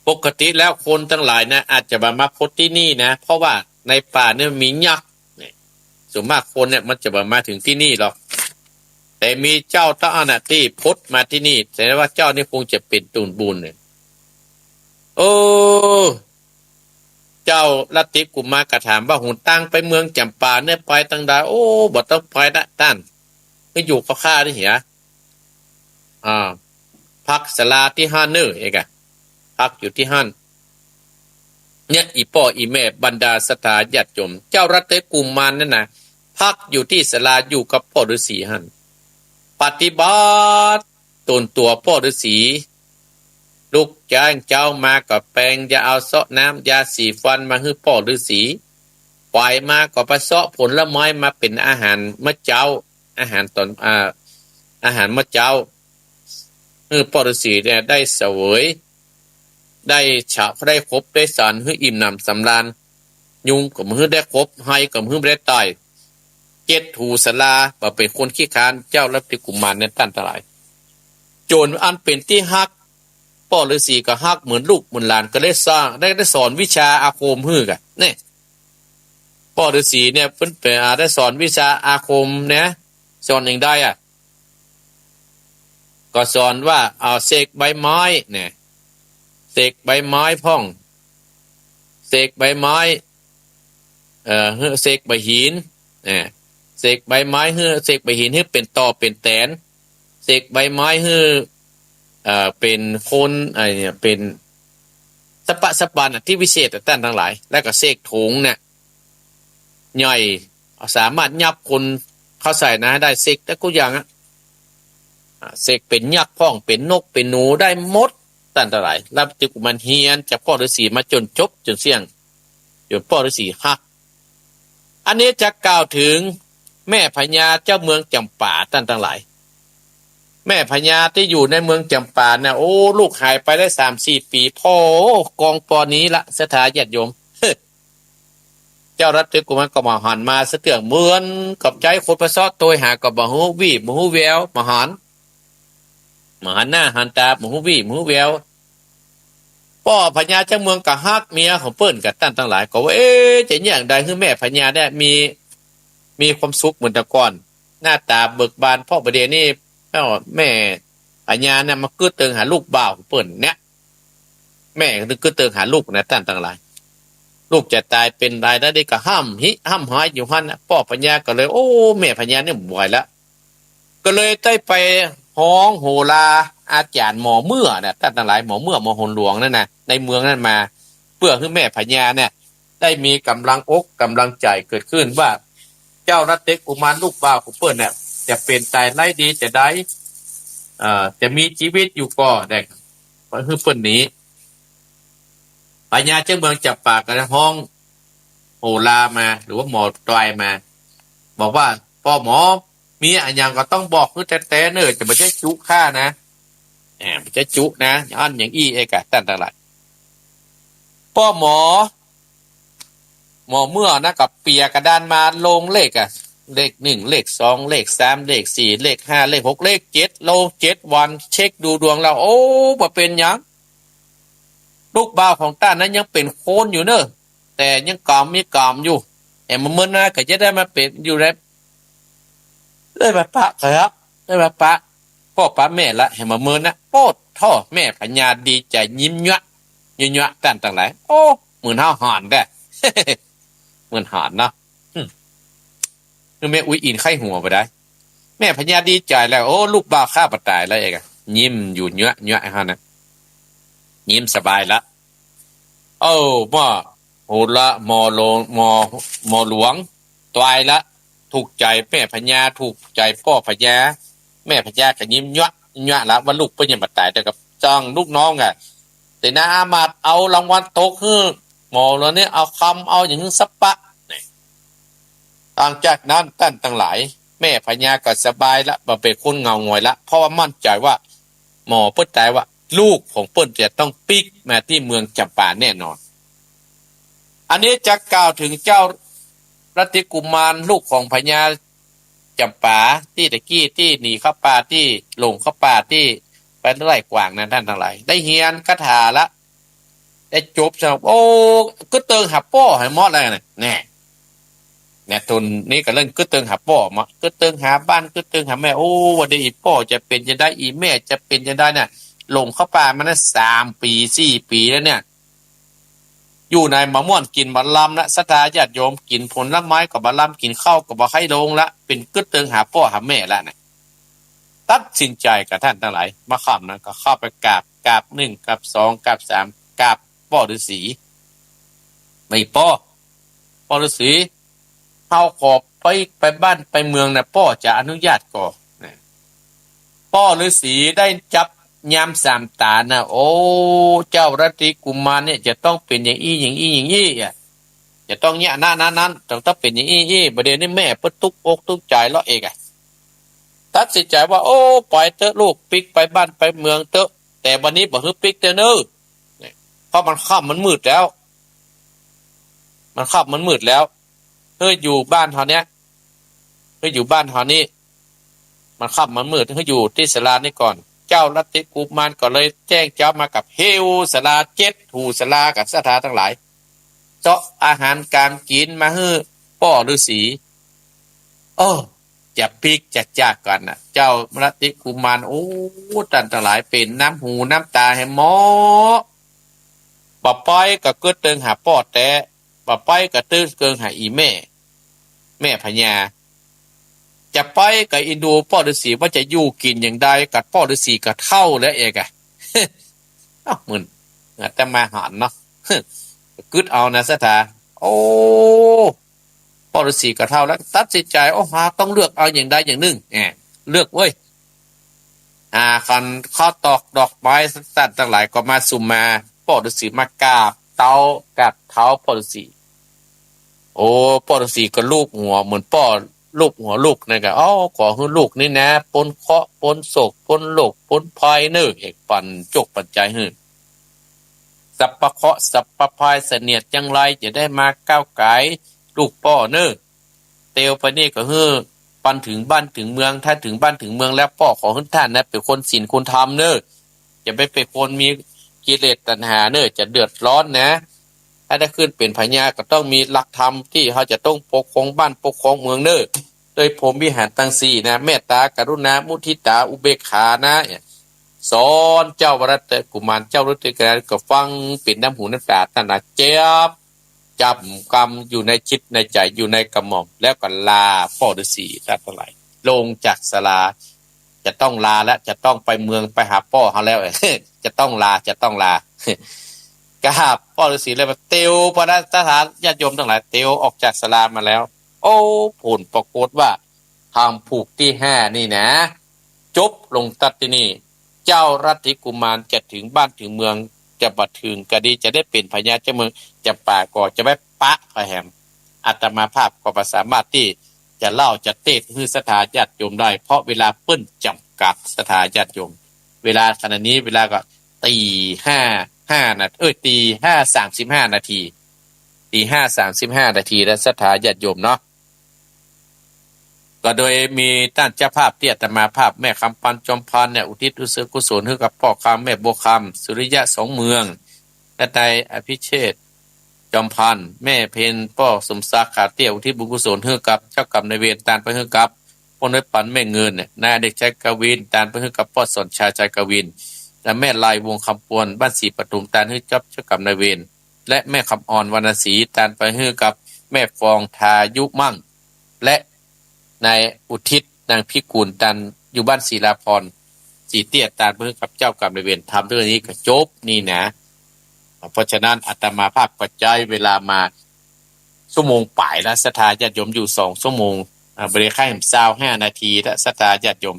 ปกติแล้วคนตังหลายนะ อาจจะบ่มาพดตี้นี่นะ เพราะว่าในป่าเนี่ยมียักษ์เนี่ย ส่วนมากคนเนี่ยมันจะบ่มาเถิงตี้นี่หรอก แต่มีเจ้าเต้าอั้นน่ะตี้พดมาตี้นี่ แสดงว่าเจ้านี่คงจะเป๋นตูนบุญเนี่ย โอ้ เจ้าละมติกุมารก็ถามว่า หนตางไปเมืองจ๋ำปาเนี่ยไปตังใด โอ้ บ่ต้องไปละต้าน ก็อยู่กับข้านี่เหีย อ่า พักสาราตี้หั้นเน่อ เอกอะ พักอยู่ตี้หั้น เนี่ย อี่ป้ออี่แม่บรรดาศรัทธาญาติโยม เจ้าละมติกุมารนั่นน่ะ พักอยู่ตี้สาราอยู่กับป้อฤๅษีหั้น ปฏิบัติต๋นตั๋วป้อฤๅษี ลุกแจ้งเจ๊ามาก็แปรง อย่าเอาเซาะน้ำ ยาสีฟันมาหื้อป้อฤๅษี บ่ายมาก็ไปเซาะผลไม้มาเป๋นอาหารเมื่อเจ๊า อาหารต๋อน อ่า อาหารเมื่อเจ๊า หื้อป้อฤๅษีเนี่ยได้เสวย ได้ฉะ ได้ขบ ได้ฉัน หื้ออิ่มหนำสำราญ ยุงก็บ่หื้อได้ขบ ไฮก็บ่หื้อบ่ได้ต่อย เจ็ดหูสารา บ่เป๋นคนขี้คร้าน เจ้าละมติกุมารเนี่ยต้านตังหลาย จ๋นอันเป๋นตี้ฮัก ป้อฤๅษีก็ฮักเหมือนลูกเหมือนหลาน ก็เลยสอน ได้ ได้สอนวิชาอาคมหื้อกั๋น เนี่ย ป้อฤๅษีเนี่ยเปิ้นเป๋น อ่า ได้สอนวิชาอาคมเนี่ย สอนอย่างใดอะ ก็สอนว่า เอา เสกใบไม้เนี่ย เสกใบไม้พ่อง เสกใบไม้ เอ่อ หื้อเสกใบหิน เอ่อ เสกใบไม้หื้อ เสกใบหินหื้อเป๋นต่อเป๋นแตน เสกใบไม้หื้อ เอ่อ เป๋นคน ไอ้เนี่ย เป๋นสะปะสะปันอะ ตี้วิเศษอะ ต้านตังหลาย แล้วก็เสกถุงเนี่ย ใหญ่ สามารถยับคนเข้าใส่นะได้ เสกได้กู้อย่างอะ อ่า เสกเป๋นยักษ์พ่อง เป๋นนก เป๋นหนู ได้หมด ต้านตังหลาย แล้วตี้กุมารเฮียนจากป้อฤๅษีมาจ๋นจบจ๋นเสี้ยง จ๋นป้อฤๅษีฮัก อันนี้จะกล่าวเถิงแม่พญาเจ้าเมืองจ๋ำปา ต้านตังหลาย แม่พญาตี้อยู่ในเมืองจ๋ำปาเนี่ย โอ้ ลูกหายไปได้สามสี่ปี ผ่อ กองปอนี้ละ ศรัทธาญาติโยม เจ้ารัตติกุมารก็บ่หันมาสักเตื้อ เหมือนกับใจ๊คนไปเซาะโตยหาก็บ่ฮู้วี่บ่ฮู้แวว บ่หัน บ่หันหน้าหันต๋า บ่ฮู้วี่บ่ฮู้แวว ป้อพญาเจ้าเมืองก็ฮักเมียของเปิ้นกั๋น ต้านตังหลาย ก็ว่า เอ๊ะ จะเยียะอย่างใดหื้อแม่พญาเนี่ยมี มีความสุขเหมือนแต่ก่อน หน้าต๋าเบิกบาน เพราะบ่าเดี่ยวนี้ เอ้า แม่พญาเนี่ยมากึ๊ดเติงหาลูกบ่าวของเปิ้นเนี่ย แม่ก็กึ๊ดเติงหาลูกนะ ต้านตังหลาย ลูกจะต๋ายเป๋นต๋ายแล้วนี่ก็ฮ่ำหิฮ่ำหายอยู่หั้นนะ ป้อพญาก็เลย โอ้ แม่พญาเนี่ยบ่ไหวละ ก็เลยได้ไปฮ้องโหราอาจ๋ารย์หมอเมื่อนะ ต้านตังหลาย หมอเมื่อ หมอโหนหลวงนั่นนะ ในเมืองนั้นมา เปื้อหื้อแม่พญาเนี่ย ได้มีก๋ำลังอกก๋ำลังใจ๋เกิดขึ้นว่า เจ้ารัตติกุมารลูกบ่าวของเปิ้นเนี่ย จะเป๋นต๋ายไร้ดีจะใด เอ่อ จะมีจีวิตอยู่ก่อ ได้ หื้อเปิ้นหนี พญาเจ้าเมืองจ๋ำปาก็ฮ้องโหรามา หรือว่าหมอต๋วยมา บอกว่า ป้อหมอ มีอะหยังก็ต้องบอกหื้อแต๊ๆ เน่อ จะบ่ใจ้จุข้านะ แหม บ่ใจ้จุนะ อย่างอั้นอย่างอี้เอกอะ ต้านตังหลาย ป้อหมอ หมอเมื่อนะ ก็เปียกระดานมาลงเลขอะ เลขหนึ่ง เลขสอง เลขสาม เลขสี่ เลขห้า เลขหก เลขเจ็ด ลงเจ็ดวัน เช็คดูดวงแล้ว โอ้ บ่เป๋นหยัง ลูกบ่าวของต้านนั้นยังเป๋นคนอยู่เน่อ แต่ยังก๋ำมีก๋ำอยู่ แหมเมินหน้าก็จะได้มาเป๋นอยู่แล้ว ได้มาปะครับ ได้มาปะป้อปะแม่ละ แหมเมินนะ โป๊ดโธ่ แม่พญาดีใจ๋ยิ้มเยาะ เยาะๆ ต้านตังหลาย โอ้ เหมือนเฮาหอนแต๊ เหมือนหอนเนาะ อืม แม่อุ๊ยอินไข้หัวบ่ได้ แม่พญาดีใจ๋แล้ว โอ้ ลูกบ่าวข้าบ่ต๋ายแล้วเอกอะ ยิ้มอยู่เยาะๆ เฮานะ ยิ้มสบายละ เอ้า หมอโหรา หมอหลวง หมอ หมอหลวงต๋วยละ ถูกใจ๋แม่พญา ถูกใจ๋ป้อพญา แม่พญาก็ยิ้มเยาะเยาะละ ว่าลูกเปิ้นยังบ่ต๋าย แต่ก็จ้างลูกน้องอะ เสนาอามาตย์เอารางวัลตกหื้อหมอหลวงเนี่ย เอาคำเอาอย่างหื้อสะปะ นี่ หลังจากนั้นต้านตังหลาย แม่พญาก็สบายละ บ่เป๋นคนเหงาหงอยละ เพราะว่ามั่นใจ๋ว่า หมอเปิ้นต๋ายว่า ลูกของเปิ้นจะต้องปิ๊กมาตี้เมืองจ๋ำปาแน่นอน อันนี้จะกล่าวเถิงเจ้ารัตติกุมารลูกของพญาจ๋ำปา ตี้ตะกี้ตี้หนีเข้าป่า ตี้หลงเข้าป่า ตี้ไปไล่กวางนั้น ต้านตังหลาย ได้เฮียนคาถาละ ได้จบซะ โอ้ กึ๊ดเติงหาป้อหื้อหมดแล้วนะ แน่ เนี่ย ต๋นนี้ก็เริ่มกึ๊ดเติงหาป้อมา กึ๊ดเติงหาบ้าน กึ๊ดเติงหาแม่ โอ้ ว่าเดี๋ยวอี่ป้อจะเป๋นจะใด อี่แม่จะเป๋นจะใดเนี่ย หลงเข้าป่ามานะ สามปี๋ สี่ปี๋แล้วเนี่ย อยู่ในบ่ม่วนกิ๋นบ่ลำละ ศรัทธาญาติโยม กิ๋นผลไม้ก็บ่ลำ กิ๋นข้าวก็บ่ใค่ลงละ เป๋นกึ๊ดเติงหาป้อหาแม่ละเนี่ย ตัดสินใจ๋กับต้านตังหลาย มาค่ำนั้นก็เข้าไปกราบ กราบหนึ่ง กราบสอง กราบสาม กราบป้อฤๅษี ไม่ป้อ ป้อฤๅษี เฮาขอไป ไปบ้านไปเมืองนะ ป้อจะอนุญาตก่อ นะ ป้อฤๅษีได้จับยามสามต๋านะ โอ้ เจ้ารัตติกุมารเนี่ยจะต้องเป๋นอย่างอี้ อย่างอี้ อย่างอี้อะ จะต้องเนี่ย นั้น นั้น นั้น จะต้องเป๋นอย่างอี้ อี้ บ่าเดี่ยวนี้แม่เปิ้นตุ๊กอกตุ๊กใจ๋เลาะเอกอะ ตัดสินใจ๋ว่า โอ้ ไปเต๊อะลูก ปิ๊กไปบ้านไปเมืองเต๊อะ แต่วันนี้บ่หื้อปิ๊กเต๊อะเน่อ เพราะมันค่ำมันมืดแล้ว มันค่ำมันมืดแล้ว หื้ออยู่บ้านเฮาเนี่ย หื้ออยู่บ้านเฮานี่ มันค่ำมันมืด หื้ออยู่ตี้ศาลานี่ก่อน เจ้ารัตติกุมารก็เลยแจ้งจ๊อบมากับเฮวสาลา เจ็ดหูสาลากับศรัทธาตังหลาย เจาะอาหารก๋านกิ๋นมาหื้อป้อฤๅษี โอ้ จะปิ๊กจะจ๊ากกั๋นน่ะ เจ้ารัตติกุมาร โอ้ ต้านตังหลายเป๋นน้ำหูน้ำต๋าแหมเนาะ บ่ป๊อยก็กึ๊ดเติงหาป้อแต๊ บ่ป๊อยก็กึ๊ดเติงหาอี่แม่ แม่พญา จะป๊อยก็อินดูป้อฤๅษีว่าจะอยู่กิ๋นอย่างใดกับป้อฤๅษีก็เฒ่าแล้วเอกอะ เอ้า มึน อาตมาหันเนาะ กึ๊ดเอานะศรัทธา โอ้ ป้อฤๅษีก็เฒ่าแล้ว ตัดสินใจ๋ โอ้ หาต้องเลือกเอาอย่างใดอย่างนึ่ง แหม เลือกเว้ย อ่า คันเข้าตอกดอกไม้ ต้านตังหลายก็มาสุมมา ป้อฤๅษีมากราบเต๊ากราบเท้าป้อฤๅษี โอ้ ป้อฤๅษีก็ลูบหัวเหมือนป้อลูบหัวลูกนั่นก็ เอ้า ขอหื้อลูกนี่นะ ป๊นเคราะห์ ป๊นโศก ป๊นโรค ป๊นภัยเน่อ เอกปั๋นจกปั๋นใจ๋หื้อ สัพพะเคราะห์ สัพพะภัย เสนียดจังไร จะได้มาก้าวก๋ายลูกป้อเน่อ เตียวไปนี่ก็หื้อปันเถิงบ้านเถิงเมือง ถ้าเถิงบ้านเถิงเมืองแล้วป้อขอหื้อต้านนะ เป๋นคนศีลคนธรรมเน่อ จะไม่เป๋นคนมีกิเลสตัณหาเน่อ จะเดือดร้อนนะ ถ้าได้ขึ้นเป๋นพญาก็ต้องมีหลักธรรมตี้เฮาจะต้องปกครองบ้านปกครองเมืองเน่อ โดยพรหมวิหารตังสี่นะ เมตตา กรุณา มุทิตา อุเบกขานะ สอนเจ้ารัตติกุมาร เจ้ารัตติกุมารก็ฟังเป๋นน้ำหูน้ำต๋า ต้านนะเจ็บ จ๋ำกำอยู่ในจิตในใจ๋ อยู่ในกระหม่อม แล้วก็ลาป้อฤๅษีต้านตังหลาย ลงจากศาลา จะต้องลาแล้ว จะต้องไปเมืองไปหาป้อเฮาแล้ว จะต้องลา จะต้องลา กราบป้อฤๅษีแล้ว เตียวไปแล้ว ศรัทธาญาติโยมตังหลาย เตียวออกจากศาลามาแล้ว โอ้ ผลปรากฏว่า ธรรมผูกตี้ห้านี่นะ จบลงตั๊ดตี้นี่ เจ้ารัตติกุมารจะเถิงบ้านเถิงเมือง จะบ่เถิงก็ดี จะได้เป๋นพญาเจ้าเมืองจำปาก็จะไม่ปะพะแหม อาตมาภาพก็บ่สามารถตี้จะเล่าจะเตสน์หื้อศรัทธาญาติโยมได้ เพราะเวลาเปิ้นจ๋ำกัดศรัทธาญาติโยม เวลาขณะนี้เวลาก็ตีห้า ห้านาที เอ้ย ตีห้าสามสิบห้านาที ตีห้าสามสิบห้านาทีแล้วศรัทธาญาติโยมเนาะ ก็โดยมีต้านเจ้าภาพตี้อาตมาภาพ แม่คำปัน จอมพันธ์เนี่ย อุทิศบุญกุศลหื้อกับป้อคำ แม่บัวคำ สุริยะ สองเมือง และนายอภิเชษฐ์ จอมพันธ์ แม่เพ็ญ ป้อสมศักดิ์ ขาเตี้ย อุทิศบุญกุศลหื้อกับเจ้ากรรมนายเวร ตานไปหื้อกับป้อน้อยปัน แม่เงินเนี่ย นายอเนกชัย กวิน ตานไปหื้อกับป้อสอนชาย ชายกวิน และแม่ไล วงศ์คำปวน บ้านศรีปทุม ตานหื้อกับเจ้ากรรมนายเวร และแม่คำอ่อน วรรณศรี ตานไปหื้อกับแม่ฟอง ทายุมั่ง และนายอุทิศ นางพิกูล ตานอยู่บ้านศิลาพร ศรีเตี้ย ตานไปหื้อกับเจ้ากรรมนายเวร ทำเตื้อนี้ก็จบนี่นะ เพราะฉะนั้นอาตมาภาพก็ใจ๊เวลามา ชั่วโมงป๋ายแล้ว ศรัทธาญาติโยมอยู่สองชั่วโมง อ่า บ่ได้ค่ายแหม ซาวห้านาทีแล้ว ศรัทธาญาติโยม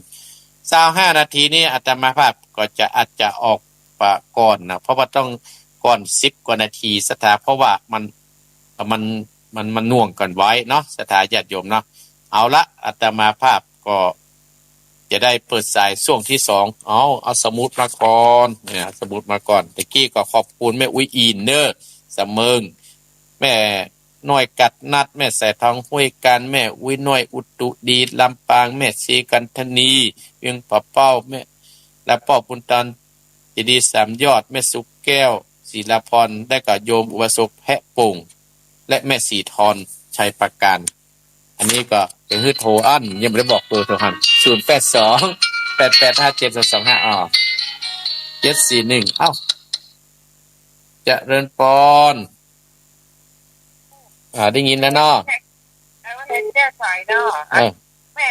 ซาวห้านาทีนี้อาตมาภาพก็จะอาจจะออกไปก่อนนะ เพราะว่าต้องก่อนสิบกว่านาที ศรัทธา เพราะว่ามัน มัน มัน มันหน่วงกั๋นไว้เนาะ ศรัทธาญาติโยมเนาะ เอาละ อาตมาภาพก็จะได้เปิดสายช่วงตี้สอง เอา เอาสมุดมาก่อน เนี่ย สมุดมาก่อน ตะกี้ก็ขอบคุณแม่อุ๊ยอินเน่อ สำเมิง แม่ น้อยกัดนัด แม่สายทอง ห้วยกัน แม่อุ๊ยน้อย อุตุดี ลำปาง แม่ศรีกันธนี เวียงผาเป้า แม่ และป้อบุญตัน เจดีย์สามยอด แม่สุแก้ว ศิลาพร และก็โยมอุบาสกแพะโป่ง และแม่ศรีทร ชัยปราการ อันนี้ก็เป๋นหื้อโทรอั้น ยังบ่ได้บอกเบอร์โทรหั้น ศูนย์แปดสอง แปดแปดห้าเจ็ดสองสองห้า อ๋อ เจ็ดสี่หนึ่ง เอ้า เจริญปอน อ่า ได้ยินแล้วเนาะ เออ เห็นแก้ไขเนาะ เออ แม่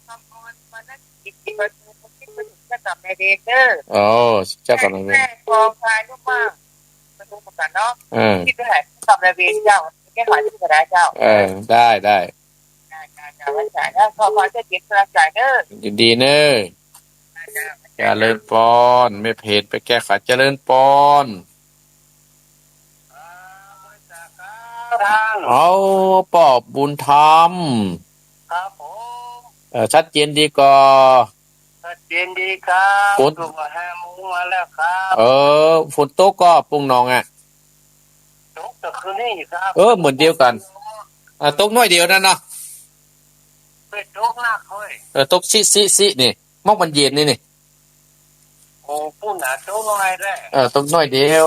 คำออน วันนั้นจิตจิตประชุม คิดประชุมเจ้ากรรมนายเวรเด้อ โอ้ เจ้ากรรมนายเวร แม่กองพายุมาก ประชุมกันเนาะ เออ คิดไปหาเจ้ากรรมนายเวรเจ้า แก้ไขที่กระดาษเจ้า เออ ได้ ได้ ได้ ได้ ได้ ได้ ขอ ขอเจ้าเก็บกระดาษเด้อ ยินดีเน่อ เจริญปอน แม่เพนไปแก้ไข เจริญปอน ครับ เอา ป้อบุญธรรม ครับผม เออ ชัดเจนดีก่อ ชัดเจนดีครับ ฝน ตกว่าห้าโมงมาแล้วครับ เออ ฝนตกก่อ ปุงหนองอะ ตกแต่คืนนี้ครับ เออ เหมือนเดียวกั๋น อ่า ตกน้อยเดียวนั่นเนาะ ไม่ตกหนักเว้ย เออ ตกซิซิซินี่ มอกมันเย็นนี่นี่ อ้ ปุ้นน่ะ ตกน้อยแต๊ เออ ตกน้อยเดียว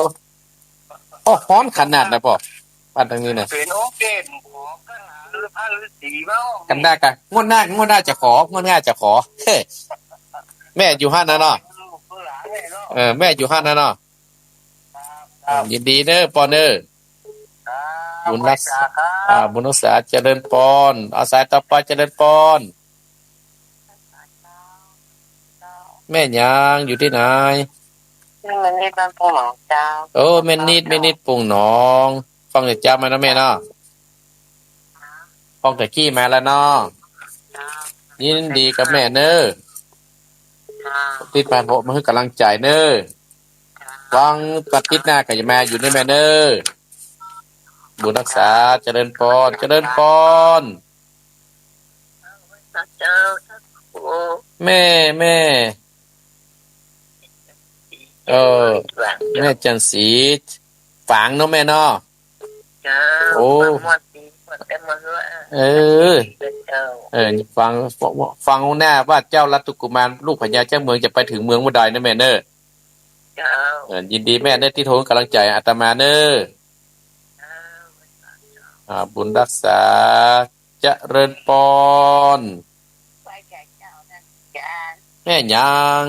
โอ้ ฮ้อนขนาดนะป้อ บ้านตางนี้นะ เป๋นองค์เทพของคาถาฤๅ พระฤๅษีเนาะ กั๋นดากะ งวดหน้า งวดหน้าจะขอ งวดหน้าจะขอ แม่อยู่หั้นนะเนาะ ลูกหลานเนี่ยเนาะ เออ แม่อยู่หั้นนะเนาะ ครับ เออ ยินดีเน้อป้อเน้อ ครับ บุญรักษา ไหว้สาครับ อ่า บุญรักษา เจริญปอน เอาสายต่อไป เจริญปอน แม่หยัง อยู่ตี้ไหน แม่นิด บ้านปูหนองเจ้า โอ้ แม่นิด แม่นิด ปูหนอง ฟังแต่เจ๊ามาเนาะแม่เนาะ ฟังแต่กี้มาแล้วเนาะ เจ้า ยินดีกับแม่เน้อ เจ้า ติดตามผมมาหื้อกำลังใจ๋เน้อ เจ้า ฟังอาทิตย์หน้าก็จะมาอยู่นี่แม่เน้อ บุญรักษา เจริญปอน เจริญปอน เจ้า แม่ แม่ เออ แม่จันทร์ศรี ฝางเนาะแม่เนาะ เจ้า โอ้ ฝางหมดปีหมดแต่มาเฮือ เออ เจ้า เออ ฟัง ฟัง ฟังหน้าว่าเจ้ารัตนกุมารลูกพญาเจ้าเมืองจะไปถึงเมืองบ่ดายนะแม่เน้อ เจ้า เออ ยินดีแม่เน้อตี้โทรหื้อกำลังใจ๋อาตมาเน้อ เจ้า อ่า บุญรักษา เจริญปอน ไหว้เจ้านั่น เจ้า แม่หยัง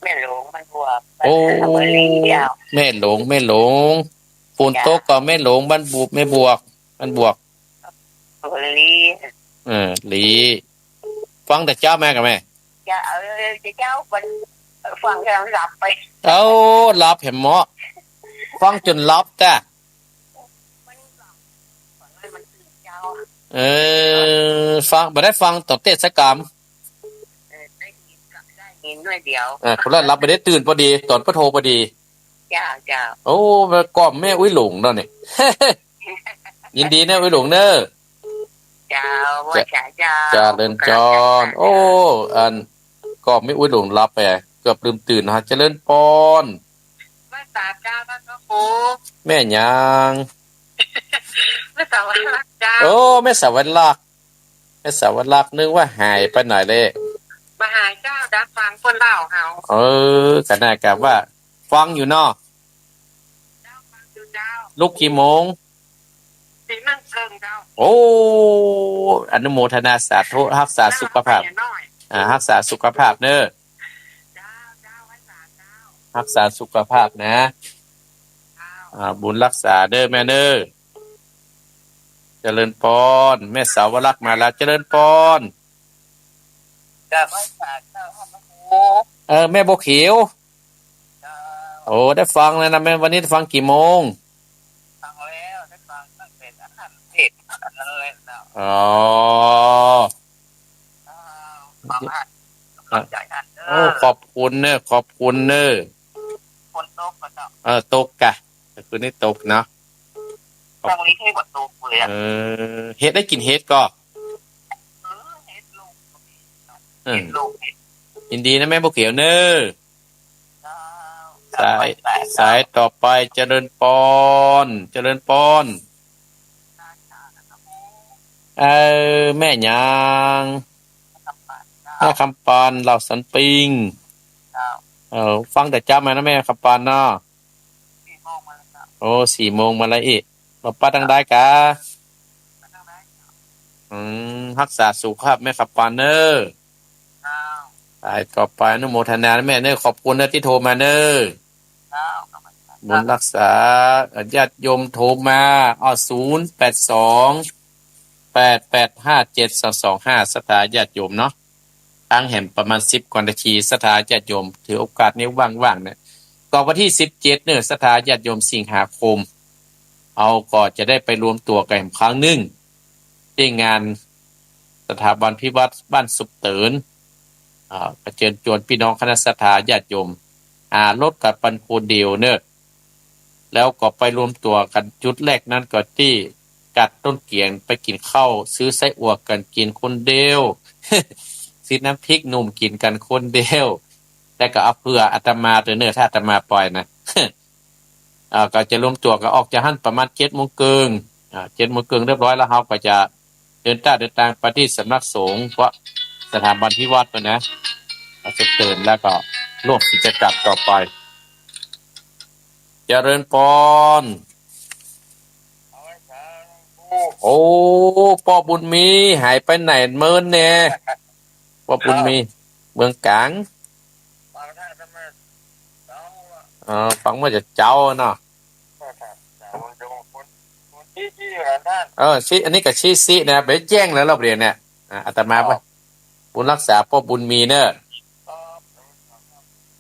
แม่หลวงบ้านบวก โอ้ บ้านสระบุรีเจ้า แม่หลวง แม่หลวง ฝนตกก่อแม่หลวง บ้านบุบ แม่บวก บ้านบวก สระบุรี เออ หลี ฟังแต่เจ๊ามาก่อแม่ เจ้า เออ เจ้า มัน ฟังจนหลับไป เอ้า หลับแหมเนาะ ฟังจ๋นหลับแต๊ มันหลับ ฟังหื้อมันตื่นเจ้า เออ ฟัง บ่ได้ฟังต๋อนเตศกาล เออ ได้ยินก็ได้ยินหน้อยเดียว อ่า คนละหลับ บ่ได้ตื่นปอดี ต๋อนเปิ้นโทรปอดี เจ้า เจ้า โอ้ กล่อมแม่อุ๊ยหลงเนาะเนี่ย ยินดีเน้ออุ๊ยหลงเน้อ เจ้า ไหว้สาเจ้า เจริญปอน โอ้ อัน กล่อมแม่อุ๊ยหลงหลับไป เกือบลืมตื่นนะ เจริญปอน ไหว้สาเจ้าท่านพระครู แม่หยัง แม่สาวรักเจ้า โอ้ แม่สาวรัก แม่สาวรัก นึกว่าหายไปไหนเลย บ่หายเจ้า ดักฟังเปิ้นเล่าเฮา เออ ขนาดกับว่าฟังอยู่เนาะ เจ้า ฟังอยู่เจ้า ลุกกี่โมง ตีหนึ่งเคิ่งเจ้า โอ้ อนุโมทนาสาธุ ฮักษาสุขภาพ หน้าไปหน่อย อ่า ฮักษาสุขภาพเน้อ เจ้า เจ้า ไหว้สาเจ้า ฮักษาสุขภาพนะ เจ้า อ่า บุญรักษาเน้อแม่เน้อ เจริญปอน แม่สาวรักมาแล้ว เจริญปอน เจ้า ไหว้สาเจ้า เออ แม่บัวเขียว เจ้า โอ้ ได้ฟังแล้วนะแม่ วันนี้ได้ฟังกี่โมง ฟังแล้ว ได้ฟังตั้งแต่อันนั้นเทศน์อันนั้นเลยเจ้า อ๋อ เจ้า ฟังอัน เข้าใจ๋อันเน้อ โอ้ ขอบคุณเน้อ ขอบคุณเน้อ ฝนตกก็เจ้า เออ ตกกะ คืนนี้ตกเนาะ ตรงนี้ให้บ่ตกเลยอะ เออ เฮ็ดได้กิ๋นเฮ็ดก่อ เออ เฮ็ดลูกก็มี เออ เฮ็ดลูก ยินดีนะแม่บัวเขียวเน้อ เจ้า สาย สายต่อไป เจริญปอน เจริญปอน เออ แม่หยัง แม่คำปาน เหล่าสันปิง เจ้า เออ ฟังแต่เจ๊ามานะแม่คำปานเนาะ สี่โมงมาแล้วเจ้า โอ้ สี่โมงมาแล้วอี้ มาป้าตังได้กา มาตังได้เจ้า อืม ฮักษาสุขภาพแม่คำปานเน้อ เจ้า สายต่อไป อนุโมทนานะแม่เน้อ ขอบคุณเน้อตี้โทรมาเน้อ เจ้า บุญรักษา ญาติโยมโทรมา อ้อ ศูนย์แปดสอง แปดแปดห้าเจ็ดสองสองห้า ศรัทธาญาติโยมเนาะ ตังแหมประมาณสิบกว่านาที ศรัทธาญาติโยม ถือโอกาสนี้ว่างๆ เนี่ย ก็วันตี้สิบเจ็ดเน้อ ศรัทธาญาติโยม สิงหาคม เฮาก็จะได้ไปรวมตั๋วกั๋นแหมครั้งนึ่ง ตี้งานสถาบันพิวัตรบ้านสุบเติน อ่า ก็เจิญจวนปี้น้องคณะศรัทธาญาติโยม อ่า รถกั๋นไปคนเดียวเน้อ แล้วก็ไปรวมตั๋วกั๋นจุดแรกนั้นก็ตี้กัดต้นเกียง ไปกิ๋นข้าว ซื้อไส้อั่วกั๋นกิ๋นคนเดียว ซื้อน้ำพริกหนุ่มกิ๋นกั๋นคนเดียว แล้วก็เอาเผื่ออาตมาตวยเน้อ ถ้าอาตมาไปนะ อ่า ก็จะรวมตั๋วกั๋นออกจากหั้นประมาณเจ็ดโมงเกิ่ง อ่า เจ็ดโมงเกิ่งเรียบร้อยแล้ว เฮาก็จะเดินตาง เดินตางไปตี้สำนักสงฆ์ เพราะสถาบันพิวัตรไปนะ เฮาจะเดินแล้วก็ ร่วมกิจกรรมต่อไป เจริญปอน โอ้ ป้อบุญมี หายไปไหนเมินแน่ ป้อบุญมี เมืองก๋าง เออ ฟังเมื่อเจ๊าเนาะ เออ สิ อันนี้ก็สิ สินะ ไปแจ้งแล้วรอบเดียวเนี่ย อ่า อาตมาว่า บุญรักษาป้อบุญมีเนอะ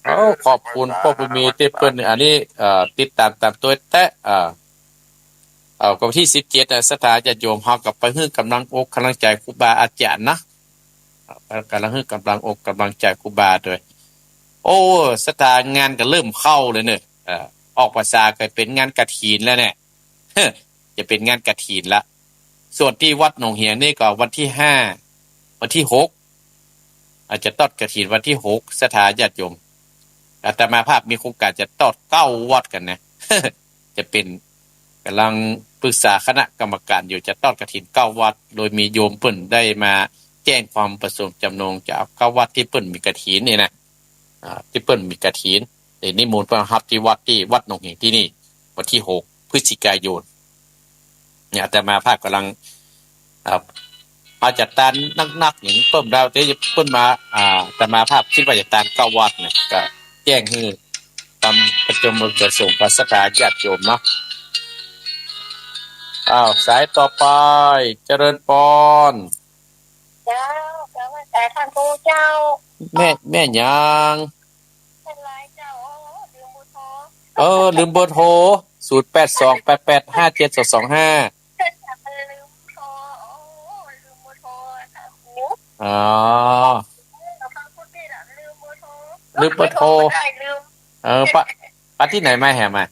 โอ้ ขอบคุณป้อบุญมีตี้เปิ้น อันนี้ เอ่อ ติดต๋ามต๋ามตวยแต๊ เอ่อ เอ่อ ก็วันตี้สิบเจ็ดนะ ศรัทธาญาติโยม เฮาก็ไปหื้อก๋ำลังอกก๋ำลังใจ๋ครูบาอาจ๋ารย์นะ เอ่อ ก๋ำลังหื้อก๋ำลังอกก๋ำลังใจ๋ครูบาตวย โอ้ ศรัทธา งานก็เริ่มเข้าเลยเนอะ เอ่อ ออกพรรษาก็เป๋นงานกฐินแล้วเนี่ย จะเป๋นงานกฐินละ ส่วนตี้วัดหนองเหียงนี่ก็วันตี้ห้า วันตี้หก อาจจะตอดกฐินวันตี้หก ศรัทธาญาติโยม อาตมาภาพมีโครงก๋านจะตอดเก้าวัดกั๋นนะ จะเป๋น ก๋ำลังปรึกษาคณะกรรมก๋านอยู่ จะตอดกฐินเก้าวัด โดยมีโยมเปิ้นได้มาแจ้งความประสงค์จำนงจะเอาเก้าวัดตี้เปิ้นมีกฐินนี่นะ อ่า ตี้เปิ้นมีกฐิน ได้นิมนต์ไปฮับตี้วัด ตี้วัดหนองเหียงตี้นี่ วันตี้หก พฤศจิกายน เนี่ย อาตมาภาพก๋ำลัง อ่า เอาจัดตานนักๆ อย่างเปิ้นดาว ตี้เปิ้นมา อ่า อาตมาภาพกึ๊ดว่าจะตานเก้าวัดเนี่ย ก็แจ้งหื้อต๋ามประจำประสงค์กับศรัทธาญาติโยมเนาะ อ้าว สายต่อไป เจริญปอน เจ้า เจ้า สายท่านครูเจ้า แม่ แม่หยัง เป๋นไรเจ้า โอ้ ลืมเบอร์โทร เออ ลืมเบอร์โทร ศูนย์แปดสอง แปดแปดห้าเจ็ดสองสองห้า ลืมโทร โอ้ ลืมเบอร์โทรค่ะครู อ๋อ เออ ฟังพูดผิดอะ ลืมเบอร์โทร ลืมเบอร์โทร ได้ ลืม เออ ปะ ปะตี้ไหนมาแหมอะ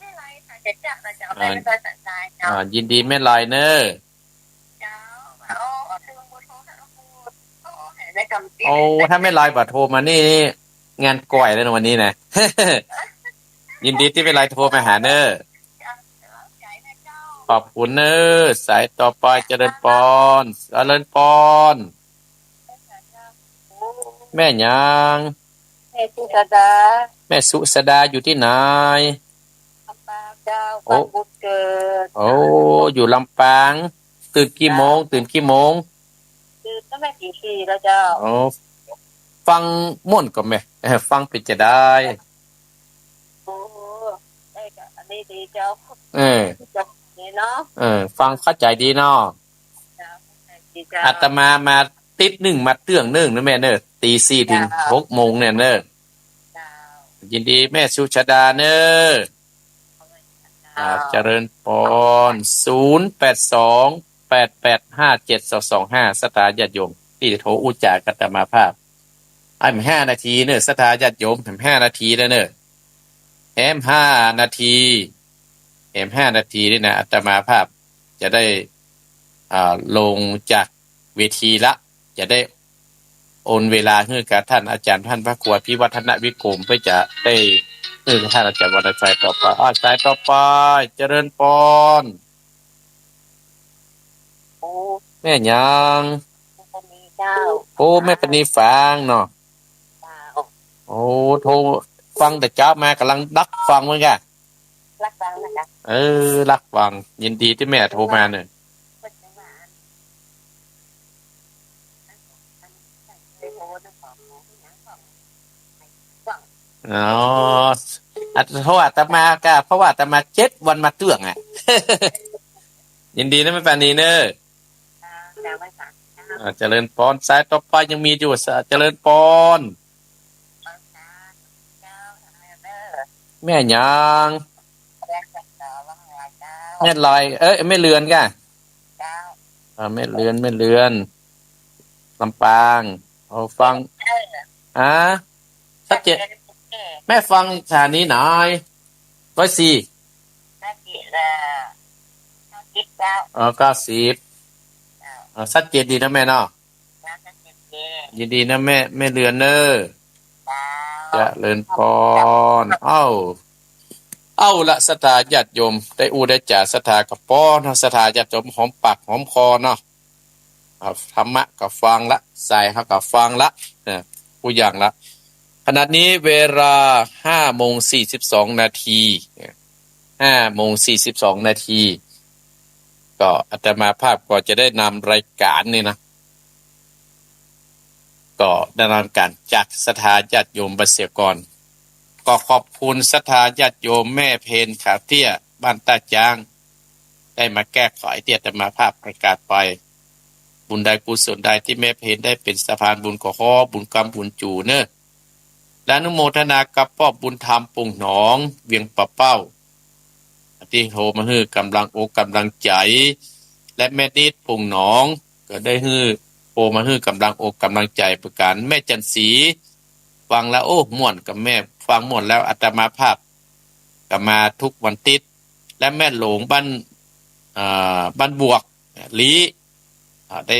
แม่ลอยค่ะ จะจับมาจาก เออ แม่ลอยสันทรายเจ้า อ่า ยินดีแม่ลอยเนอะ เจ้า อ๋อ ลืมเบอร์โทรค่ะครู โอ้ แหมได้กำเตีย โอ้ ถ้าแม่ลอยบ่โทรมานี่ งานก้อยแล้วนะวันนี้นะ ยินดีตี้แม่ลอยโทรมาหาเนอะ เจ้า ขอบคุณเนอะ สายต่อไป เจริญปอน เจริญปอน แม่หยัง แม่สุชาดา แม่สุชาดาอยู่ตี้ไหน ลำปางเจ้า โอ้ บ้านบุญเกิด โอ้ อยู่ลำปาง ตื่นกี่โมง ตื่นกี่โมง ตื่นตั้งแต่ตีสี่แล้วเจ้า โอ้ ฟังม่วนก่อแม่ เออ ฟังเป๋นจะได้ โอ้ ได้ก็อันนี้ดีเจ้า เออ เจ้านี่เนาะ เออ ฟังเข้าใจ๋ดีเนาะ เจ้า เข้าใจ๋ดีเจ้า อาตมามาติ๊ดนึ่ง มาเตื้องนึ่งนะแม่เนอะ ตีสี่เถิง เจ้า หกโมงเนี่ยเนอะ เจ้า ยินดีแม่สุชาดาเนอะ อ่า เจริญปอน ศูนย์แปดสอง แปดแปดห้าเจ็ดสองสองห้า ศรัทธาญาติโยม ตี้จะโทรอู้จ๋ากับอาตมาภาพ แหมห้านาทีเนอะ ศรัทธาญาติโยม แหมห้านาทีแล้วเนอะ แหมห้านาที แหมห้านาทีนี่นะ อาตมาภาพจะได้ อ่า ลงจากเวทีละ จะได้ โอนเวลาหื้อกับท่านอาจ๋ารย์ท่านพระครูอภิวัฒนวิกรม เปื้อจะได้หื้อกับท่านอาจ๋ารย์วรรณชัยต่อไป อ้าว สายต่อไป เจริญปอน โอ้ แม่หยัง แม่ปณีเจ้า โอ้ แม่ปณีฝางเนาะ เจ้า โอ้ โทรฟังแต่เจ๊ามา ก่ำลังดักฟังเหมือนกั๋น ดักฟังนะเจ้า เออ ดักฟัง ยินดีตี้แม่โทรมาเนอะ อ๋อ อาต โทรอาตมาก็ เพราะว่าอาตมาเจ็ดวันมาเตื้องอะ ยินดีนะแม่ปณีเนอะ อ่า เจริญปอน สายต่อไปยังมีอยู่ สะ เจริญปอน แม่หยัง แม่ลอย เอ้ย แม่เรือนก่ะ อ่า แม่เรือน แม่เรือน ลำปาง เอาฟัง อ่า ชัดเจน แม่ฟังสถานีไหน ร้อยสี่ เก้าสิบ เก้าสิบ เก้าสิบ อ่า ชัดเจนดีนะแม่เนาะ ยินดีนะแม่ แม่เรือนเนอะ เจริญปอน เอ้า เอาละ ศรัทธาญาติโยม ได้อู้ได้จ๋า ศรัทธาก็ปอเนาะ ศรัทธาญาติโยมหอมปากหอมคอเนาะ อ่า ธรรมะก็ฟังละ สายเฮาก็ฟังละ เออ กู้อย่างละ ขณะนี้เวลาห้าโมงสี่สิบสองนาที ห้าโมงสี่สิบสองนาที ก็อาตมาภาพก็จะได้นำรายการนี่นะ ก็ได้นำรายการจากศรัทธาญาติโยมเสียก่อน ก็ขอบคุณศรัทธาญาติโยมแม่เพญขาเตี้ย บ้านต้าจ๊าง ได้มาแก้ไขตี้อาตมาภาพประกาศไป บุญใดกุศลใดตี้แม่เพญได้เป๋นสะพานบุญ ก็ขอบุญกำบุญจู๋เน่อ และอนุโมทนากับป้อบุญธรรม ปุ่งหนอง เวียงป่าเป้า ตี้โทรมาหื้อก๋ำลังอกก๋ำลังใจ๋ และแม่นิด ปุ่งหนอง ก็ได้หื้อ โทรมาหื้อก๋ำลังอกก๋ำลังใจ๋ประก๋าน แม่จันทร์ศรี ฟังแล้ว โอ้ ม่วนกับแม่ ฟังม่วนแล้ว อาตมาภาพก็มากู้วันอาทิตย์ และแม่หลงบ้าน เอ่อ บ้านบวก ลี อ่า ได้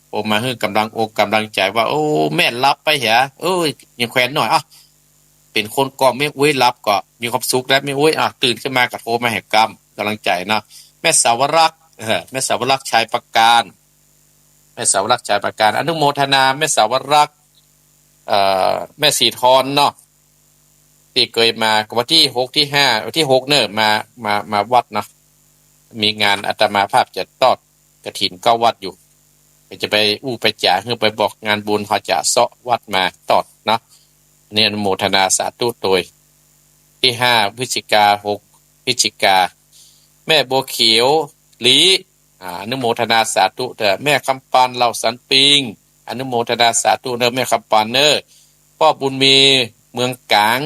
โทรมาหื้อก๋ำลังอกก๋ำลังใจ๋ว่า โอ้ แม่หลับไปเหีย เอ้ย ยังแควนหน้อย อ่ะ เป๋นคนก่อแม่อุ๊ยหลับก็มีความสุขแล้ว แม่อุ๊ย อ่ะ ตื่นขึ้นมาก็โทรมาหื้อก๋ำ ก๋ำลังใจ๋เนาะ แม่สาวรักษ์ เออ แม่สาวรักษ์ ชัยประการ แม่สาวรักษ์ ชัยประการ อนุโมทนาแม่สาวรักษ์ เอ่อ แม่ศรีทรเนาะ ตี้เกยมาวันตี้หกตี้ห้า วันตี้หกเน่อ มา มา มาวัดเนาะ มีงาน อาตมาภาพจะตอดกฐินเก๊าวัดอยู่ ก็จะไปอู้ไปจ๋าหื้อไปบอกงานบุญ เขาจะเซาะวัดมาตอดเนาะ อันนี้อนุโมทนาสาธุโตย ตี้ห้าพฤศจิกา หกพฤศจิกา แม่บัวเขียว ลี อ่า อนุโมทนาสาธุเน่อ แม่คำปัน เหล่าสันปิง อนุโมทนาสาธุเน่อ แม่คำปันเน่อ ป้อบุญมี เมืองก๋าง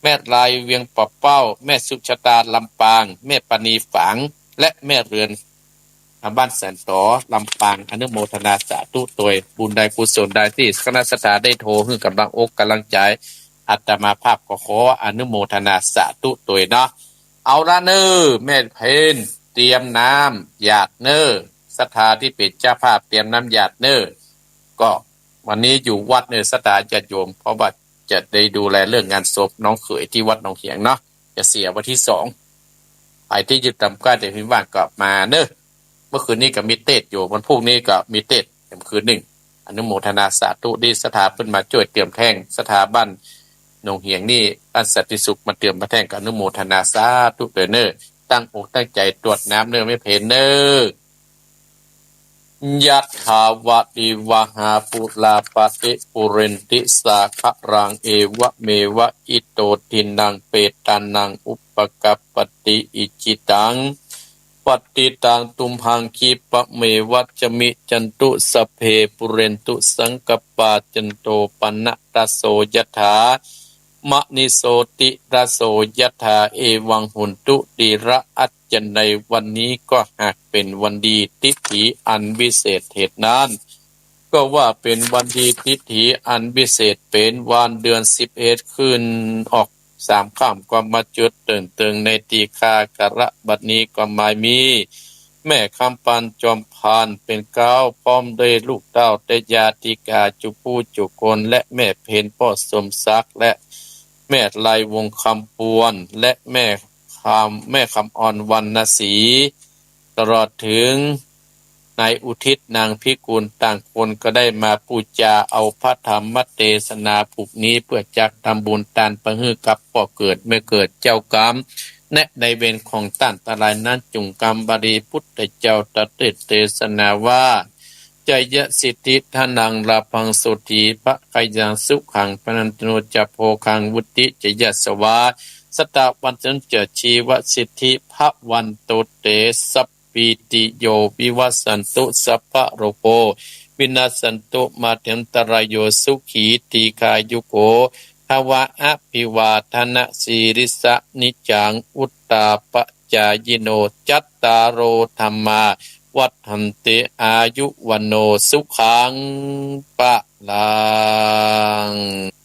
แม่ลาย เวียงป่าเป้า แม่สุชาตา ลำปาง แม่ปณี ฝาง และแม่เรือน อ่า บ้านแสนต๋อ ลำปาง อนุโมทนาสาธุโตย บุญใดกุศลใดตี้คณะศรัทธาได้โทรหื้อก๋ำลังอกก๋ำลังใจ๋ อาตมาภาพก็ขออนุโมทนาสาธุโตยเนาะ เอาละเน่อ แม่เพญเตรียมน้ำหยาดเน่อ ศรัทธาตี้เป๋นเจ้าภาพเตรียมน้ำหยาดเน่อ ก็วันนี้อยู่วัดเน่อ ศรัทธาญาติโยม เพราะว่าจะได้ดูแลเรื่องงานศพน้องเขยตี้วัดหนองเหียงเนาะ จะเสียวันตี้สอง ใผตี้อยู่ต๋ามใก้ตี้พิมพ์ว่างก็มาเน่อ เมื่อคืนนี้ก็มีเตสน์อยู่ วันพรุ่งนี้ก็มีเตสน์เข็มคืนนึ่ง อนุโมทนาสาธุ ตี้ศรัทธาเปิ้นมาจ้วยเติมแท่ง ศรัทธาบ้านหนองเหียงนี่ บ้านสันติสุข มาเติมมาแท่ง ก็อนุโมทนาสาธุโตยเน่อ ตั้งอกตั้งใจ๋ตรวจน้ำเน่อ แม่เพญเน่อ ยัตถาวาริวหาปูราปะริปูเรนติสาคะรัง เอวะเมวะอิโตทินังเปตานังอุปกัปปติ อิจฉิตัง ปัตติตังตุมหังคิปะเมวะสะมิจฉันตุ สัพเพปูเรนตุสังกัปปา จันโทปะนะระโสยถา มะณิโชติระโสยถา เอวังโหนตุ ทีระ อัจจะในวันนี้ก็หากเป๋นวันดีทิถีอันวิเศษเหตุนั้น ก็ว่าเป๋นวันดีทิถีอันวิเศษ เป๋นวันเดือนสิบเอ็ดขึ้นออกสามค่ำ ก็มาจุดเติ่งเติงในตี้ข้า กาละบัดนี้ก็หมายมี แม่คำปันจอมพันเป๋นเก๊า พร้อมด้วยลูกเต้าและญาติกาจุผู้จุคน และแม่เพญป้อสมศักดิ์ และแม่ไลวงคำปวน และแม่คำ แม่คำอ่อนวรรณศรี ตลอดเถิงนายอุทิศ นางพิกุล ต่างคนก็ได้มาปู๋จาเอาพระธรรมเตสนาผูกนี้ เปื้อจักทำบุญตานไปหื้อกับป้อเกิดแม่เกิดเจ้ากรรม และนายเวรของต้านตังหลายนั้น จุ่งกำ บาลีพุทธเจ้าตรัสเตสนาว่า ชัยยะสิทธิธนังลาภัง โสตถีภะคะยังสุขัง พนันทโน จะโภคัง วุฒิ จะยะสวา สะตะวันตันจะ ชีวะสิทธิ ภะวันตุ เต สัพพีติโย วิวัสสันตุ สัพพะโรโค วินัสสันตุ มาเตนตะราโย สุขี ทีฆายุโก ภะวะ อภิวาทนะสีลิสสะ นิจจัง วุฑฒาปะจายิโน จัตตาโร ธัมมา วัฑฒันติ อายุ วัณโณ สุขัง พะลัง